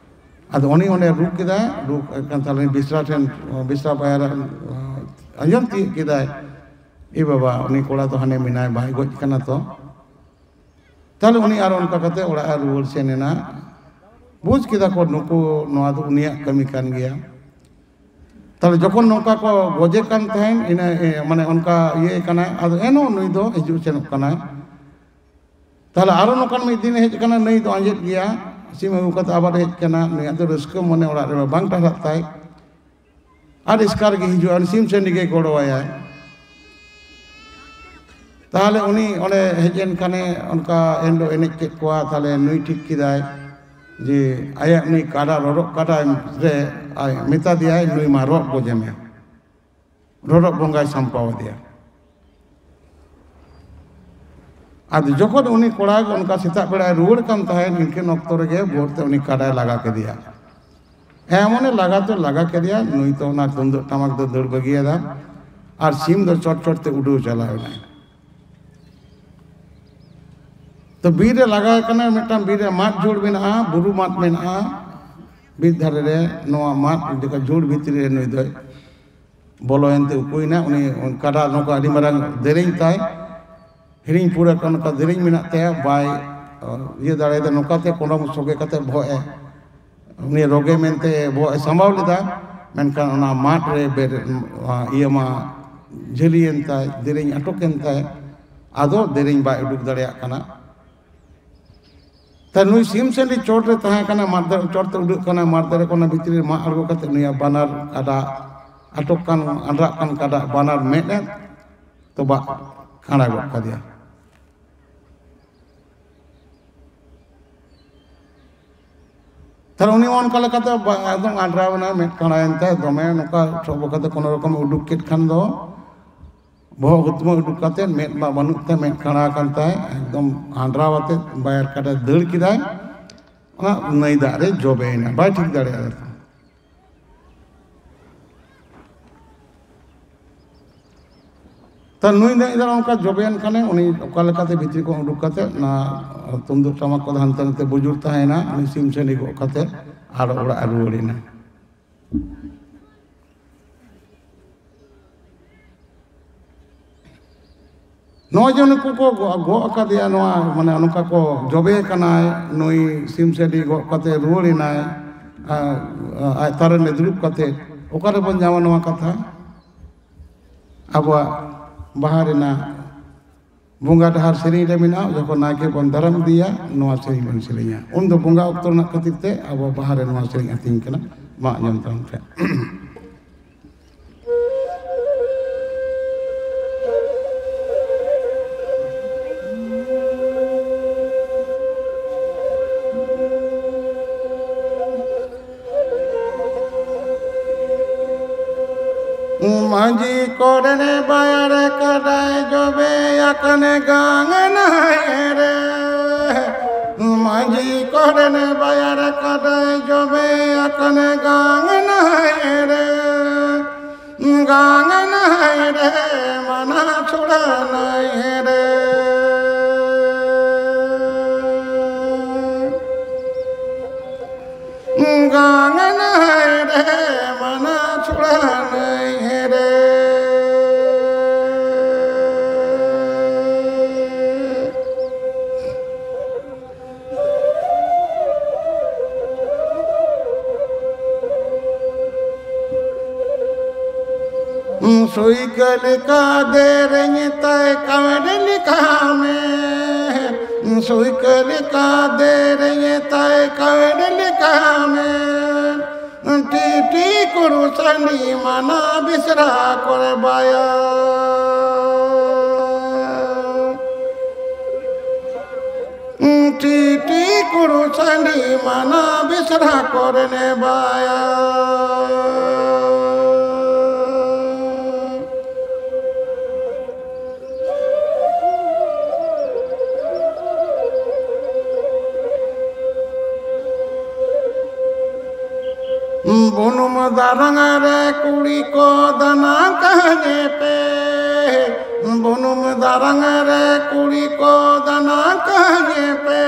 ᱟᱫᱚ ᱩᱱᱤ ᱚᱸᱰᱮ ᱨᱩ ᱠᱮᱫᱟᱭ, ᱨᱩ ᱠᱟᱱ ᱛᱟᱦᱞᱮ ᱵᱤᱥᱨᱟ ᱴᱷᱮᱱ, ᱵᱤᱥᱨᱟ ᱵᱟᱭᱟᱨ ᱟᱸᱡᱚᱢ ᱛᱤᱭᱳᱜ ᱠᱮᱫᱟᱭ, "ᱮ ᱵᱟᱵᱟ, ᱩᱱᱤ ᱠᱚᱲᱟ ᱫᱚ ᱦᱟᱱᱮ ᱢᱮᱱᱟᱭ, ᱵᱟᱭ ᱜᱚᱡ ᱠᱟᱱᱟ ᱛᱚ?" ᱛᱟᱦᱞᱮ ᱩᱱᱤ ᱟᱨ ᱚᱱᱠᱟ ᱠᱟᱛᱮ ᱚᱲᱟᱜ ᱮ ᱨᱩᱣᱟᱹᱲ ᱥᱮᱱ ᱮᱱᱟ᱾ ᱵᱩᱡᱽ ᱠᱮᱫᱟ ᱠᱚ ᱱᱩᱠᱩ, ᱱᱚᱣᱟ ᱫᱚ ᱩᱱᱤᱭᱟᱜ ᱠᱟᱹᱢᱤ ᱠᱟᱱ ᱜᱮᱭᱟ᱾ ᱛᱟᱦᱞᱮ ᱡᱚᱠᱷᱚᱱ ᱱᱚᱝᱠᱟ ᱠᱚ ᱜᱚᱡᱮ ᱠᱟᱱ ᱛᱟᱦᱮᱸᱱ, ᱤᱱᱟᱹ, ᱮ, ᱢᱟᱱᱮ ᱚᱱᱠᱟ ᱤᱭᱟᱹ ᱠᱟᱱᱟᱭ, ᱟᱫᱚ ᱮᱱᱦᱚᱸ ᱱᱩᱭ ᱫᱚ ᱦᱤᱡᱩᱜ ᱥᱮᱱᱚᱜ ᱠᱟᱱᱟᱭ᱾ ᱛᱟᱦᱞᱮ ᱟᱨᱚ ᱱᱚᱝᱠᱟᱱ ᱢᱤᱫ ᱫᱤᱱ ᱦᱮᱡ ᱠᱟᱱᱟ, ᱱᱟᱹᱭ ᱫᱚ ᱟᱸᱡᱮᱫ ᱜᱮᱭᱟ, ᱥᱤᱢ ᱟᱹᱜᱩ ᱠᱟᱛᱮ ᱟᱵᱟᱨ ᱦᱮᱡ ᱠᱟᱱᱟ᱾ ᱱᱩᱭᱟᱜ ᱫᱚ ᱨᱟᱹᱥᱠᱟᱹ ᱢᱚᱱᱮ ᱚᱲᱟᱜ ᱨᱮ ᱵᱟᱝ ᱴᱟᱨᱦᱟᱜ ᱛᱟᱭ᱾ ᱟᱨ ᱮᱥᱠᱟᱨ ᱜᱮ ᱦᱤᱡᱩᱜᱼᱟ, ᱩᱱᱤ ᱥᱤᱢ ᱥᱟᱺᱰᱤ ᱜᱮ ᱜᱚᱲᱚᱣᱟᱭᱟᱭ᱾ ᱛᱟᱦᱞᱮ ᱩᱱᱤ ᱚᱸᱰᱮ ᱦᱮᱡ ᱮᱱ ᱠᱷᱟᱱᱮ ᱚᱱᱠᱟ ᱮᱱᱦᱤᱞᱳᱜ ᱮᱱᱮᱡ ᱠᱮᱫ ᱠᱚᱣᱟ᱾ ᱛᱟᱦᱞᱮ ᱱᱩᱭ ᱴᱷᱤᱠ ᱠᱮᱫᱟᱭ ᱡᱮ ᱟᱭᱟᱜ ᱱᱩᱭ ᱠᱟᱰᱟ, ᱨᱚᱨᱚᱜ ᱠᱟᱰᱟ ᱨᱮ ᱟᱡ ᱢᱮᱛᱟ ᱫᱮᱭᱟᱭ, "ᱱᱩᱭ ᱢᱟ ᱨᱚᱜ ᱜᱚᱡᱮ ᱢᱮ᱾" ᱨᱚᱨᱚᱜ ᱵᱚᱸᱜᱟᱭ ᱥᱟᱢᱯᱟᱣ ᱟᱫᱮᱭᱟ᱾ ᱟᱫᱚ ᱡᱚᱠᱷᱚᱱ ᱩᱱᱤ ᱠᱚᱲᱟ ᱚᱱᱠᱟ ᱥᱮᱛᱟᱜ ᱵᱮᱲᱟᱭ ᱨᱩᱣᱟᱹᱲ ᱠᱟᱱ ᱛᱟᱦᱮᱸᱫ, ᱤᱱᱠᱟᱹᱱ ᱚᱠᱛᱚ ᱨᱮᱜᱮ ᱵᱷᱳᱨ ᱛᱮ ᱩᱱᱤ ᱠᱟᱰᱟᱭ ᱞᱟᱜᱟ ᱠᱮᱫᱮᱭᱟ᱾ ᱮᱢᱚᱱᱮ ᱞᱟᱜᱟ ᱛᱚ ᱞᱟᱜᱟ ᱠᱮᱫᱮᱭᱟ, ᱱᱩᱭ ᱛᱚ ᱚᱱᱟ ᱛᱩᱢᱫᱟᱹᱜ ᱴᱟᱢᱟᱠ ᱫᱚ ᱫᱟᱹᱲ ᱵᱟᱹᱜᱤᱭᱟᱫᱟ, ᱟᱨ ᱥᱤᱢ ᱫᱚ ᱪᱚᱴ ᱪᱚᱴ ᱛᱮ ᱩᱰᱟᱹᱣ ᱪᱟᱞᱟᱣ ᱮᱱᱟᱭ᱾ ᱛᱚ ᱵᱤᱨ ᱨᱮ ᱞᱟᱜᱟᱭ ᱠᱟᱱᱟ, ᱢᱤᱫᱴᱟᱝ ᱵᱤᱨ ᱨᱮ ᱢᱟᱫ ᱡᱷᱩᱲ ᱢᱮᱱᱟᱜᱼᱟ, ᱵᱩᱨᱩ ᱢᱟᱫ ᱢᱮᱱᱟᱜᱼᱟ ᱵᱤᱨ ᱫᱷᱟᱨᱮ ᱨᱮ᱾ ᱱᱚᱣᱟ ᱢᱟᱫ ᱡᱚᱠᱷᱚᱱ ᱡᱷᱩᱲ ᱵᱷᱤᱛᱨᱤ ᱨᱮ ᱱᱩᱭ ᱫᱚᱭ ᱵᱚᱞᱚᱭᱮᱱ ᱛᱮ ᱩᱠᱩᱭᱮᱱᱟ᱾ ᱩᱱᱤ ᱠᱟᱰᱟ ᱱᱚᱝᱠᱟ ᱟᱹᱰᱤ ᱢᱟᱨᱟᱝ ᱫᱮᱨᱮᱧ ᱛᱟᱭ, ᱦᱤᱲᱤᱧ ᱯᱩᱨᱟᱹ ᱠᱟᱱ ᱱᱚᱝᱠᱟ ᱫᱮᱨᱮᱧ ᱢᱮᱱᱟᱜ ᱛᱟᱭᱟ, ᱵᱟᱭ ᱤᱭᱟᱹ ᱫᱟᱲᱮᱭᱟᱫᱟ᱾ ᱱᱚᱝᱠᱟᱛᱮ ᱠᱚᱸᱰᱚᱢ ᱥᱚᱜᱮ ᱠᱟᱛᱮ ᱵᱚᱦᱚᱜ ᱮ, ᱩᱱᱤ ᱨᱚᱜᱮ ᱢᱮᱱᱛᱮ ᱵᱚᱦᱚᱜ ᱮ ᱥᱟᱢᱵᱟᱣ ᱞᱮᱫᱟ, ᱢᱮᱱᱠᱷᱟᱱ ᱚᱱᱟ ᱢᱟᱫ ᱨᱮ ᱵᱮᱨ-, ᱤᱭᱟᱹ ᱢᱟ ᱡᱷᱟᱹᱞᱤᱭᱮᱱ ᱛᱟᱭ, ᱫᱮᱨᱮᱧ ᱟᱴᱚᱠᱮᱱ ᱛᱟᱭ, ᱟᱫᱚ ᱫᱮᱨᱮᱧ ᱵᱟᱭ ᱩᱰᱩᱠ ᱫᱟᱲᱮᱭᱟᱜ ᱠᱟᱱᱟ᱾ ᱛᱟᱭ ᱱᱩᱭ ᱥᱤᱢ ᱥᱟᱺᱰᱤ ᱪᱚᱴ ᱨᱮ ᱛᱟᱦᱮᱸ ᱠᱟᱱᱟ, ᱢᱟᱫ ᱫᱟᱨᱮ ᱪᱚᱴ ᱛᱮ ᱩᱰᱟᱹᱜ ᱠᱟᱱᱟ, ᱢᱟᱫ ᱫᱟᱨᱮ ᱠᱷᱚᱱᱟᱜ ᱵᱷᱤᱛᱨᱤ ᱨᱮ ᱢᱟᱜ ᱟᱬᱜᱚ ᱠᱟᱛᱮ ᱱᱩᱭᱟᱜ ᱵᱟᱱᱟᱨ ᱠᱟᱰᱟ, ᱟᱴᱚᱠ ᱠᱟᱱ, ᱟᱱᱰᱨᱟᱜ ᱠᱟᱱ ᱠᱟᱰᱟ ᱵᱟᱱᱟᱨ ᱢᱮᱫ ᱮ ᱛᱚᱵᱟᱜ ᱠᱟᱬᱟ ᱜᱚᱫ ᱠᱟᱫᱮᱭᱟ᱾ ᱛᱟᱦᱞᱮ ᱩᱱᱤ ᱚᱱᱠᱟ ᱞᱮᱠᱟᱛᱮ ᱵᱟ-, ᱮᱠᱫᱚᱢ ᱟᱱᱰᱨᱟᱣ ᱮᱱᱟᱭ, ᱢᱮᱫ ᱠᱟᱬᱟᱭᱮᱱ ᱛᱟᱭ, ᱫᱚᱢᱮ ᱱᱚᱝᱠᱟ ᱥᱚᱵ ᱠᱟᱛᱮ ᱠᱳᱱᱳ ᱨᱚᱠᱚᱢ ᱩᱰᱩᱠ ᱠᱮᱫ ᱠᱷᱟᱱ ᱫᱚ, ᱵᱚᱦᱚᱜ ᱦᱩᱛᱢᱟᱹ ᱩᱰᱩᱠ ᱠᱟᱛᱮ, ᱢᱮᱫ ᱢᱟ ᱵᱟᱹᱱᱩᱜ ᱛᱟᱭ, ᱢᱮᱫ ᱠᱟᱬᱟ ᱟᱠᱟᱱ ᱛᱟᱭ, ᱮᱠᱫᱚᱢ ᱟᱱᱰᱨᱟᱣ ᱟᱛᱮ ᱵᱟᱭᱟᱨ ᱠᱟᱰᱟ ᱫᱟᱹᱲ ᱠᱮᱫᱟᱭ, ᱚᱱᱟ ᱱᱟᱹᱭ ᱫᱟᱜ ᱨᱮ ᱡᱚᱵᱮᱭᱮᱱᱟ, ᱵᱟᱭ ᱴᱷᱤᱠ ᱫᱟᱲᱮᱭᱟᱫᱟ᱾ ᱛᱚ ᱱᱩᱭ ᱱᱟᱹᱭ ᱫᱚ ᱚᱱᱠᱟ ᱡᱚᱵᱮᱭᱮᱱ ᱠᱷᱟᱱᱮ, ᱩᱱᱤ ᱚᱠᱟ ᱞᱮᱠᱟᱛᱮ ᱵᱷᱤᱛᱨᱤ ᱠᱷᱚᱱ ᱩᱰᱩᱠ ᱠᱟᱛᱮ ᱚᱱᱟ ᱛᱩᱢᱫᱟᱹᱜ ᱴᱟᱢᱟᱠ ᱠᱚᱫᱚ ᱦᱟᱱᱛᱮ ᱱᱟᱛᱮ ᱵᱩᱡᱩᱨ ᱛᱟᱦᱮᱸᱭᱮᱱᱟ, ᱩᱱᱤ ᱥᱤᱢ ᱥᱟᱺᱰᱤ ᱜᱚᱜ ᱠᱟᱛᱮ ᱟᱨ ᱚᱲᱟᱜ ᱮ ᱨᱩᱣᱟᱹᱲ ᱮᱱᱟ᱾ ᱱᱚᱜᱼᱚᱭ ᱡᱮ ᱱᱩᱠᱩ ᱠᱚ ᱜᱚ-, ᱜᱚᱜ ᱟᱠᱟᱫᱮᱭᱟ, ᱱᱚᱣᱟ ᱢᱟᱱᱮ ᱱᱚᱝᱠᱟ ᱠᱚ ᱡᱚᱵᱮ ᱠᱟᱱᱟᱭ, ᱱᱩᱭ ᱥᱤᱢ ᱥᱟᱺᱰᱤ ᱜᱚᱜ ᱠᱟᱛᱮ ᱨᱩᱣᱟᱹᱲ ᱮᱱᱟᱭ, ᱟ-, ᱟ-, ᱟᱡ ᱛᱟᱨᱮᱱ ᱨᱮ ᱫᱩᱲᱩᱵ ᱠᱟᱛᱮ, ᱚᱠᱟ ᱨᱮᱵᱚᱱ ᱧᱟᱢᱟ ᱱᱚᱣᱟ ᱠᱟᱛᱷᱟ? ᱟᱵᱚᱣᱟᱜ ᱵᱟᱦᱟ ᱨᱮᱱᱟᱜ ᱵᱚᱸᱜᱟ ᱰᱟᱦᱟᱨ ᱥᱮᱨᱮᱧ ᱨᱮ ᱢᱮᱱᱟᱜᱼᱟ, ᱡᱚᱠᱷᱚᱱ ᱱᱟᱭᱠᱮ ᱵᱚᱱ ᱫᱟᱨᱟᱢ ᱤᱫᱤᱭᱟ, ᱱᱚᱣᱟ ᱥᱮᱨᱮᱧ ᱵᱚᱱ ᱥᱮᱨᱮᱧᱟ᱾ ᱩᱱ ᱫᱚ ᱵᱚᱸᱜᱟ ᱚᱠᱛᱚ ᱨᱮᱱᱟᱜ ᱠᱷᱟᱹᱛᱤᱨ ᱛᱮ ᱟᱵᱚ ᱵᱟᱦᱟ ᱨᱮ ᱱᱚᱣᱟ ᱥᱮᱨᱮᱧ ᱟᱹᱛᱤᱧ ᱠᱟᱱᱟ᱾ ᱢᱟ ᱟᱸᱡᱚᱢ ᱛᱟᱵᱚᱱ ᱯᱮ᱾ ᱢᱟᱹᱡᱷᱤ ᱠᱚᱨᱮᱱ ᱵᱟᱭᱟᱨ ᱠᱟᱰᱟᱭ ᱡᱚᱵᱮ ᱟᱠᱟᱱ ᱜᱟᱝ ᱱᱟᱭ ᱨᱮ᱾ ᱢᱟᱹᱡᱷᱤ ᱠᱚᱨᱮᱱ ᱵᱟᱭᱟᱨ ᱠᱟᱰᱟᱭ ᱡᱚᱵᱮ ᱟᱠᱟᱱ ᱜᱟᱝ ᱱᱟᱭ ᱨᱮ, ᱜᱟᱝ ᱱᱟᱭ ᱨᱮ ᱢᱟᱱᱟ ᱪᱷᱩᱲᱟ ᱱᱟᱭ ᱨᱮ᱾ ᱜᱟᱝ ᱱᱟᱭ ᱨᱮ ᱢᱟᱱᱟ ᱪᱷᱩᱲᱟ ᱱᱟᱭ ᱨᱮ᱾ ᱥᱩᱭᱠᱟᱹ ᱞᱮᱠᱟ ᱫᱮᱨᱮᱧ ᱛᱟᱭ ᱠᱟᱣᱰᱤ ᱞᱮᱠᱟ ᱢᱮ, ᱥᱩᱭᱠᱟᱹ ᱞᱮᱠᱟ ᱫᱮᱨᱮᱧ ᱛᱟᱭ ᱠᱟᱣᱰᱤ ᱞᱮᱠᱟ ᱢᱮ᱾ ᱴᱤᱴᱤ ᱠᱩᱲᱩ ᱥᱟᱺᱰᱤ ᱢᱟᱱᱟ ᱵᱤᱥᱨᱟ ᱠᱚᱨᱮ ᱵᱟᱭᱟ᱾ ᱴᱤᱴᱤ ᱠᱩᱲᱩ ᱥᱟᱺᱰᱤ ᱢᱟᱱᱟ ᱵᱤᱥᱨᱟ ᱠᱚᱨᱮ ᱱᱮ ᱵᱟᱭᱟ᱾ ᱵᱩᱱᱩᱢ ᱫᱟᱨᱟᱝ ᱨᱮ ᱠᱩᱲᱤ ᱠᱚ ᱫᱟᱱᱟ ᱠᱟᱹᱧᱮ ᱯᱮ, ᱵᱩᱱᱩᱢ ᱫᱟᱨᱟᱝ ᱨᱮ ᱠᱩᱲᱤ ᱠᱚ ᱫᱟᱱᱟ ᱠᱟᱹᱧᱮ ᱯᱮ,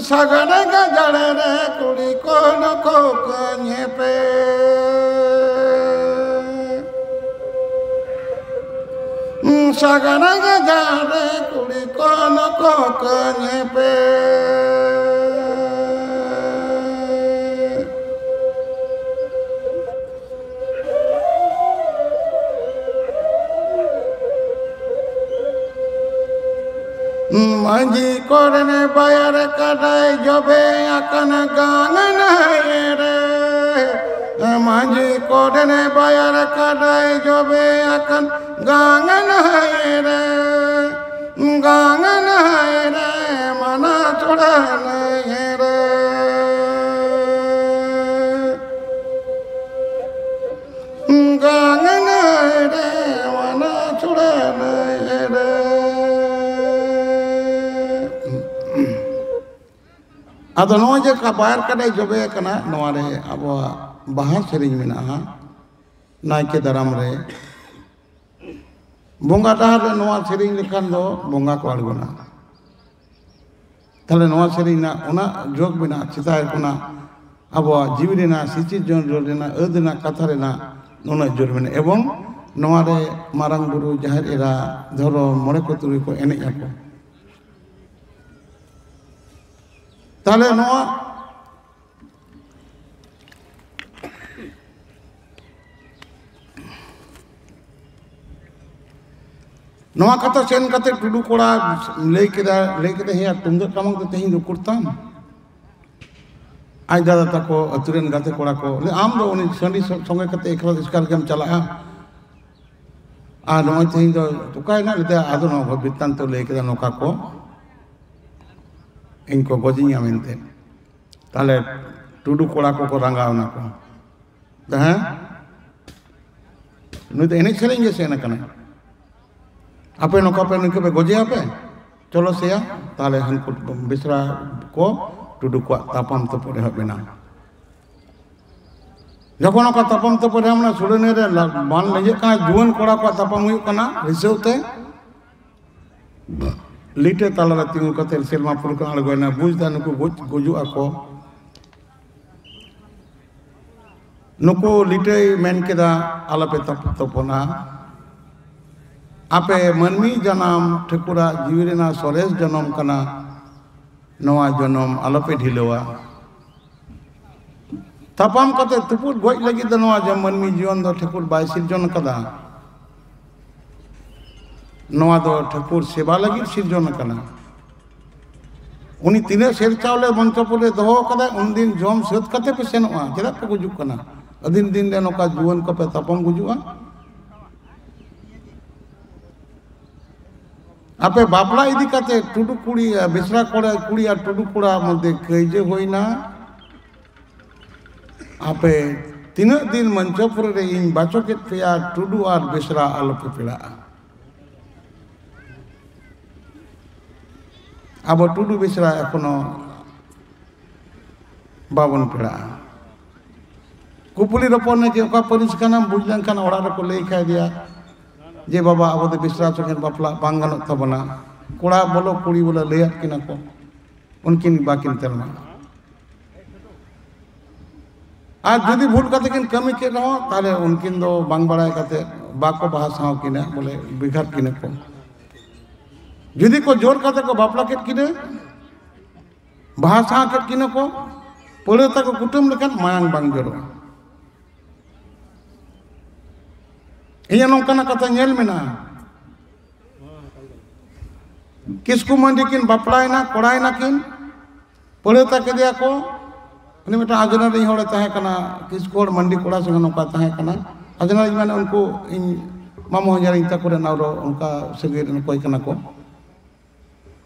ᱥᱟᱜᱟᱲ ᱜᱟᱡᱟᱲ ᱨᱮ ᱠᱩᱲᱤ ᱠᱚ ᱱᱚᱠᱚ ᱠᱟᱹᱧᱮ ᱯᱮ᱾ ᱥᱟᱜᱟᱲ ᱜᱟᱡᱟᱲ ᱨᱮ ᱠᱩᱲᱤ ᱠᱚ ᱱᱚᱠᱚ ᱠᱟᱹᱧᱮ ᱯᱮ᱾ ᱢᱟᱹᱡᱷᱤ ᱠᱚᱨᱮᱱ ᱵᱟᱭᱟᱨ ᱠᱟᱰᱟᱭ ᱡᱚᱵᱮ ᱟᱠᱟᱱ ᱜᱟᱝ ᱱᱟᱭ ᱨᱮ᱾ ᱢᱟᱹᱡᱷᱤ ᱠᱚᱨᱮᱱ ᱵᱟᱭᱟᱨ ᱠᱟᱰᱟᱭ ᱡᱚᱵᱮ ᱟᱠᱟᱱ ᱜᱟᱝ ᱱᱟᱭ ᱨᱮ᱾ ᱜᱟᱝ ᱱᱟᱭ ᱨᱮ ᱢᱟᱱᱟ ᱪᱷᱩᱲᱟ ᱱᱟᱭ ᱨᱮ᱾ ᱜᱟᱝ ᱱᱟᱭ ᱨᱮ ᱢᱟᱱᱟ ᱪᱷᱩᱲᱟ ᱱᱟᱭ ᱨᱮ᱾ ᱟᱫᱚ ᱱᱚᱜᱼᱚᱭ ᱡᱮ ᱠᱟ-, ᱵᱟᱭᱟᱨ ᱠᱟᱰᱟᱭ ᱡᱚᱵᱮ ᱟᱠᱟᱱᱟ, ᱱᱚᱣᱟ ᱨᱮ ᱟᱵᱚᱣᱟᱜ ᱵᱟᱦᱟ ᱥᱮᱨᱮᱧ ᱢᱮᱱᱟᱜᱼᱟ, ᱱᱟᱭᱠᱮ ᱫᱟᱨᱟᱢ ᱨᱮ, ᱵᱚᱸᱜᱟ ᱰᱟᱦᱟᱨ ᱨᱮ ᱱᱚᱣᱟ ᱥᱮᱨᱮᱧ ᱞᱮᱠᱷᱟᱱ ᱫᱚ ᱵᱚᱸᱜᱟ ᱠᱚ ᱟᱬᱜᱚᱱᱟ᱾ ᱛᱟᱦᱞᱮ ᱱᱚᱣᱟ ᱥᱮᱨᱮᱧ ᱨᱮᱱᱟᱜ ᱚᱱᱟ ᱡᱳᱜᱽ ᱢᱮᱱᱟᱜᱼᱟ, ᱥᱮᱫᱟᱭ ᱠᱷᱚᱱᱟᱜ ᱟᱵᱚᱣᱟᱜ ᱡᱤᱣᱤ ᱨᱮᱱᱟᱜ, ᱥᱤᱥᱤᱨ ᱡᱚᱱᱚᱢ ᱨᱮᱱᱟᱜ, ᱟᱹᱫ ᱨᱮᱱᱟᱜ, ᱠᱟᱛᱷᱟ ᱨᱮᱱᱟᱜ ᱱᱩᱱᱟᱹᱜ ᱡᱳᱨ ᱢᱮᱱᱟᱜᱼᱟ᱾ ᱮᱵᱚᱝ ᱱᱚᱣᱟ ᱨᱮ ᱢᱟᱨᱟᱝ ᱵᱩᱨᱩ, ᱡᱟᱦᱮᱨ ᱮᱨᱟ, ᱫᱷᱚᱨᱚᱢ, ᱢᱚᱬᱮ ᱠᱚ ᱛᱩᱨᱩᱭ ᱠᱚ ᱮᱱᱮᱡ ᱟᱠᱚ᱾ ᱛᱟᱦᱞᱮ ᱱᱚᱣᱟ, ᱱᱚᱣᱟ ᱠᱟᱛᱷᱟ ᱥᱮᱱ ᱠᱟᱛᱮ ᱴᱩᱰᱩ ᱠᱚᱲᱟ ᱞᱟᱹᱭ ᱠᱮᱫᱟ, ᱞᱟᱹᱭ ᱠᱮᱫᱟ, "ᱦᱮᱸᱭᱟ, ᱛᱩᱢᱫᱟᱜ ᱴᱟᱢᱟᱠ ᱫᱚ ᱛᱮᱦᱮᱧ ᱫᱚ ᱩᱠᱩᱨ ᱛᱟᱢ?" ᱟᱡ ᱫᱟᱫᱟ ᱛᱟᱠᱚ, ᱟᱹᱛᱩ ᱨᱮᱱ ᱜᱟᱛᱮ ᱠᱚᱲᱟ ᱠᱚ, ᱞᱟᱹᱭ, "ᱟᱢ ᱫᱚ ᱩᱱᱤ ᱥᱟᱺᱰᱤ ᱥᱚ-, ᱥᱚᱸᱜᱮ ᱠᱟᱛᱮ ᱮᱠᱞᱟ ᱮᱥᱠᱟᱨ ᱜᱮᱢ ᱪᱟᱞᱟᱜᱼᱟ? ᱟᱨ ᱱᱚᱜᱼᱚᱭ ᱛᱮᱦᱮᱧ ᱫᱚ ᱚᱠᱟᱭᱮᱱᱟ?" ᱞᱟᱹᱭ ᱫᱟ, ᱟᱫᱚ ᱱᱚᱣᱟ ᱵᱤᱛᱛᱟᱱᱛᱚ ᱞᱟᱹᱭ ᱠᱮᱫᱟ, ᱱᱚᱝᱠᱟ ᱠᱚ ᱤᱧ ᱠᱚ ᱜᱚᱡᱤᱧᱟ ᱢᱮᱱᱛᱮ᱾ ᱛᱟᱦᱞᱮ ᱴᱩᱰᱩ ᱠᱚᱲᱟ ᱠᱚᱠᱚ ᱨᱟᱸᱜᱟᱣ ᱮᱱᱟ ᱠᱚ, ᱦᱮᱸ, ᱱᱩᱭ ᱫᱚ ᱮᱱᱮᱡ ᱥᱮᱨᱮᱧ ᱜᱮ ᱥᱮᱱ ᱟᱠᱟᱱᱟᱭ, ᱟᱯᱮ ᱱᱚᱝᱠᱟ ᱯᱮ, ᱱᱩᱭ ᱯᱮ ᱜᱚᱡᱮᱭᱟ ᱯᱮ, ᱪᱚᱞᱚ ᱥᱮᱭᱟ᱾ ᱛᱟᱦᱞᱮ ᱦᱟᱱᱠᱩ ᱵᱮᱥᱨᱟ ᱠᱚ ᱴᱩᱰᱩ ᱠᱚᱣᱟᱜ ᱛᱟᱯᱟᱢ ᱛᱩᱯᱩᱫ ᱮᱦᱚᱵ ᱮᱱᱟ᱾ ᱡᱚᱠᱷᱚᱱ ᱚᱱᱠᱟ ᱛᱟᱯᱟᱢ ᱛᱩᱯᱩᱫ ᱮᱦᱚᱵ ᱮᱱᱟ, ᱥᱩᱲᱟᱹᱱᱤ ᱨᱮ ᱞᱟ-, ᱵᱟᱱ ᱞᱮᱸᱡᱮᱫ ᱠᱟᱱᱟ, ᱡᱩᱣᱟᱹᱱ ᱠᱚᱲᱟ ᱠᱚᱣᱟᱜ ᱛᱟᱯᱟᱢ ᱦᱩᱭᱩᱜ ᱠᱟᱱᱟ ᱨᱤᱥᱟᱹᱣ ᱛᱮ᱾ ᱞᱤᱴᱟᱹ ᱛᱟᱞᱟᱨᱮ ᱛᱤᱸᱜᱩ ᱠᱟᱛᱮ ᱥᱮᱨᱢᱟ ᱯᱩᱨ ᱠᱷᱚᱱ ᱟᱬᱜᱚᱭᱮᱱᱟ, ᱵᱩᱡᱽ ᱫᱟ ᱱᱩᱠᱩ ᱜᱚᱡ, ᱜᱩᱡᱩᱜ ᱟᱠᱚ᱾ ᱱᱩᱠᱩ ᱞᱤᱴᱟᱹᱭ ᱢᱮᱱ ᱠᱮᱫᱟ, "ᱟᱞᱚᱯᱮ ᱛᱟᱯ-, ᱛᱚᱯᱚᱱᱟ᱾ ᱟᱯᱮ ᱢᱟᱹᱱᱢᱤ ᱡᱟᱱᱟᱢ ᱴᱷᱟᱹᱠᱩᱨᱟᱜ ᱡᱤᱣᱤ ᱨᱮᱱᱟᱜ ᱥᱚᱨᱮᱥ ᱡᱚᱱᱚᱢ ᱠᱟᱱᱟ, ᱱᱚᱣᱟ ᱡᱚᱱᱚᱢ ᱟᱞᱚᱯᱮ ᱰᱷᱤᱞᱟᱹᱣᱟ᱾ ᱛᱟᱯᱟᱢ ᱠᱟᱛᱮ ᱛᱩᱯᱩᱫ ᱜᱚᱡ ᱞᱟᱹᱜᱤᱫ ᱫᱚ ᱱᱚᱣᱟ ᱡᱚ-, ᱢᱟᱹᱱᱢᱤ ᱡᱤᱭᱚᱱ ᱫᱚ ᱴᱷᱟᱹᱠᱩᱨ ᱵᱟᱭ ᱥᱤᱨᱡᱚᱱ ᱟᱠᱟᱫᱟ, ᱱᱚᱣᱟ ᱫᱚ ᱴᱷᱟᱹᱠᱩᱨ ᱥᱮᱵᱟ ᱞᱟᱹᱜᱤᱫ ᱥᱤᱨᱡᱚᱱ ᱟᱠᱟᱱᱟ᱾ ᱩᱱᱤ ᱛᱤᱱᱟᱹᱜ ᱥᱮᱨ ᱪᱟᱣᱞᱮ ᱢᱚᱧᱪᱚᱯᱩᱨ ᱨᱮ ᱫᱚᱦᱚ ᱟᱠᱟᱫᱟ, ᱩᱱᱫᱤᱱ ᱡᱚᱢ ᱥᱟᱹᱛ ᱠᱟᱛᱮ ᱯᱮ ᱥᱮᱱᱚᱜᱼᱟ, ᱪᱮᱫᱟᱜ ᱯᱮ ᱜᱩᱡᱩᱜ ᱠᱟᱱᱟ? ᱟᱹᱫᱤᱱ ᱫᱤᱱ ᱨᱮ ᱱᱚᱝᱠᱟ ᱡᱩᱣᱟᱹᱱ ᱠᱚᱯᱮ ᱛᱟᱯᱟᱢ ᱜᱩᱡᱩᱜᱼᱟ?" ᱟᱯᱮ ᱵᱟᱯᱞᱟ ᱤᱫᱤ ᱠᱟᱛᱮ ᱴᱩᱰᱩ ᱠᱩᱲᱤ, ᱵᱮᱥᱨᱟ ᱠᱚᱲᱟ, ᱠᱩᱲᱤ ᱟᱨ ᱴᱩᱰᱩ ᱠᱚᱲᱟ ᱢᱚᱫᱽᱫᱷᱮ ᱠᱟᱹᱭᱡᱟᱹ ᱦᱩᱭᱱᱟ᱾ ᱟᱯᱮ ᱛᱤᱱᱟᱹᱜ ᱫᱤᱱ ᱢᱚᱧᱪᱚᱯᱩᱨᱤ ᱨᱮ ᱤᱧ ᱵᱟᱪᱚ ᱠᱮᱫ ᱯᱮᱭᱟ, ᱴᱩᱰᱩ ᱟᱨ ᱵᱮᱥᱨᱟ ᱟᱞᱚᱯᱮ ᱯᱮᱲᱟᱜᱼᱟ᱾ ᱟᱵᱚ ᱴᱩᱰᱩ ᱵᱮᱥᱨᱟ ᱮᱠᱷᱚᱱᱳ ᱵᱟᱵᱚᱱ ᱯᱮᱲᱟᱜᱼᱟ᱾ ᱠᱩᱯᱩᱞᱤ ᱨᱚᱯᱚᱲ ᱱᱮ ᱡᱮ ᱚᱠᱟ ᱯᱟᱹᱨᱤᱥ ᱠᱟᱱᱟᱢ ᱵᱩᱡᱽ ᱞᱮᱱᱠᱷᱟᱱ ᱚᱲᱟᱜ ᱨᱮᱠᱚ ᱞᱟᱹᱭ ᱠᱷᱟᱭ ᱫᱮᱭᱟ ᱡᱮ, "ᱵᱟᱵᱟ, ᱟᱵᱚ ᱫᱚ ᱵᱤᱥᱨᱟ ᱥᱚᱸᱜᱮ ᱵᱟᱯᱞᱟ ᱵᱟᱝ ᱜᱟᱱᱚᱜ ᱛᱟᱵᱚᱱᱟ, ᱠᱚᱲᱟ ᱵᱚᱞᱚ ᱠᱩᱲᱤ ᱵᱚᱞᱚ ᱞᱟᱹᱭᱟᱫ ᱠᱤᱱᱟ ᱠᱚ, ᱩᱱᱠᱤᱱ ᱵᱟᱹᱠᱤᱱ ᱛᱮᱞᱢᱟ᱾" ᱟᱨ ᱡᱩᱫᱤ ᱵᱷᱩᱞ ᱠᱟᱛᱮ ᱠᱤᱱ ᱠᱟᱹᱢᱤ ᱠᱮᱫ ᱨᱮᱦᱚᱸ, ᱛᱟᱦᱞᱮ ᱩᱱᱠᱤᱱ ᱫᱚ ᱵᱟᱝ ᱵᱟᱲᱟᱭ ᱠᱟᱛᱮ ᱵᱟᱠᱚ ᱵᱟᱦᱟ ᱥᱟᱶ ᱠᱤᱱᱟ, ᱵᱚᱞᱮ ᱵᱷᱮᱜᱟᱨ ᱠᱤᱱᱟ ᱠᱚ᱾ ᱡᱩᱫᱤ ᱠᱚ ᱡᱳᱨ ᱠᱟᱛᱮ ᱠᱚ ᱵᱟᱯᱞᱟ ᱠᱮᱫ ᱠᱤᱱᱟ, ᱵᱟᱦᱟ ᱥᱟᱶ ᱠᱮᱫ ᱠᱤᱱᱟ ᱠᱚ, ᱯᱟᱹᱲᱟᱹ ᱛᱟᱠᱚ ᱠᱩᱴᱟᱹᱢ ᱞᱮᱠᱷᱟᱱ ᱢᱟᱭᱟᱝ ᱵᱟᱝ ᱡᱚᱨᱚᱜᱼᱟ᱾ ᱤᱧᱟᱹᱜ ᱱᱚᱝᱠᱟᱱᱟᱜ ᱠᱟᱛᱷᱟ ᱧᱮᱞ ᱢᱮᱱᱟᱜᱼᱟ᱾ ᱠᱤᱥᱠᱩ ᱢᱟᱹᱱᱰᱤ ᱠᱤᱱ ᱵᱟᱯᱞᱟᱭᱮᱱᱟ, ᱠᱚᱲᱟᱭᱮᱱᱟ ᱠᱤᱱ, ᱯᱟᱹᱲᱦᱟᱹᱛᱟ ᱠᱮᱫᱮᱭᱟ ᱠᱚ᱾ ᱩᱱᱤ ᱢᱤᱫᱴᱟᱝ ᱟᱡᱽᱱᱟᱨᱤ ᱦᱚᱲᱮ ᱛᱟᱦᱮᱸ ᱠᱟᱱᱟ, ᱠᱤᱥᱠᱩ ᱦᱚᱲ ᱢᱟᱹᱱᱰᱤ ᱠᱚᱲᱟ ᱥᱚᱸᱜᱮ ᱱᱚᱝᱠᱟ ᱛᱟᱦᱮᱸ ᱠᱟᱱᱟ᱾ ᱟᱡᱽᱱᱟᱨᱤ ᱢᱟᱱᱮ ᱩᱱᱠᱩ ᱤᱧ ᱢᱟᱢᱚ ᱦᱚᱧᱦᱟᱨᱤᱧ ᱛᱟᱠᱚ ᱨᱮᱱ ᱟᱨᱚ ᱚᱱᱠᱟ ᱥᱟᱹᱜᱟᱹᱭ ᱨᱮᱱ ᱚᱠᱚᱭ ᱠᱟᱱᱟ ᱠᱚ᱾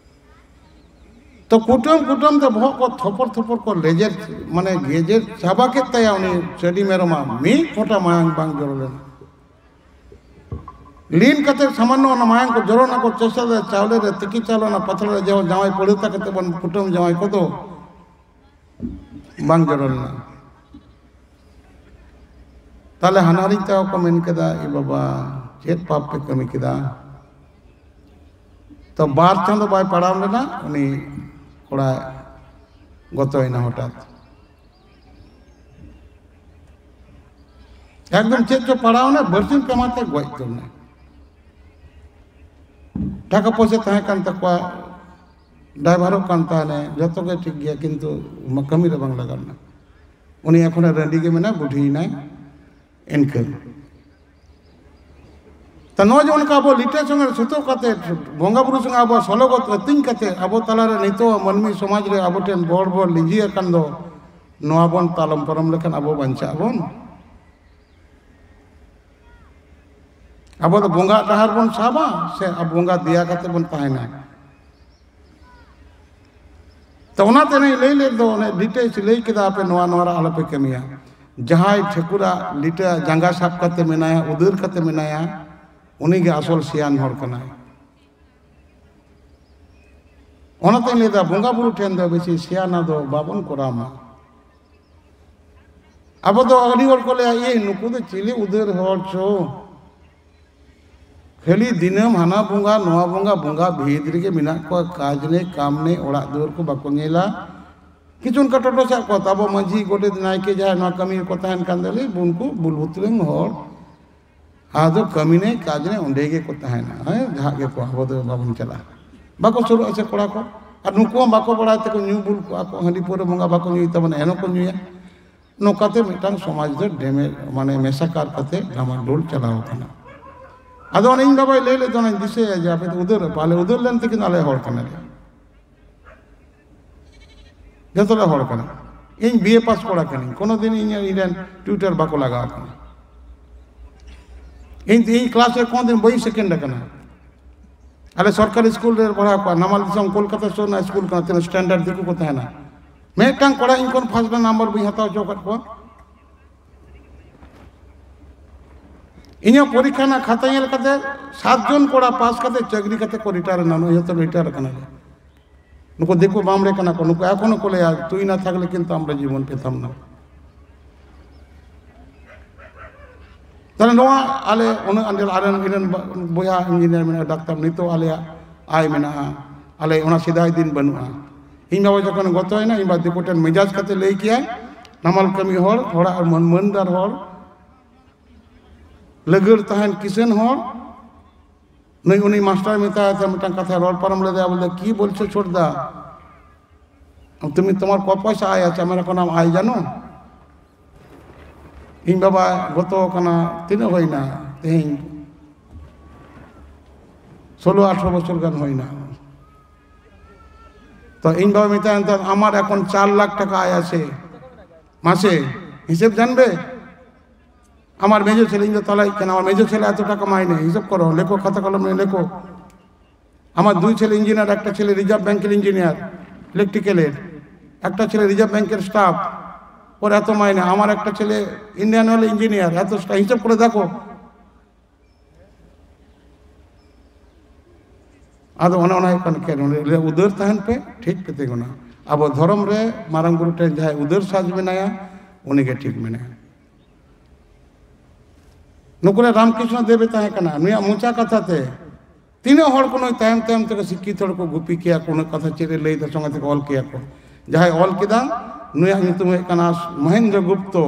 ᱛᱚ ᱠᱩᱴᱟᱹᱢ ᱠᱩᱴᱟᱹᱢ ᱛᱮ ᱵᱚᱦᱚᱜ ᱠᱚ ᱛᱷᱚᱯᱚᱨ ᱛᱷᱚᱯᱚᱨ ᱠᱚ ᱞᱮᱡᱮᱨ, ᱢᱟᱱᱮ ᱜᱮᱡᱮᱨ ᱪᱟᱵᱟ ᱠᱮᱫ ᱛᱟᱭᱟ ᱩᱱᱤ ᱪᱟᱹᱰᱤ ᱢᱮᱨᱚᱢᱟᱜ, ᱢᱤᱫ ᱯᱷᱚᱸᱴᱟ ᱢᱟᱭᱟᱝ ᱵᱟᱝ ᱡᱚᱨᱚ ᱞᱮᱱᱟ᱾ ᱞᱤᱱ ᱠᱟᱛᱮ ᱥᱟᱢᱟᱱᱱᱚ ᱚᱱᱟ ᱢᱟᱭᱟᱝ ᱠᱚ ᱡᱚᱨᱚ ᱚᱱᱟ ᱠᱚ ᱪᱮᱥᱴᱟ ᱞᱮᱫᱟ, ᱪᱟᱣᱞᱮ ᱨᱮ ᱛᱤᱠᱤ ᱪᱟᱣᱞᱮ ᱚᱱᱟ ᱯᱟᱛᱲᱟ ᱨᱮ ᱡᱮᱢᱚᱱ ᱡᱟᱶᱟᱭ ᱯᱟᱹᱲᱦᱟᱹᱛᱟ ᱠᱟᱛᱮ ᱵᱚᱱ ᱠᱩᱴᱟᱹᱢ ᱡᱟᱶᱟᱭ ᱠᱚᱫᱚ ᱵᱟᱝ ᱡᱚᱨᱚ ᱞᱮᱱᱟ᱾ ᱛᱟᱦᱞᱮ ᱦᱟᱱᱦᱟᱨᱤᱧ ᱛᱟᱠᱚ ᱠᱚ ᱢᱮᱱ ᱠᱮᱫᱟ, "ᱮ ᱵᱟᱵᱟ, ᱪᱮᱫ ᱯᱟᱯ ᱯᱮ ᱠᱟᱹᱢᱤ ᱠᱮᱫᱟ?" ᱛᱚ ᱵᱟᱨ ᱪᱟᱸᱫᱚ ᱵᱟᱭ ᱯᱟᱲᱟᱣ ᱞᱮᱱᱟ, ᱩᱱᱤ ᱠᱚᱲᱟ ᱜᱚᱛᱚᱭᱮᱱᱟ ᱦᱚᱴᱟᱛ᱾ ᱮᱠᱫᱚᱢ ᱪᱮᱫ ᱪᱚ ᱯᱟᱲᱟᱣᱱᱟ, ᱵᱟᱹᱨᱥᱤᱧ ᱠᱟᱢᱟᱛᱮ ᱜᱚᱡ ᱩᱛᱟᱹᱨ ᱮᱱᱟ᱾ ᱴᱟᱠᱟ ᱯᱚᱭᱥᱟ ᱛᱟᱦᱮᱸ ᱠᱟᱱ ᱛᱟᱠᱚᱣᱟ, ᱰᱟᱭᱵᱷᱟᱨᱚᱜ ᱠᱟᱱ ᱛᱟᱦᱮᱱᱟ, ᱡᱚᱛᱚ ᱜᱮ ᱴᱷᱤᱠ ᱜᱮᱭᱟ, ᱠᱤᱱᱛᱩ ᱠᱟᱹᱢᱤ ᱨᱮ ᱵᱟᱝ ᱞᱟᱜᱟᱣ ᱞᱮᱱᱟ᱾ ᱩᱱᱤ ᱮᱠᱷᱚᱱᱮ ᱨᱟᱺᱰᱤ ᱜᱮ ᱢᱮᱱᱟᱭ, ᱵᱩᱰᱷᱤᱭᱮᱱᱟᱭ, ᱤᱱᱠᱟᱹ᱾ ᱛᱚ ᱱᱚᱜᱼᱚᱭ ᱡᱮ ᱚᱱᱠᱟ ᱟᱵᱚ ᱞᱤᱴᱟᱹ ᱥᱚᱸᱜᱮ ᱥᱩᱛᱩᱜ ᱠᱟᱛᱮ, ᱵᱚᱸᱜᱟ ᱵᱩᱨᱩ ᱥᱚᱸᱜᱮ ᱟᱵᱚ ᱥᱚᱞᱚᱜᱚᱛ ᱟᱹᱛᱤᱧ ᱠᱟᱛᱮ, ᱟᱵᱚ ᱛᱟᱞᱟᱨᱮ ᱱᱤᱛᱚᱜ ᱢᱟᱹᱱᱢᱤ ᱥᱚᱢᱟᱡᱽ ᱨᱮ ᱟᱵᱚ ᱴᱷᱮᱱ ᱵᱚᱲ ᱵᱚᱲ ᱞᱤᱸᱡᱤ ᱟᱠᱟᱱ ᱫᱚ, ᱱᱚᱣᱟ ᱵᱚᱱ ᱛᱟᱞᱚᱢ ᱯᱟᱨᱚᱢ ᱞᱮᱠᱷᱟᱱ ᱟᱵᱚ ᱵᱟᱧᱪᱟᱜ ᱟᱵᱚᱱ? ᱟᱵᱚ ᱫᱚ ᱵᱚᱸᱜᱟ ᱰᱟᱦᱟᱨ ᱵᱚᱱ ᱥᱟᱵᱟ ᱥᱮ ᱟᱵᱚ ᱵᱚᱸᱜᱟ ᱫᱮᱭᱟ ᱠᱟᱛᱮ ᱵᱚᱱ ᱛᱟᱦᱮᱱᱟ? ᱛᱚ ᱚᱱᱟᱛᱮ ᱚᱱᱮᱧ ᱞᱟᱹᱭ ᱞᱮᱫ ᱫᱚ, ᱚᱱᱮ ᱞᱤᱴᱟᱹᱭ ᱞᱟᱹᱭ ᱠᱮᱫᱟ, "ᱟᱯᱮ ᱱᱚᱣᱟ, ᱱᱚᱣᱟ ᱨᱮ ᱟᱞᱚᱯᱮ ᱠᱟᱹᱢᱤᱭᱟ᱾" ᱡᱟᱦᱟᱸᱭ ᱴᱷᱟᱹᱠᱩᱨᱟᱜ ᱞᱤᱴᱟᱹ ᱡᱟᱸᱜᱟ ᱥᱟᱵ ᱠᱟᱛᱮ ᱢᱮᱱᱟᱭᱟ, ᱩᱫᱟᱹᱨ ᱠᱟᱛᱮ ᱢᱮᱱᱟᱭᱟ, ᱩᱱᱤᱜᱮ ᱟᱥᱚᱞ ᱥᱮᱭᱟᱱ ᱦᱚᱲ ᱠᱟᱱᱟᱭ᱾ ᱚᱱᱟᱛᱮᱧ ᱞᱟᱹᱭᱫᱟ, ᱵᱚᱸᱜᱟ ᱵᱩᱨᱩ ᱴᱷᱮᱱ ᱫᱚ ᱵᱮᱥᱤ ᱥᱮᱭᱟᱱᱟ ᱫᱚ ᱵᱟᱵᱚᱱ ᱠᱚᱨᱟᱣ ᱢᱟ᱾ ᱟᱵᱚ ᱫᱚ ᱟᱹᱰᱤ ᱦᱚᱲ ᱠᱚ ᱞᱟᱹᱭᱟ, ᱤᱭᱟᱹ, ᱱᱩᱠᱩ ᱫᱚ ᱪᱤᱞᱤ ᱩᱫᱟᱹᱨ ᱦᱚᱲ ᱪᱚ, ᱠᱷᱟᱹᱞᱤ ᱫᱤᱱᱟᱹᱢ ᱦᱟᱱᱟ ᱵᱚᱸᱜᱟ ᱱᱚᱣᱟ ᱵᱚᱸᱜᱟ, ᱵᱚᱸᱜᱟ ᱵᱷᱤᱛ ᱨᱮᱜᱮ ᱢᱮᱱᱟᱜ ᱠᱚᱣᱟ, ᱠᱟᱡᱽ ᱱᱮ ᱠᱟᱢ ᱱᱮ, ᱚᱲᱟᱜ ᱫᱩᱣᱟᱹᱨ ᱠᱚ ᱵᱟᱠᱚ ᱧᱮᱞᱟ᱾ ᱠᱤᱪᱷᱩ ᱚᱱᱠᱟ ᱴᱚᱴᱚ ᱥᱟᱵ ᱠᱚᱣᱟ, ᱟᱵᱚ ᱢᱟᱹᱡᱷᱤ ᱜᱚᱰᱮᱛ ᱱᱟᱭᱠᱮ ᱡᱟᱦᱟᱸᱭ ᱱᱚᱣᱟ ᱠᱟᱹᱢᱤ ᱨᱮᱠᱚ ᱛᱟᱦᱮᱱ ᱠᱟᱱ ᱫᱚ, ᱞᱟᱹᱭ ᱵᱚᱱ ᱠᱚ ᱵᱩᱞᱵᱩᱛ ᱨᱮᱱ ᱦᱚᱲ, ᱟᱫᱚ ᱠᱟᱹᱢᱤ ᱱᱮ ᱠᱟᱡᱽ ᱱᱮ ᱚᱸᱰᱮ ᱜᱮᱠᱚ ᱛᱟᱦᱮᱱᱟ, ᱦᱮᱸ, ᱡᱟᱦᱟᱸ ᱜᱮᱠᱚ, ᱟᱵᱚ ᱫᱚ ᱵᱟᱵᱚᱱ ᱪᱟᱞᱟᱜᱼᱟ᱾ ᱵᱟᱠᱚ ᱥᱩᱨᱩᱜᱼᱟ ᱥᱮ ᱠᱚᱲᱟ ᱠᱚ, ᱟᱨ ᱱᱩᱠᱩ ᱦᱚᱸ ᱵᱟᱠᱚ ᱵᱟᱲᱟᱭ ᱛᱮᱠᱚ ᱧᱩ ᱵᱩᱞ ᱠᱚᱜᱼᱟ ᱠᱚ, ᱦᱟᱺᱰᱤ ᱯᱟᱹᱣᱨᱟᱹ ᱵᱚᱸᱜᱟ ᱵᱟᱠᱚ ᱧᱩᱭ ᱛᱟᱵᱚᱱᱟ, ᱮᱱᱦᱚᱸ ᱠᱚ ᱧᱩᱭᱟ᱾ ᱱᱚᱝᱠᱟᱛᱮ ᱢᱤᱫᱴᱟᱝ ᱥᱚᱢᱟᱡᱽ ᱫᱚ ᱰᱮᱢᱮ, ᱢᱟᱱᱮ ᱢᱮᱥᱟᱠᱟᱨ ᱠᱟᱛᱮ ᱰᱟᱢᱟᱰᱳᱞ ᱪᱟᱞᱟᱣ ᱟᱠᱟᱱᱟ᱾ ᱟᱫᱚ ᱚᱱᱮ ᱤᱧ ᱵᱟᱵᱟᱭ ᱞᱟᱹᱭ ᱞᱮᱫ ᱫᱚ, ᱚᱱᱟᱧ ᱫᱤᱥᱟᱹᱭᱟ ᱡᱮ ᱟᱯᱮ ᱫᱚ ᱩᱫᱟᱹᱨ ᱟᱯᱮ, ᱟᱞᱮ ᱩᱫᱟᱹᱨ ᱞᱮᱱ ᱛᱮᱜᱮ ᱟᱞᱮ ᱦᱚᱲ ᱠᱟᱱᱟᱞᱮ, ᱡᱚᱛᱚ ᱞᱮ ᱦᱚᱲ ᱠᱟᱱᱟ᱾ ᱤᱧ ᱵᱤ ᱮ ᱯᱟᱥ ᱠᱚᱲᱟ ᱠᱟᱹᱱᱟᱹᱧ, ᱠᱳᱱᱳ ᱫᱤᱱ ᱤᱧ, ᱤᱧ ᱨᱮᱱ ᱴᱤᱭᱩᱴᱟᱨ ᱵᱟᱠᱚ ᱞᱟᱜᱟᱣ ᱠᱟᱱᱟ᱾ ᱤᱧ, ᱤᱧ ᱠᱞᱟᱥ ᱨᱮ ᱠᱳᱱᱳ ᱫᱤᱱ ᱵᱟᱹᱧ ᱥᱮᱠᱮᱱᱰ ᱟᱠᱟᱱᱟ᱾ ᱟᱞᱮ ᱥᱚᱨᱠᱟᱨᱤ ᱥᱠᱩᱞ ᱨᱮ ᱯᱟᱲᱦᱟᱣ ᱠᱚᱣᱟ, ᱱᱟᱢᱟᱞ ᱫᱤᱥᱚᱢ ᱠᱳᱞᱠᱟᱛᱟ ᱥᱩᱨ ᱨᱮᱱᱟᱜ ᱥᱠᱩᱞ ᱠᱟᱱᱟ, ᱛᱤᱱᱟᱹᱜ ᱥᱴᱮᱱᱰᱟᱨᱰ ᱫᱤᱠᱩ ᱠᱚ ᱛᱟᱦᱮᱱᱟ᱾ ᱢᱤᱫᱴᱟᱝ ᱠᱚᱲᱟ ᱤᱧ ᱠᱷᱚᱱ ᱯᱷᱟᱥᱴ ᱱᱟᱢᱵᱟᱨ ᱵᱟᱹᱧ ᱦᱟᱛᱟᱣ ᱦᱚᱪᱚ ᱟᱠᱟᱫ ᱠᱚᱣᱟ᱾ ᱤᱧᱟᱹᱜ ᱯᱚᱨᱤᱠᱠᱷᱟ ᱨᱮᱱᱟᱜ ᱠᱷᱟᱛᱟ ᱧᱮᱞ ᱠᱟᱛᱮ ᱥᱟᱛ ᱡᱚᱱ ᱠᱚᱲᱟ ᱯᱟᱥ ᱠᱟᱛᱮ ᱪᱟᱹᱠᱨᱤ ᱠᱟᱛᱮ ᱠᱚ ᱨᱤᱴᱟᱭᱟᱨ ᱮᱱᱟ, ᱱᱚᱜᱼᱚᱭ ᱡᱚᱛᱚ ᱨᱤᱴᱟᱭᱟᱨ ᱟᱠᱟᱱᱟ᱾ ᱱᱩᱠᱩ ᱫᱤᱠᱩ ᱵᱟᱢᱲᱮ ᱠᱟᱱᱟ ᱠᱚ, ᱱᱩᱠᱩ ᱮᱠᱷᱚᱱᱳ ᱠᱚ ᱞᱟᱹᱭᱟ, "ᱛᱩᱭ ᱱᱟ ᱛᱷᱟᱠᱞᱮ ᱠᱤᱱᱛᱩ ᱟᱢᱨᱟ ᱡᱤᱵᱚᱱ ᱯᱮᱛᱟᱢ ᱱᱟ᱾" ᱛᱟᱦᱞᱮ ᱱᱚᱣᱟ ᱟᱞᱮ ᱩᱱᱟᱹᱜ ᱟᱸᱰᱮ ᱟᱞᱮ ᱨᱮᱱ, ᱤᱧ ᱨᱮᱱ ᱵᱚ-, ᱵᱚᱭᱦᱟ ᱤᱧᱡᱤᱱᱤᱭᱟᱨ ᱢᱮᱱᱟᱜᱼᱟ, ᱰᱟᱠᱛᱟᱨ, ᱱᱤᱛᱚᱜ ᱟᱞᱮᱭᱟᱜ ᱟᱭ ᱢᱮᱱᱟᱜᱼᱟ, ᱟᱞᱮ ᱚᱱᱟ ᱥᱮᱫᱟᱭ ᱫᱤᱱ ᱵᱟᱹᱱᱩᱜᱼᱟ᱾ ᱤᱧ ᱵᱟᱵᱟ ᱡᱚᱠᱷᱚᱱ ᱜᱚᱛᱚᱭᱮᱱᱟ, ᱤᱧ ᱵᱟ ᱫᱤᱠᱩ ᱴᱷᱮᱱ ᱢᱮᱡᱟᱡᱽ ᱠᱟᱛᱮ ᱞᱟᱹᱭ ᱠᱮᱭᱟᱭ, ᱱᱟᱢᱟᱞ ᱠᱟᱹᱢᱤ ᱦᱚᱲ, ᱦᱚᱲᱟᱜ ᱢᱟᱹᱱ, ᱢᱟᱹᱱᱫᱟᱨ ᱦᱚᱲ, ᱞᱟᱹᱜᱟᱹᱲ ᱛᱟᱦᱮᱱ ᱠᱤᱥᱟᱹᱱ ᱦᱚᱲ, ᱱᱩᱭ ᱩᱱᱤ ᱢᱟᱥᱴᱟᱨ ᱢᱮᱛᱟᱭ ᱛᱮ ᱢᱤᱫᱴᱟᱝ ᱠᱟᱛᱷᱟ ᱨᱚᱲ ᱯᱟᱨᱚᱢ ᱞᱮᱫᱟᱭ, ᱵᱚᱞᱮ, "ᱠᱤ ᱵᱚᱞᱪᱷᱚ ᱪᱷᱳᱴᱫᱟ? তুমি তোমার ক পয়সা আয় আছে, আমার এখন আয় জানো?" ᱤᱧ ᱵᱟᱵᱟ ᱜᱚᱛᱚ ᱠᱟᱱᱟ, ᱛᱤᱱᱟᱹᱜ ᱦᱩᱭᱱᱟ ᱛᱮᱦᱮᱧ? ᱥᱳᱞᱳ ᱟᱴᱷᱨᱚ ᱵᱚᱪᱷᱚᱨ ᱜᱟᱱ ᱦᱩᱭᱱᱟ᱾ ᱛᱚ ᱤᱧ ᱵᱟᱵᱟ ᱢᱮᱛᱟᱭ ᱠᱟᱱ ᱛᱟᱦᱮᱸᱫ, "আমার এখন চার লাখ টাকা আয় আছে মাসে, হিসেব জানবে?" আমার মেজো ছেলে, ᱤᱧ ᱫᱚ ᱛᱟᱞᱟᱭᱤᱡ ᱠᱟᱱᱟ, আমার মেজো ছেলে এত টাকা মাইনে, হিসাব করো, লেখো, খাতা কলমে লেখো। আমার দুই ছেলে ইঞ্জিনিয়ার, একটা ছেলে রিজার্ভ ব্যাংকের ইঞ্জিনিয়ার, ইলেকট্রিক্যালের, একটা ছেলে রিজার্ভ ব্যাংকের স্টাফ, ওর এত মাইনে, আমার একটা ছেলে ইন্ডিয়ান অয়েল ইঞ্জিনিয়ার, এত স্টা-, হিসাব করে দেখো। ᱟᱫᱚ ᱚᱱᱮ ᱚᱱᱟ ᱦᱩᱭᱩᱜ ᱠᱟᱱᱟ ᱠᱮ-, ᱱᱚᱰᱮ ᱞᱟᱹᱭᱟ, "ᱩᱫᱟᱹᱨ ᱛᱟᱦᱮᱱ ᱯᱮ, ᱴᱷᱤᱠ ᱯᱮ ᱛᱤᱸᱜᱩᱱᱟ᱾" ᱟᱵᱚ ᱫᱷᱚᱨᱚᱢ ᱨᱮ ᱢᱟᱨᱟᱝ ᱵᱩᱨᱩ ᱴᱷᱮᱱ ᱡᱟᱦᱟᱸᱭ ᱩᱫᱟᱹᱨ ᱥᱟᱡᱽ ᱢᱮᱱᱟᱭᱟ, ᱩᱱᱤᱜᱮ ᱴᱷᱤᱠ ᱢᱮᱱᱟᱭᱟ᱾ ᱱᱩᱠᱩ ᱨᱮ ᱨᱟᱢᱠᱨᱤᱥᱱᱚ ᱫᱮᱵᱮ ᱛᱟᱦᱮᱸ ᱠᱟᱱᱟ, ᱱᱩᱭᱟᱜ ᱢᱚᱪᱟ ᱠᱟᱛᱷᱟ ᱛᱮ ᱛᱤᱱᱟᱹᱜ ᱦᱚᱲ ᱠᱚ ᱱᱩᱭ ᱛᱟᱭᱚᱢ ᱛᱟᱭᱚᱢ ᱛᱮᱠᱚ ᱥᱤᱠᱠᱷᱤᱛ ᱦᱚᱲ ᱠᱚ ᱜᱩᱯᱤ ᱠᱮᱭᱟ ᱠᱚ, ᱩᱱᱟᱹᱜ ᱠᱟᱛᱷᱟ ᱪᱮᱫ ᱮ ᱞᱟᱹᱭ ᱮᱫᱟ, ᱥᱚᱸᱜᱮ ᱛᱮᱠᱚ ᱚᱞ ᱠᱮᱭᱟ ᱠᱚ᱾ ᱡᱟᱦᱟᱸᱭ ᱚᱞ ᱠᱮᱫᱟ, ᱱᱩᱭᱟᱜ ᱧᱩᱛᱩᱢ ᱦᱩᱭᱩᱜ ᱠᱟᱱᱟ ᱢᱚᱦᱮᱱᱫᱨᱚ ᱜᱩᱯᱛᱚ,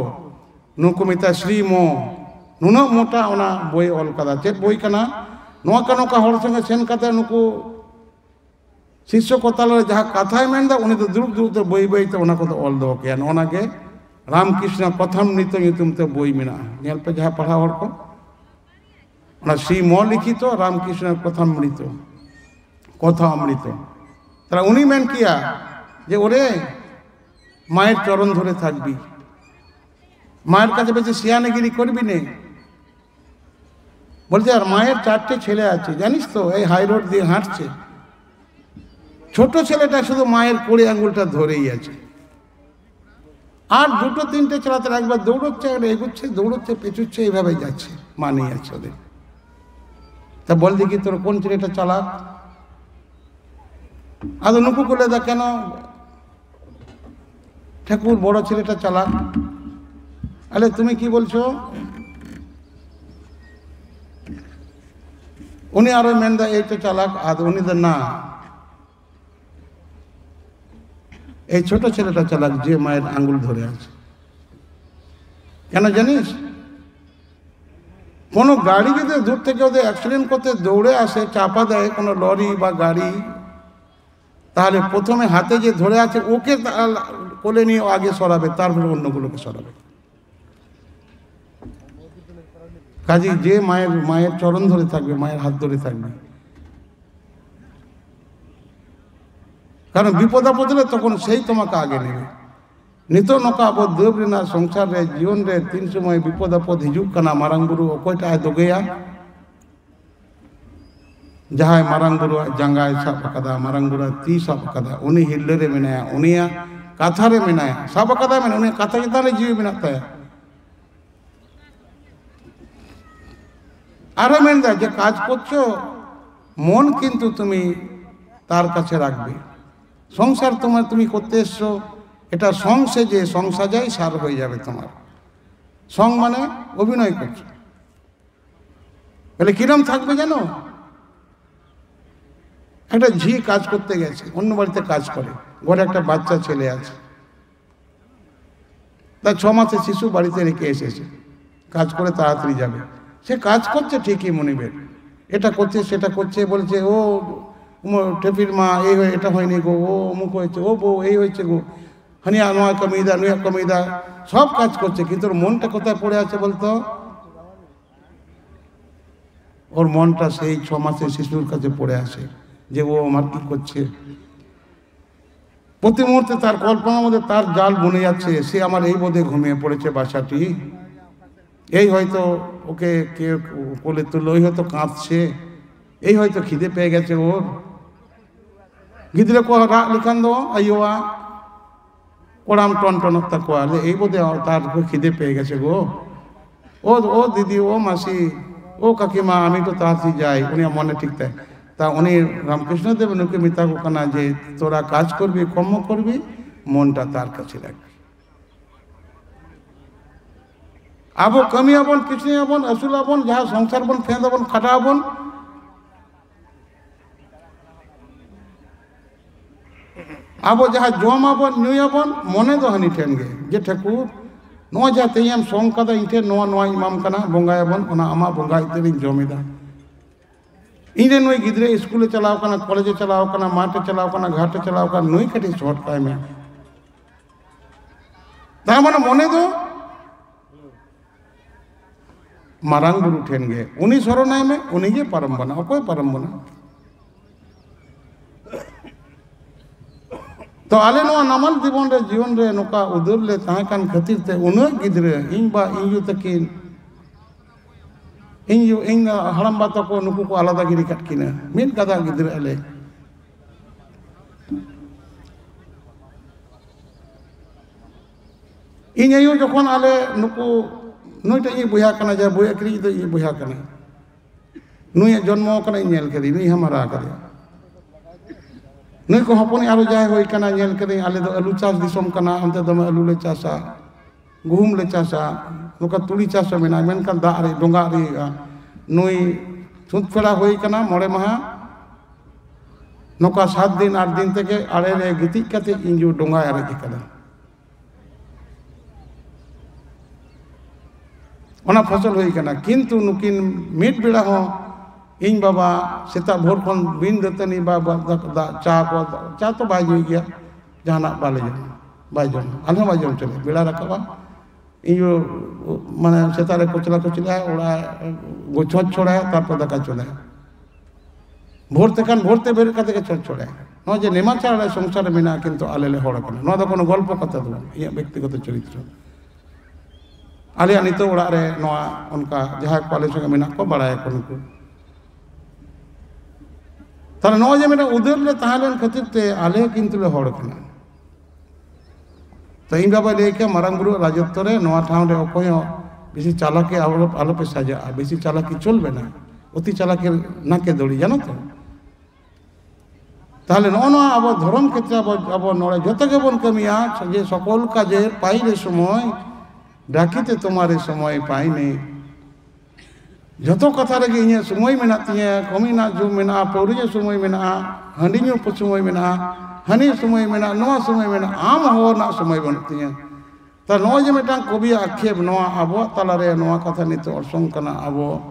ᱱᱩᱠᱩ ᱢᱮᱛᱟᱭ ᱥᱨᱤ ᱢᱚ᱾ ᱱᱩᱱᱟᱹᱜ ᱢᱚᱴᱟ ᱚᱱᱟ ᱵᱳᱭ ᱚᱞ ᱠᱟᱫᱟ᱾ ᱪᱮᱫ ᱵᱳᱭ ᱠᱟᱱᱟ? ᱱᱚᱝᱠᱟ ᱱᱚᱝᱠᱟ ᱦᱚᱲ ᱥᱚᱸᱜᱮ ᱥᱮᱱ ᱠᱟᱛᱮ ᱱᱩᱠᱩ ᱥᱤᱥᱥᱚ ᱠᱚ ᱛᱟᱞᱟᱨᱮ ᱡᱟᱦᱟᱸ ᱠᱟᱛᱷᱟᱭ ᱢᱮᱱᱫᱟ, ᱩᱱᱤ ᱫᱚ ᱫᱩᱲᱩᱵ ᱫᱩᱲᱩᱵ ᱛᱮ ᱵᱟᱹᱭ ᱵᱟᱹᱭ ᱛᱮ ᱚᱱᱟ ᱠᱚᱫᱚ ᱚᱞ ᱫᱚᱦᱚ ᱠᱮᱭᱟ᱾ ᱱᱚᱜᱼᱚ ᱱᱟ ᱜᱮ ᱨᱟᱢᱠᱨᱤᱥᱱᱚ ᱠᱚᱛᱷᱟᱢᱨᱤᱛᱚ ᱧᱩᱛᱩᱢ ᱛᱮ ᱵᱳᱭ ᱢᱮᱱᱟᱜᱼᱟ᱾ ᱧᱮᱞ ᱯᱮ ᱡᱟᱦᱟᱸ ᱯᱟᱲᱦᱟᱣ ᱦᱚᱲ ᱠᱚ, ᱚᱱᱟ ᱥᱨᱤ ᱢᱚ ᱞᱤᱠᱷᱤᱛᱚ ᱨᱟᱢᱠᱨᱤᱥᱱᱚ ᱠᱚᱛᱷᱟᱢᱨᱤᱛᱚ, ᱠᱚᱛᱷᱟ ᱚᱢᱨᱤᱛᱚ᱾ ᱛᱟᱦᱞᱮ ᱩᱱᱤ ᱢᱮᱱ ᱠᱮᱭᱟ ᱡᱮ, "ওরে, মায়ের চরণ ধরে থাকবি, মায়ের কাছে বেশি সিয়ানেগিরি করবি নে।" বলছে, "আর মায়ের চারটে ছেলে আছে, জানিস তো, এই হাই রোড দিয়ে হাঁটছে, ছোট ছেলেটা শুধু মায়ের কড়ে আঙুলটা ধরেই আছে, আর দুটো তিনটে ছেলে তারা একবার দৌড়চ্ছে, একবার এগুচ্ছে, দৌড়চ্ছে, পেছুচ্ছে, এইভাবে যাচ্ছে, মা নেই আছে ওদের।" তা বল দেখি, তোর কোন ছেলেটা চালাক? ᱟᱫᱚ ᱱᱩᱠᱩ ᱠᱚ ᱞᱟᱹᱭᱫᱟ, "কেন ঠাকুর, বড় ছেলেটা চালাক?" ᱟᱞᱮ, ᱛᱩᱢᱤ ᱠᱤ ᱵᱚᱞᱪᱷᱚ? ᱩᱱᱤ ᱟᱨᱚᱭ ᱢᱮᱱᱫᱟ, "ᱮᱭ ᱛᱚ ᱪᱟᱞᱟᱠ", ᱟᱫᱚ ᱩᱱᱤ ᱫᱚ, "না, এই ছোট ছেলেটা চালাক, যে মায়ের আঙুল ধরে আছে।" কেন জানিস? কোনো গাড়ি যদি দূর থেকে ওদের অ্যাক্সিডেন্ট করতে দৌড়ে আসে, চাপা দেয় কোনো লরি বা গাড়ি, তাহলে প্রথমে হাতে যে ধরে আছে ওকে তা-, কোলে নিয়ে আগে সরাবে, তারপরে অন্যগুলোকে সরাবে। কাজেই যে মায়ের, মায়ের চরণ ধরে থাকবে, মায়ের হাত ধরে থাকবে, কারণ বিপদ আপদ হলে তখন সেই তোমাকে আগে নেবে। ᱱᱤᱛᱚᱜ ᱱᱚᱝᱠᱟ ᱟᱵᱚ ᱫᱟᱹᱵ ᱨᱮᱱᱟᱜ ᱥᱚᱝᱥᱟᱨ ᱨᱮ, ᱡᱤᱭᱚᱱ ᱨᱮ ᱛᱤᱱ ᱥᱚᱢᱚᱭ ᱵᱤᱯᱚᱫ ᱟᱯᱚᱫ ᱦᱤᱡᱩᱜ ᱠᱟᱱᱟ, ᱢᱟᱨᱟᱝ ᱵᱩᱨᱩ ᱚᱠᱚᱭᱴᱟᱜ ᱮ ᱫᱚᱜᱮᱭᱟ? ᱡᱟᱦᱟᱸᱭ ᱢᱟᱨᱟᱝ ᱵᱩᱨᱩᱣᱟᱜ ᱡᱟᱸᱜᱟᱭ ᱥᱟᱵ ᱟᱠᱟᱫᱟ, ᱢᱟᱨᱟᱝ ᱵᱩᱨᱩᱣᱟᱜ ᱛᱤ ᱥᱟᱵ ᱟᱠᱟᱫᱟ, ᱩᱱᱤ ᱦᱤᱨᱞᱟᱹ ᱨᱮ ᱢᱮᱱᱟᱭᱟ, ᱩᱱᱤᱭᱟᱜ ᱠᱟᱛᱷᱟ ᱨᱮ ᱢᱮᱱᱟᱭᱟ, ᱥᱟᱵ ᱟᱠᱟᱫᱟᱭ ᱢᱟᱱᱮ ᱩᱱᱤᱭᱟᱜ ᱠᱟᱛᱷᱟ ᱪᱮᱛᱟᱱ ᱨᱮ ᱡᱤᱣᱤ ᱢᱮᱱᱟᱜ ᱛᱟᱭᱟ᱾ আরো মেনদা যে কাজ করছো, মন কিন্তু তুমি তার কাছে রাখবে। সংসার তোমার, তুমি করতে এসছো, এটা সং সেজে, সং সাজাই সার হয়ে যাবে তোমার। সং মানে অভিনয় করছো। বলে, "কিরম থাকবে জানো?" একটা ঝি কাজ করতে গেছে, অন্য বাড়িতে কাজ করে, ঘরে একটা বাচ্চা ছেলে আছে, তার ছ মাসের শিশু বাড়িতে রেখে এসেছে, কাজ করে তাড়াতাড়ি যাবে। সে কাজ করছে ঠিকই মনিবের, এটা করছে, সেটা করছে, বলছে, "ও ঠেপির মা, এই হয়ে এটা হয়নি গো, ও অমুক হয়েছে, ও বউ এই হয়েছে গো, হানিয়া নোয়া কমিদা, নুয়া কমিদা।" সব কাজ করছে, কিন্তু ওর মনটা কোথায় পড়ে আছে বলতো? ওর মনটা সেই ছ মাসের শিশুর কাছে পড়ে আছে, যে ও আমার কি করছে। প্রতি মুহূর্তে তার কল্পনার মধ্যে তার জাল বুনে যাচ্ছে, "সে আমার এই বোধে ঘুমিয়ে পড়েছে বাচ্চাটি, এই হয়তো ওকে কে কোলে তুললো, ওই হয়তো কাঁদছে, এই হয়তো খিদে পেয়ে গেছে ওর।" ᱜᱤᱫᱽᱨᱟᱹ ᱠᱚ ᱨᱟᱜ ᱞᱮᱠᱷᱟᱱ ᱫᱚ ᱟᱭᱳᱣᱟᱜ ᱠᱚᱲᱟᱢ ᱴᱚᱱ ᱴᱚᱱᱚᱜ ᱛᱟᱠᱚᱣᱟ, ᱞᱟᱹᱭ, "ᱮᱭ ᱵᱳᱫᱮ, ᱛᱟᱨ ᱠᱚ ᱠᱷᱤᱫᱮ ᱯᱮ ᱜᱮᱪᱷᱮ ᱜᱳ, ᱳ, ᱳ ᱫᱤᱫᱤ, ᱳ ᱢᱟᱥᱤ, ᱳ ᱠᱟᱠᱤᱢᱟ, ᱟᱢᱤ ᱛᱚ ᱛᱟᱲᱟᱛᱟᱲᱤ ᱡᱟᱭ", ᱩᱱᱤᱭᱟᱜ ᱢᱚᱱᱮ ᱴᱷᱤᱠ ᱛᱟᱭ᱾ ᱛᱟ ᱩᱱᱤ ᱨᱟᱢᱠᱨᱤᱥᱱᱚ ᱫᱮᱵ ᱱᱩᱠᱩ ᱢᱮᱛᱟ ᱠᱚ ᱠᱟᱱᱟ ᱡᱮ, "ᱛᱚᱨᱟ ᱠᱟᱡᱽ ᱠᱚᱨᱵᱤ, ᱠᱚᱨᱢᱚ ᱠᱚᱨᱵᱤ, ᱢᱚᱱᱴᱟ ᱛᱟᱨ ᱠᱟᱪᱷᱮ ᱨᱟᱠᱷᱵᱤ᱾" ᱟᱵᱚ ᱠᱟᱹᱢᱤᱭᱟᱵᱚᱱ, ᱠᱤᱥᱱᱤᱭᱟᱵᱚᱱ, ᱟᱹᱥᱩᱞᱟᱵᱚᱱ, ᱡᱟᱦᱟᱸ ᱥᱚᱝᱥᱟᱨ ᱵᱚᱱ ᱯᱷᱮᱸᱫᱟᱵᱚᱱ, ᱠᱷᱟᱴᱟᱣᱟᱵᱚᱱ, ᱟᱵᱚ ᱡᱟᱦᱟᱸ ᱡᱚᱢᱟᱵᱚᱱ, ᱧᱩᱭᱟᱵᱚᱱ, ᱢᱚᱱᱮ ᱫᱚ ᱦᱟᱹᱱᱤ ᱴᱷᱮᱱ ᱜᱮ, ᱡᱮ, "ᱴᱷᱟᱹᱠᱩᱨ, ᱱᱚᱣᱟ ᱡᱟᱦᱟᱸ ᱛᱮᱦᱮᱧᱮᱢ ᱥᱚᱝ ᱠᱟᱫᱟ, ᱤᱧ ᱴᱷᱮᱱ ᱱᱚᱣᱟ, ᱱᱚᱣᱟ ᱤᱢᱟᱢ ᱠᱟᱱᱟ, ᱵᱚᱸᱜᱟᱭᱟᱵᱚᱱ, ᱚᱱᱟ ᱟᱢᱟᱜ ᱵᱚᱸᱜᱟ ᱤᱛᱟᱹ ᱨᱤᱧ ᱡᱚᱢ ᱮᱫᱟ᱾ ᱤᱧ ᱨᱮᱱ ᱱᱩᱭ ᱜᱤᱫᱽᱨᱟᱹ ᱤᱥᱠᱩᱞᱮ ᱪᱟᱞᱟᱣ ᱠᱟᱱᱟ, ᱠᱚᱞᱮᱡᱮ ᱪᱟᱞᱟᱣ ᱠᱟᱱᱟ, ᱢᱟᱴᱷᱮ ᱪᱟᱞᱟᱣ ᱠᱟᱱᱟ, ᱜᱷᱟᱴᱮ ᱪᱟᱞᱟᱣ ᱠᱟᱱᱟ, ᱱᱩᱭ ᱠᱟᱹᱴᱤᱡ ᱥᱚᱦᱚᱫ ᱠᱟᱭ ᱢᱮ᱾" ᱛᱟᱨ ᱢᱟᱱᱮ ᱢᱚᱱᱮ ᱫᱚ ᱢᱟᱨᱟᱝ ᱵᱩᱨᱩ ᱴᱷᱮᱱ ᱜᱮ, ᱩᱱᱤ ᱥᱚᱨᱚᱱᱟᱭ ᱢᱮ, ᱩᱱᱤ ᱜᱮ ᱯᱟᱨᱚᱢ ᱵᱚᱱᱟ᱾ ᱚᱠᱚᱭ ᱯᱟᱨᱚᱢ ᱵᱚᱱᱟ? ᱛᱚ, ᱟᱞᱮ ᱱᱚᱣᱟ ᱱᱟᱢᱟᱞ ᱡᱤᱵᱚᱱ ᱨᱮ, ᱡᱤᱭᱚᱱ ᱨᱮ ᱱᱚᱝᱠᱟ ᱩᱫᱟᱹᱨ ᱞᱮ ᱛᱟᱦᱮᱸ ᱠᱟᱱ ᱠᱷᱟᱹᱛᱤᱨ ᱛᱮ ᱩᱱᱟᱹᱜ ᱜᱤᱫᱽᱨᱟᱹ, ᱤᱧ ᱵᱟ, ᱤᱧ ᱭᱩ ᱛᱟᱹᱠᱤᱱ, ᱤᱧ ᱭᱩ, ᱤᱧ ᱦᱟᱲᱟᱢ ᱵᱟ ᱛᱟᱠᱚ, ᱱᱩᱠᱩ ᱠᱚ ᱟᱞᱟᱫᱟ ᱜᱤᱰᱤ ᱠᱟᱫ ᱠᱤᱱᱟ, ᱢᱤᱫ ᱜᱟᱫᱟ ᱜᱤᱫᱽᱨᱟᱹ ᱟᱞᱮ᱾ ᱤᱧ ᱟᱭᱳ ᱡᱚᱠᱷᱚᱱ ᱟᱞᱮ ᱱᱩᱠᱩ, ᱱᱩᱭᱴᱟᱜ ᱤᱧ ᱵᱚᱭᱦᱟ ᱠᱟᱱᱟ, ᱡᱟᱦᱟᱸ ᱵᱳᱭ ᱟᱹᱠᱷᱨᱤᱧ ᱫᱚ ᱤᱧ ᱵᱚᱭᱦᱟ ᱠᱟᱱᱟ, ᱱᱩᱭᱟᱜ ᱡᱚᱱᱢᱚ ᱠᱟᱱᱟ, ᱤᱧ ᱧᱮᱞ ᱠᱮᱫᱮ, ᱱᱩᱭ ᱦᱟᱢᱟᱨᱟ ᱠᱟᱫᱮ᱾ ᱱᱩᱭ ᱠᱚ ᱦᱚᱯᱚᱱᱤᱡ ᱟᱨᱚ ᱡᱟᱦᱟᱸᱭ ᱦᱩᱭ ᱠᱟᱱᱟ, ᱧᱮᱞ ᱠᱮᱫᱟᱹᱧ, ᱟᱞᱮ ᱫᱚ ᱟᱹᱞᱩ ᱪᱟᱥ ᱫᱤᱥᱚᱢ ᱠᱟᱱᱟ, ᱚᱱᱛᱮ ᱫᱚᱢᱮ ᱟᱹᱞᱩ ᱞᱮ ᱪᱟᱥᱟ, ᱜᱩᱦᱩᱢ ᱞᱮ ᱪᱟᱥᱟ, ᱱᱚᱝᱠᱟ ᱛᱩᱲᱤ ᱪᱟᱥ ᱦᱚᱸ ᱢᱮᱱᱟᱜᱼᱟ, ᱢᱮᱱᱠᱷᱟᱱ ᱫᱟᱜ ᱨᱮ ᱰᱚᱸᱜᱟᱜ ᱨᱮ ᱦᱩᱭᱩᱜᱼᱟ᱾ ᱱᱩᱭ ᱥᱩᱫ ᱯᱮᱲᱟ ᱦᱩᱭ ᱠᱟᱱᱟ ᱢᱚᱬᱮ ᱢᱟᱦᱟ, ᱱᱚᱝᱠᱟ ᱥᱟᱛ ᱫᱤᱱ ᱟᱴ ᱫᱤᱱ ᱛᱮᱜᱮ ᱟᱲᱮ ᱨᱮ ᱜᱤᱛᱤᱡ ᱠᱟᱛᱮ ᱤᱧ ᱡᱩ ᱰᱚᱸᱜᱟᱭ ᱟᱨᱮᱡ ᱟᱠᱟᱫᱟ᱾ ᱚᱱᱟ ᱯᱷᱚᱥᱚᱞ ᱦᱩᱭ ᱠᱟᱱᱟ, ᱠᱤᱱᱛᱩ ᱱᱩᱠᱤᱱ ᱢᱤᱫ ᱵᱮᱲᱟ ᱦᱚᱸ ᱤᱧ ᱵᱟᱵᱟ ᱥᱮᱛᱟᱜ ᱵᱷᱳᱨ ᱠᱷᱚᱱ ᱵᱤᱱ ᱫᱟᱹᱛᱟᱹᱱᱤ ᱵᱟ-, ᱵᱟ-, ᱫᱟᱜ, ᱫᱟᱜ, ᱪᱟ ᱠᱚ, ᱪᱟ ᱛᱚ ᱵᱟᱭ ᱧᱩᱭ ᱜᱮᱭᱟ, ᱡᱟᱦᱟᱱᱟᱜ ᱵᱟᱞᱮ ᱡᱚᱢᱟ, ᱵᱟᱭ ᱡᱚᱢᱟ, ᱟᱞᱮ ᱦᱚᱸ ᱵᱟᱭ ᱡᱚᱢ ᱦᱚᱪᱚ ᱞᱮᱭᱟ᱾ ᱵᱮᱲᱟ ᱨᱟᱠᱟᱵᱟ, ᱤᱧ ᱭᱩ ᱢᱟᱱᱮ ᱥᱮᱛᱟᱜ ᱨᱮ ᱠᱚᱪᱞᱟ ᱠᱚᱪᱞᱟ ᱚᱲᱟᱜ ᱜᱚ ᱪᱷᱚᱸᱪ ᱪᱷᱚᱲᱟᱭᱟ, ᱛᱟᱨᱯᱚᱨ ᱫᱟᱠᱟ ᱪᱚᱸᱫᱟᱭᱟ᱾ ᱵᱷᱳᱨ ᱛᱮᱠᱷᱟᱱ ᱵᱷᱳᱨ ᱛᱮ ᱵᱮᱨᱮᱫ ᱠᱟᱛᱮ ᱜᱮ ᱪᱷᱚᱸᱪ ᱪᱷᱚᱲᱟᱭᱟ᱾ ᱱᱚᱜᱼᱚᱭ ᱡᱮ ᱱᱮᱢᱟᱪᱟᱨ ᱟᱞᱮ ᱥᱚᱝᱥᱟᱨ ᱨᱮ ᱢᱮᱱᱟᱜᱼᱟ, ᱠᱤᱱᱛᱩ ᱟᱞᱮ ᱞᱮ ᱦᱚᱲ ᱠᱟᱱᱟ᱾ ᱱᱚᱣᱟ ᱫᱚ ᱠᱳᱱᱳ ᱜᱚᱞᱯᱚ ᱠᱟᱛᱷᱟ ᱫᱚ ᱵᱟᱝ, ᱤᱧᱟᱹᱜ ᱵᱮᱠᱛᱤᱜᱚᱛᱚ ᱪᱚᱨᱤᱛᱨᱚ᱾ ᱟᱞᱮᱭᱟᱜ ᱱᱤᱛᱚᱜ ᱚᱲᱟᱜ ᱨᱮ ᱱᱚᱣᱟ ᱚᱱᱠᱟ ᱡᱟᱦᱟᱸᱭ ᱠᱚ ᱟᱞᱮ ᱥᱚᱸᱜᱮ ᱢᱮᱱᱟᱜ ᱠᱚᱣᱟ, ᱵᱟᱲᱟᱭᱟᱠᱚ ᱱᱩᱠᱩ᱾ ᱛᱟᱦᱞᱮ ᱱᱚᱜᱼᱚᱭ ᱡᱮ ᱢᱤᱫᱴᱟᱝ ᱩᱫᱟᱹᱨ ᱞᱮ ᱛᱟᱦᱮᱸ ᱞᱮᱱ ᱠᱷᱟᱹᱛᱤᱨ ᱛᱮ ᱟᱞᱮ ᱠᱤᱱᱛᱩ ᱞᱮ ᱦᱚᱲ ᱠᱟᱱᱟ᱾ ᱛᱚ ᱤᱧ ᱵᱟᱵᱟᱭ ᱞᱟᱹᱭ ᱠᱮᱭᱟ, ᱢᱟᱨᱟᱝ ᱵᱩᱨᱩᱣᱟᱜ ᱨᱟᱡᱚᱛᱛᱚ ᱨᱮ ᱱᱚᱣᱟ ᱴᱷᱟᱶ ᱨᱮ ᱚᱠᱚᱭ ᱦᱚᱸ ᱵᱮᱥᱤ ᱪᱟᱞᱟᱠᱤ ᱟᱞᱚ-, ᱟᱞᱚᱯᱮ ᱥᱟᱡᱟᱜᱼᱟ, ᱵᱮᱥᱤ ᱪᱟᱞᱟᱠᱤ ᱪᱚᱞᱵᱮ ᱱᱟ, ᱚᱛᱤ ᱪᱟᱞᱟᱠᱤ ᱱᱟ ᱠᱮ ᱫᱚᱲᱤ, ᱡᱟᱱᱚ ᱛᱚ? ᱛᱟᱦᱞᱮ ᱱᱚᱜᱼᱚ ᱱᱚᱣᱟ ᱟᱵᱚ ᱫᱷᱚᱨᱚᱢ ᱠᱷᱮᱛᱨᱮ ᱟᱵᱚ, ᱟᱵᱚ ᱱᱚᱰᱮ ᱡᱚᱛᱚ ᱜᱮᱵᱚᱱ ᱠᱟᱹᱢᱤᱭᱟ, ᱡᱮ ᱥᱚᱠᱚᱞ ᱠᱟᱡᱮᱨ ᱯᱟᱭᱤ ᱨᱮ ᱥᱚᱢᱚᱭ, ᱰᱟᱠᱤᱛᱮ ᱛᱳᱢᱟᱨᱮ ᱥᱚᱢᱚᱭ ᱯᱟᱭᱤᱱᱮ᱾ ᱡᱚᱛᱚ ᱠᱟᱛᱷᱟ ᱨᱮᱜᱮ ᱤᱧᱟᱹᱜ ᱥᱚᱢᱚᱭ ᱢᱮᱱᱟᱜ ᱛᱤᱧᱟᱹ, ᱠᱟᱹᱢᱤ ᱨᱮᱱᱟᱜ ᱡᱩ ᱢᱮᱱᱟᱜᱼᱟ, ᱯᱟᱹᱣᱨᱟᱹ ᱧᱩ ᱥᱚᱢᱚᱭ ᱢᱮᱱᱟᱜᱼᱟ, ᱦᱟᱺᱰᱤ ᱧᱩ ᱥᱚᱢᱚᱭ ᱢᱮᱱᱟᱜᱼᱟ, ᱦᱟᱹᱱᱤ ᱥᱚᱢᱚᱭ ᱢᱮᱱᱟᱜᱼᱟ, ᱱᱚᱣᱟ ᱥᱚᱢᱚᱭ ᱢᱮᱱᱟᱜᱼᱟ, ᱟᱢ ᱦᱚᱦᱚ ᱨᱮᱱᱟᱜ ᱥᱚᱢᱚᱭ ᱵᱟᱹᱱᱩᱜ ᱛᱤᱧᱟᱹ᱾ ᱛᱟ ᱱᱚᱜᱼᱚᱭ ᱡᱮ ᱢᱤᱫᱴᱟᱝ ᱠᱚᱵᱤᱭᱟᱜ ᱟᱠᱷᱮᱯ, ᱱᱚᱣᱟ ᱟᱵᱚᱣᱟᱜ ᱛᱟᱞᱟᱨᱮ ᱱᱚᱣᱟ ᱠᱟᱛᱷᱟ ᱱᱤᱛᱚᱜ ᱚᱨᱥᱚᱝ ᱠᱟᱱᱟ, ᱟᱵᱚ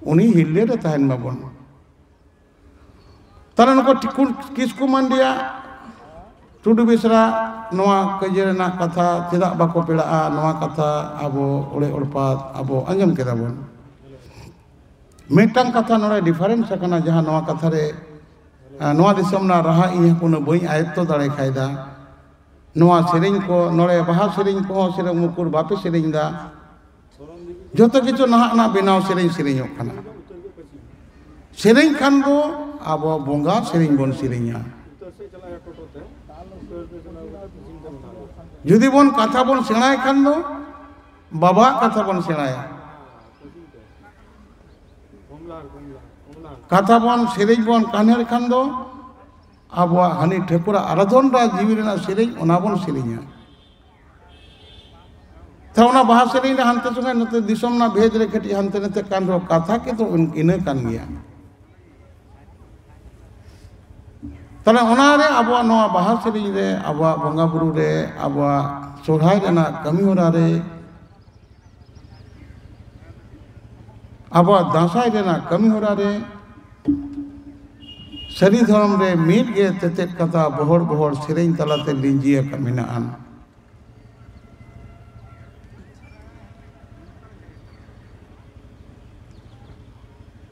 ᱩᱱᱤ ᱦᱤᱨᱞᱟᱹ ᱨᱮ ᱛᱟᱦᱮᱱ ᱢᱟᱵᱚᱱ᱾ ᱛᱟᱦᱞᱮ ᱱᱩᱠᱩ ᱴᱤᱠᱩ-, ᱠᱤᱥᱠᱩ ᱢᱟᱱᱰᱤᱭᱟ, ᱴᱩᱰᱩ ᱵᱮᱥᱨᱟ, ᱱᱚᱣᱟ ᱠᱟᱹᱭᱡᱟᱹ ᱨᱮᱱᱟᱜ ᱠᱟᱛᱷᱟ ᱪᱮᱫᱟᱜ ᱵᱟᱠᱚ ᱯᱮᱲᱟᱜᱼᱟ, ᱱᱚᱣᱟ ᱠᱟᱛᱷᱟ ᱟᱵᱚ ᱚᱲᱮ ᱚᱲᱯᱟᱛ ᱟᱵᱚ ᱟᱸᱡᱚᱢ ᱠᱮᱫᱟ ᱵᱚᱱ᱾ ᱢᱤᱫᱴᱟᱝ ᱠᱟᱛᱷᱟ ᱱᱚᱰᱮ difference ᱟᱠᱟᱱᱟ, ᱡᱟᱦᱟᱸ ᱱᱚᱣᱟ ᱠᱟᱛᱷᱟ ᱨᱮ, ᱟᱸ, ᱱᱚᱣᱟ ᱫᱤᱥᱚᱢ ᱨᱮᱱᱟᱜ ᱨᱟᱦᱟ ᱤᱧ ᱦᱚᱸ ᱩᱱᱟᱹᱜ ᱵᱟᱹᱧ ᱟᱭᱚᱛᱛᱚ ᱫᱟᱲᱮ ᱠᱷᱟᱭᱫᱟ᱾ ᱱᱚᱣᱟ ᱥᱮᱨᱮᱧ ᱠᱚ, ᱱᱚᱰᱮ ᱵᱟᱦᱟ ᱥᱮᱨᱮᱧ ᱠᱚᱦᱚᱸ ᱥᱮᱨᱮᱧ ᱩᱠᱩᱨ ᱵᱟᱯᱮ ᱥᱮᱨᱮᱧ ᱫᱟ᱾ ᱡᱚᱛᱚ ᱠᱤᱪᱷᱩ ᱱᱟᱦᱟᱜ ᱱᱟᱜ ᱵᱮᱱᱟᱣ ᱥᱮᱨᱮᱧ ᱥᱮᱨᱮᱧᱚᱜ ᱠᱟᱱᱟ᱾ ᱥᱮᱨᱮᱧ ᱠᱷᱟᱱ ᱫᱚ ᱟᱵᱚ ᱵᱚᱸᱜᱟ ᱥᱮᱨᱮᱧ ᱵᱚᱱ ᱥᱮᱨᱮᱧᱟ᱾ ᱡᱩᱫᱤ ᱵᱚᱱ ᱠᱟᱛᱷᱟ ᱵᱚᱱ ᱥᱮᱬᱟᱭ ᱠᱷᱟᱱ ᱫᱚ ᱵᱟᱵᱟᱣᱟᱜ ᱠᱟᱛᱷᱟ ᱵᱚᱱ ᱥᱮᱬᱟᱭᱟ᱾ ᱠᱟᱛᱷᱟ ᱵᱚᱱ, ᱥᱮᱨᱮᱧ ᱵᱚᱱ ᱠᱟᱦᱱᱮᱲ ᱠᱷᱟᱱ ᱫᱚ ᱟᱵᱚᱣᱟᱜ ᱦᱟᱹᱱᱤ ᱴᱷᱟᱹᱠᱩᱨᱟᱜ ᱟᱨᱟᱫᱷᱚᱱ ᱨᱮ ᱡᱤᱣᱤ ᱨᱮᱱᱟᱜ ᱥᱮᱨᱮᱧ, ᱚᱱᱟ ᱵᱚᱱ ᱥᱮᱨᱮᱧᱟ᱾ ᱛᱚ ᱚᱱᱟ ᱵᱟᱦᱟ ᱥᱮᱨᱮᱧ ᱨᱮ ᱦᱟᱱᱛᱮ ᱥᱚᱸᱜᱮ ᱱᱚᱛᱮ ᱫᱤᱥᱚᱢ ᱨᱮᱱᱟᱜ ᱵᱷᱮᱫ ᱨᱮ ᱠᱟᱹᱴᱤᱡ ᱦᱟᱱᱛᱮ ᱱᱟᱛᱮ ᱠᱟᱱ ᱨᱮᱦᱚᱸ, ᱠᱟᱛᱷᱟ ᱠᱤᱱᱛᱩ ᱤᱱᱟᱹ ᱠᱟᱱ ᱜᱮᱭᱟ᱾ ᱛᱟᱦᱞᱮ ᱚᱱᱟᱨᱮ ᱟᱵᱚᱣᱟᱜ ᱱᱚᱣᱟ ᱵᱟᱦᱟ ᱥᱮᱨᱮᱧ ᱨᱮ, ᱟᱵᱚᱣᱟᱜ ᱵᱚᱸᱜᱟ ᱵᱩᱨᱩ ᱨᱮ, ᱟᱵᱚᱣᱟᱜ ᱥᱚᱨᱦᱟᱭ ᱨᱮᱱᱟᱜ ᱠᱟᱹᱢᱤ ᱦᱚᱨᱟ ᱨᱮ, ᱟᱵᱚᱣᱟᱜ ᱫᱟᱸᱥᱟᱭ ᱨᱮᱱᱟᱜ ᱠᱟᱹᱢᱤ ᱦᱚᱨᱟ ᱨᱮ ᱥᱟᱹᱨᱤ ᱫᱷᱚᱨᱚᱢ ᱨᱮ ᱢᱤᱫ ᱜᱮ ᱛᱮᱛᱮᱫ ᱠᱟᱛᱷᱟ ᱵᱚᱦᱚᱲ ᱵᱚᱦᱚᱲ ᱥᱮᱨᱮᱧ ᱛᱟᱞᱟᱛᱮ ᱞᱤᱸᱡᱤ ᱟᱠᱟᱫ ᱢᱮᱱᱟᱜᱼᱟ᱾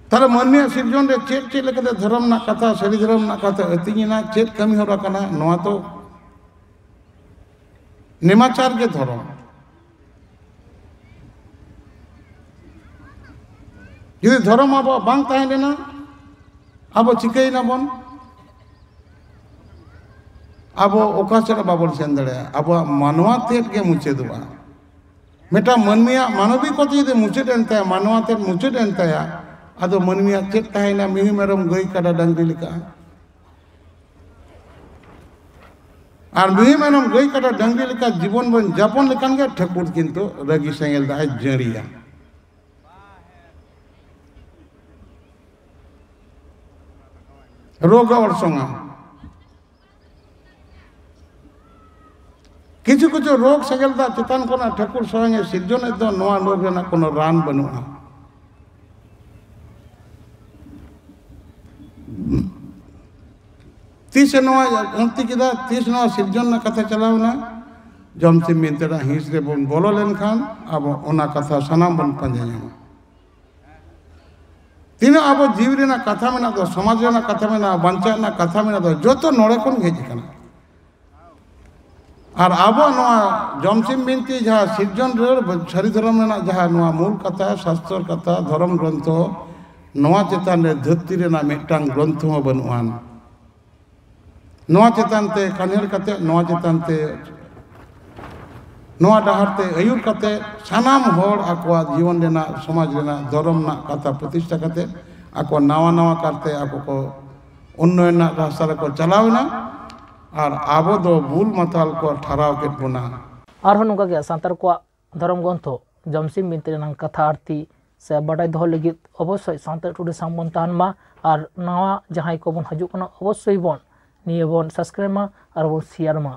ᱛᱟᱦᱞᱮ ᱢᱟᱹᱱᱢᱤᱭᱟᱜ ᱥᱤᱨᱡᱚᱱ ᱨᱮ ᱪᱮᱫ ᱪᱮᱫ ᱞᱮᱠᱟᱛᱮ ᱫᱷᱚᱨᱚᱢ ᱨᱮᱱᱟᱜ ᱠᱟᱛᱷᱟ, ᱥᱟᱹᱨᱤ ᱫᱷᱚᱨᱚᱢ ᱨᱮᱱᱟᱜ ᱠᱟᱛᱷᱟ ᱟᱹᱛᱤᱧ ᱮᱱᱟ, ᱪᱮᱫ ᱠᱟᱹᱢᱤ ᱦᱚᱨᱟ ᱠᱟᱱᱟ, ᱱᱚᱣᱟ ᱫᱚ ᱱᱮᱢᱟᱪᱟᱨ ᱜᱮ ᱫᱷᱚᱨᱚᱢ᱾ ᱡᱩᱫᱤ ᱫᱷᱚᱨᱚᱢ ᱟᱵᱚᱣᱟᱜ ᱵᱟᱝ ᱛᱟᱦᱮᱸ ᱞᱮᱱᱟ, ᱟᱵᱚ ᱪᱤᱠᱟᱹᱭᱮᱱᱟ ᱵᱚᱱ? ᱟᱵᱚ ᱚᱠᱟ ᱥᱮᱫ ᱦᱚᱸ ᱵᱟᱵᱚᱱ ᱥᱮᱱ ᱫᱟᱲᱮᱭᱟᱜᱼᱟ᱾ ᱟᱵᱚᱣᱟᱜ ᱢᱟᱱᱣᱟ ᱛᱮᱫ ᱜᱮ ᱢᱩᱪᱟᱹᱫᱚᱜᱼᱟ᱾ ᱢᱤᱫᱴᱟᱝ ᱢᱟᱹᱱᱢᱤᱭᱟᱜ ᱢᱟᱱᱚᱵᱤᱠᱚᱛᱟ ᱡᱩᱫᱤ ᱢᱩᱪᱟᱹᱫ ᱮᱱ ᱛᱟᱭᱟ, ᱢᱟᱱᱣᱟ ᱛᱮᱫ ᱢᱩᱪᱟᱹᱫ ᱮᱱ ᱛᱟᱭᱟ, ᱟᱫᱚ ᱢᱟᱹᱱᱢᱤᱭᱟᱜ ᱪᱮᱫ ᱛᱟᱦᱮᱸᱭᱮᱱᱟ? ᱢᱤᱦᱩ ᱢᱮᱨᱚᱢ ᱜᱟᱹᱭ ᱠᱟᱰᱟ ᱰᱟᱝᱨᱤ ᱞᱮᱠᱟ᱾ ᱟᱨ ᱢᱤᱦᱩ ᱢᱮᱨᱚᱢ ᱜᱟᱹᱭ ᱠᱟᱰᱟ ᱰᱟᱝᱨᱤ ᱞᱮᱠᱟ ᱡᱤᱵᱚᱱ ᱵᱚᱱ ᱡᱟᱯᱚᱱ ᱞᱮᱠᱷᱟᱱ ᱜᱮ ᱴᱷᱟᱹᱠᱩᱨ ᱠᱤᱱᱛᱩ ᱨᱟᱹᱜᱤ ᱥᱮᱸᱜᱮᱞ ᱫᱟᱜ ᱮ ᱡᱟᱹᱲᱤᱭᱟ, ᱨᱳᱜᱽ ᱮ ᱚᱨᱥᱚᱝᱟ᱾ ᱠᱤᱪᱷᱩ ᱠᱤᱪᱷᱩ ᱨᱳᱜᱽ ᱥᱮᱸᱜᱮᱞ ᱫᱟᱜ ᱪᱮᱛᱟᱱ ᱠᱷᱚᱱᱟᱜ ᱴᱷᱟᱹᱠᱩᱨ ᱥᱚᱭᱚᱝ ᱮ ᱥᱤᱨᱡᱚᱱᱮᱫ ᱫᱚ, ᱱᱚᱣᱟ ᱨᱳᱜᱽ ᱨᱮᱱᱟᱜ ᱠᱳᱱᱳ ᱨᱟᱱ ᱵᱟᱹᱱᱩᱜᱼᱟ᱾ ᱛᱤᱥ ᱮ ᱱᱚᱣᱟ ᱟᱹᱬᱛᱤ ᱠᱮᱫᱟ, ᱛᱤᱥ ᱱᱚᱣᱟ ᱥᱤᱨᱡᱚᱱ ᱨᱮᱱᱟᱜ ᱠᱟᱛᱷᱟ ᱪᱟᱞᱟᱣ ᱮᱱᱟ, ᱡᱚᱢᱥᱤᱢ ᱵᱤᱱᱛᱤ ᱨᱮᱱᱟᱜ ᱦᱤᱸᱥ ᱨᱮᱵᱚᱱ ᱵᱚᱞᱚ ᱞᱮᱱᱠᱷᱟᱱ ᱟᱵᱚ ᱚᱱᱟ ᱠᱟᱛᱷᱟ ᱥᱟᱱᱟᱢ ᱵᱚᱱ ᱯᱟᱸᱡᱟ ᱧᱟᱢᱟ᱾ ᱛᱤᱱᱟᱹᱜ ᱟᱵᱚ ᱡᱤᱣᱤ ᱨᱮᱱᱟᱜ ᱠᱟᱛᱷᱟ ᱢᱮᱱᱟᱜ ᱫᱚ, ᱥᱚᱢᱟᱡᱽ ᱨᱮᱱᱟᱜ ᱠᱟᱛᱷᱟ ᱢᱮᱱᱟᱜᱼᱟ, ᱵᱟᱧᱪᱟᱜ ᱨᱮᱱᱟᱜ ᱠᱟᱛᱷᱟ ᱢᱮᱱᱟᱜ ᱫᱚ, ᱡᱚᱛᱚ ᱱᱚᱰᱮ ᱠᱷᱚᱱ ᱜᱮ ᱦᱮᱡ ᱟᱠᱟᱱᱟ᱾ ᱟᱨ ᱟᱵᱚᱣᱟᱜ ᱱᱚᱣᱟ ᱡᱚᱢᱥᱤᱢ ᱵᱤᱱᱛᱤ ᱡᱟᱦᱟᱸ ᱥᱤᱨᱡᱚᱱ ᱨᱟᱹᱲ ᱥᱟᱹᱨᱤ ᱫᱷᱚᱨᱚᱢ ᱨᱮᱱᱟᱜ ᱡᱟᱦᱟᱸ ᱱᱚᱣᱟ ᱢᱩᱞ ᱠᱟᱛᱷᱟ, ᱥᱟᱥᱛᱚᱨ ᱠᱟᱛᱷᱟ, ᱫᱷᱚᱨᱚᱢ ᱜᱨᱚᱱᱛᱷᱚ, ᱱᱚᱣᱟ ᱪᱮᱛᱟᱱ ᱨᱮ ᱫᱷᱟᱹᱨᱛᱤ ᱨᱮᱱᱟᱜ ᱢᱤᱫᱴᱟᱝ ᱜᱨᱚᱱᱛᱷᱚ ᱦᱚᱸ ᱵᱟᱹᱱᱩᱜ ᱟᱱ᱾ ᱱᱚᱣᱟ ᱪᱮᱛᱟᱱ ᱛᱮ ᱠᱟᱱᱦᱮᱲ ᱠᱟᱛᱮ, ᱱᱚᱣᱟ ᱪᱮᱛᱟᱱ ᱛᱮ, ᱱᱚᱣᱟ ᱰᱟᱦᱟᱨ ᱛᱮ ᱟᱹᱭᱩᱨ ᱠᱟᱛᱮ, ᱥᱟᱱᱟᱢ ᱦᱚᱲ ᱟᱠᱚᱣᱟᱜ ᱡᱤᱭᱚᱱ ᱨᱮᱱᱟᱜ, ᱥᱚᱢᱟᱡᱽ ᱨᱮᱱᱟᱜ, ᱫᱷᱚᱨᱚᱢ ᱨᱮᱱᱟᱜ ᱠᱟᱛᱷᱟ ᱯᱨᱚᱛᱤᱥᱴᱷᱟ ᱠᱟᱛᱮ, ᱟᱠᱚ ᱱᱟᱣᱟ ᱱᱟᱣᱟ ᱠᱟᱨᱛᱮ ᱟᱠᱚ ᱠᱚ ᱩᱱᱱᱚᱭᱚᱱ ᱨᱮᱱᱟᱜ ᱨᱟᱥᱛᱟ ᱨᱮᱠᱚ ᱪᱟᱞᱟᱣ ᱮᱱᱟ ᱟᱨ ᱟᱵᱚ ᱫᱚ ᱵᱩᱞ ᱢᱟᱛᱟᱞ ᱠᱚ ᱴᱷᱟᱨᱟᱣ ᱠᱮᱫ ᱵᱚᱱᱟ᱾ ᱟᱨᱦᱚᱸ ᱱᱚᱝᱠᱟ ᱜᱮ ᱥᱟᱱᱛᱟᱲ ᱠᱚᱣᱟᱜ ᱫᱷᱚᱨᱚᱢ ᱜᱨᱚᱱᱛᱷᱚ ᱡᱚᱢᱥᱤᱢ ᱵᱤᱱᱛᱤ ᱨᱮᱱᱟᱜ ᱠᱟᱛᱷᱟ ᱟᱨᱛᱤ ᱥᱮ ᱵᱟᱰᱟᱭ ᱫᱚᱦᱚ ᱞᱟᱹᱜᱤᱫ ᱚᱵᱚᱥᱥᱳᱭ ᱥᱟᱱᱛᱟᱲ ᱴᱩᱰᱮ ᱥᱟᱶ ᱵᱚᱱ ᱛᱟᱦᱮᱱ ᱢᱟ᱾ ᱟᱨ ᱱᱟᱣᱟ ᱡᱟᱦᱟᱸᱭ ᱠᱚᱵᱚᱱ ᱦᱤᱡᱩᱜ ᱠᱟᱱᱟ, ᱚᱵᱚᱥᱥᱳᱭ ᱵᱚᱱ ᱱᱤᱭᱟᱹ ᱵᱚᱱ subscribe ᱢᱟ ᱟᱨ ᱵᱚᱱ share ᱢᱟ᱾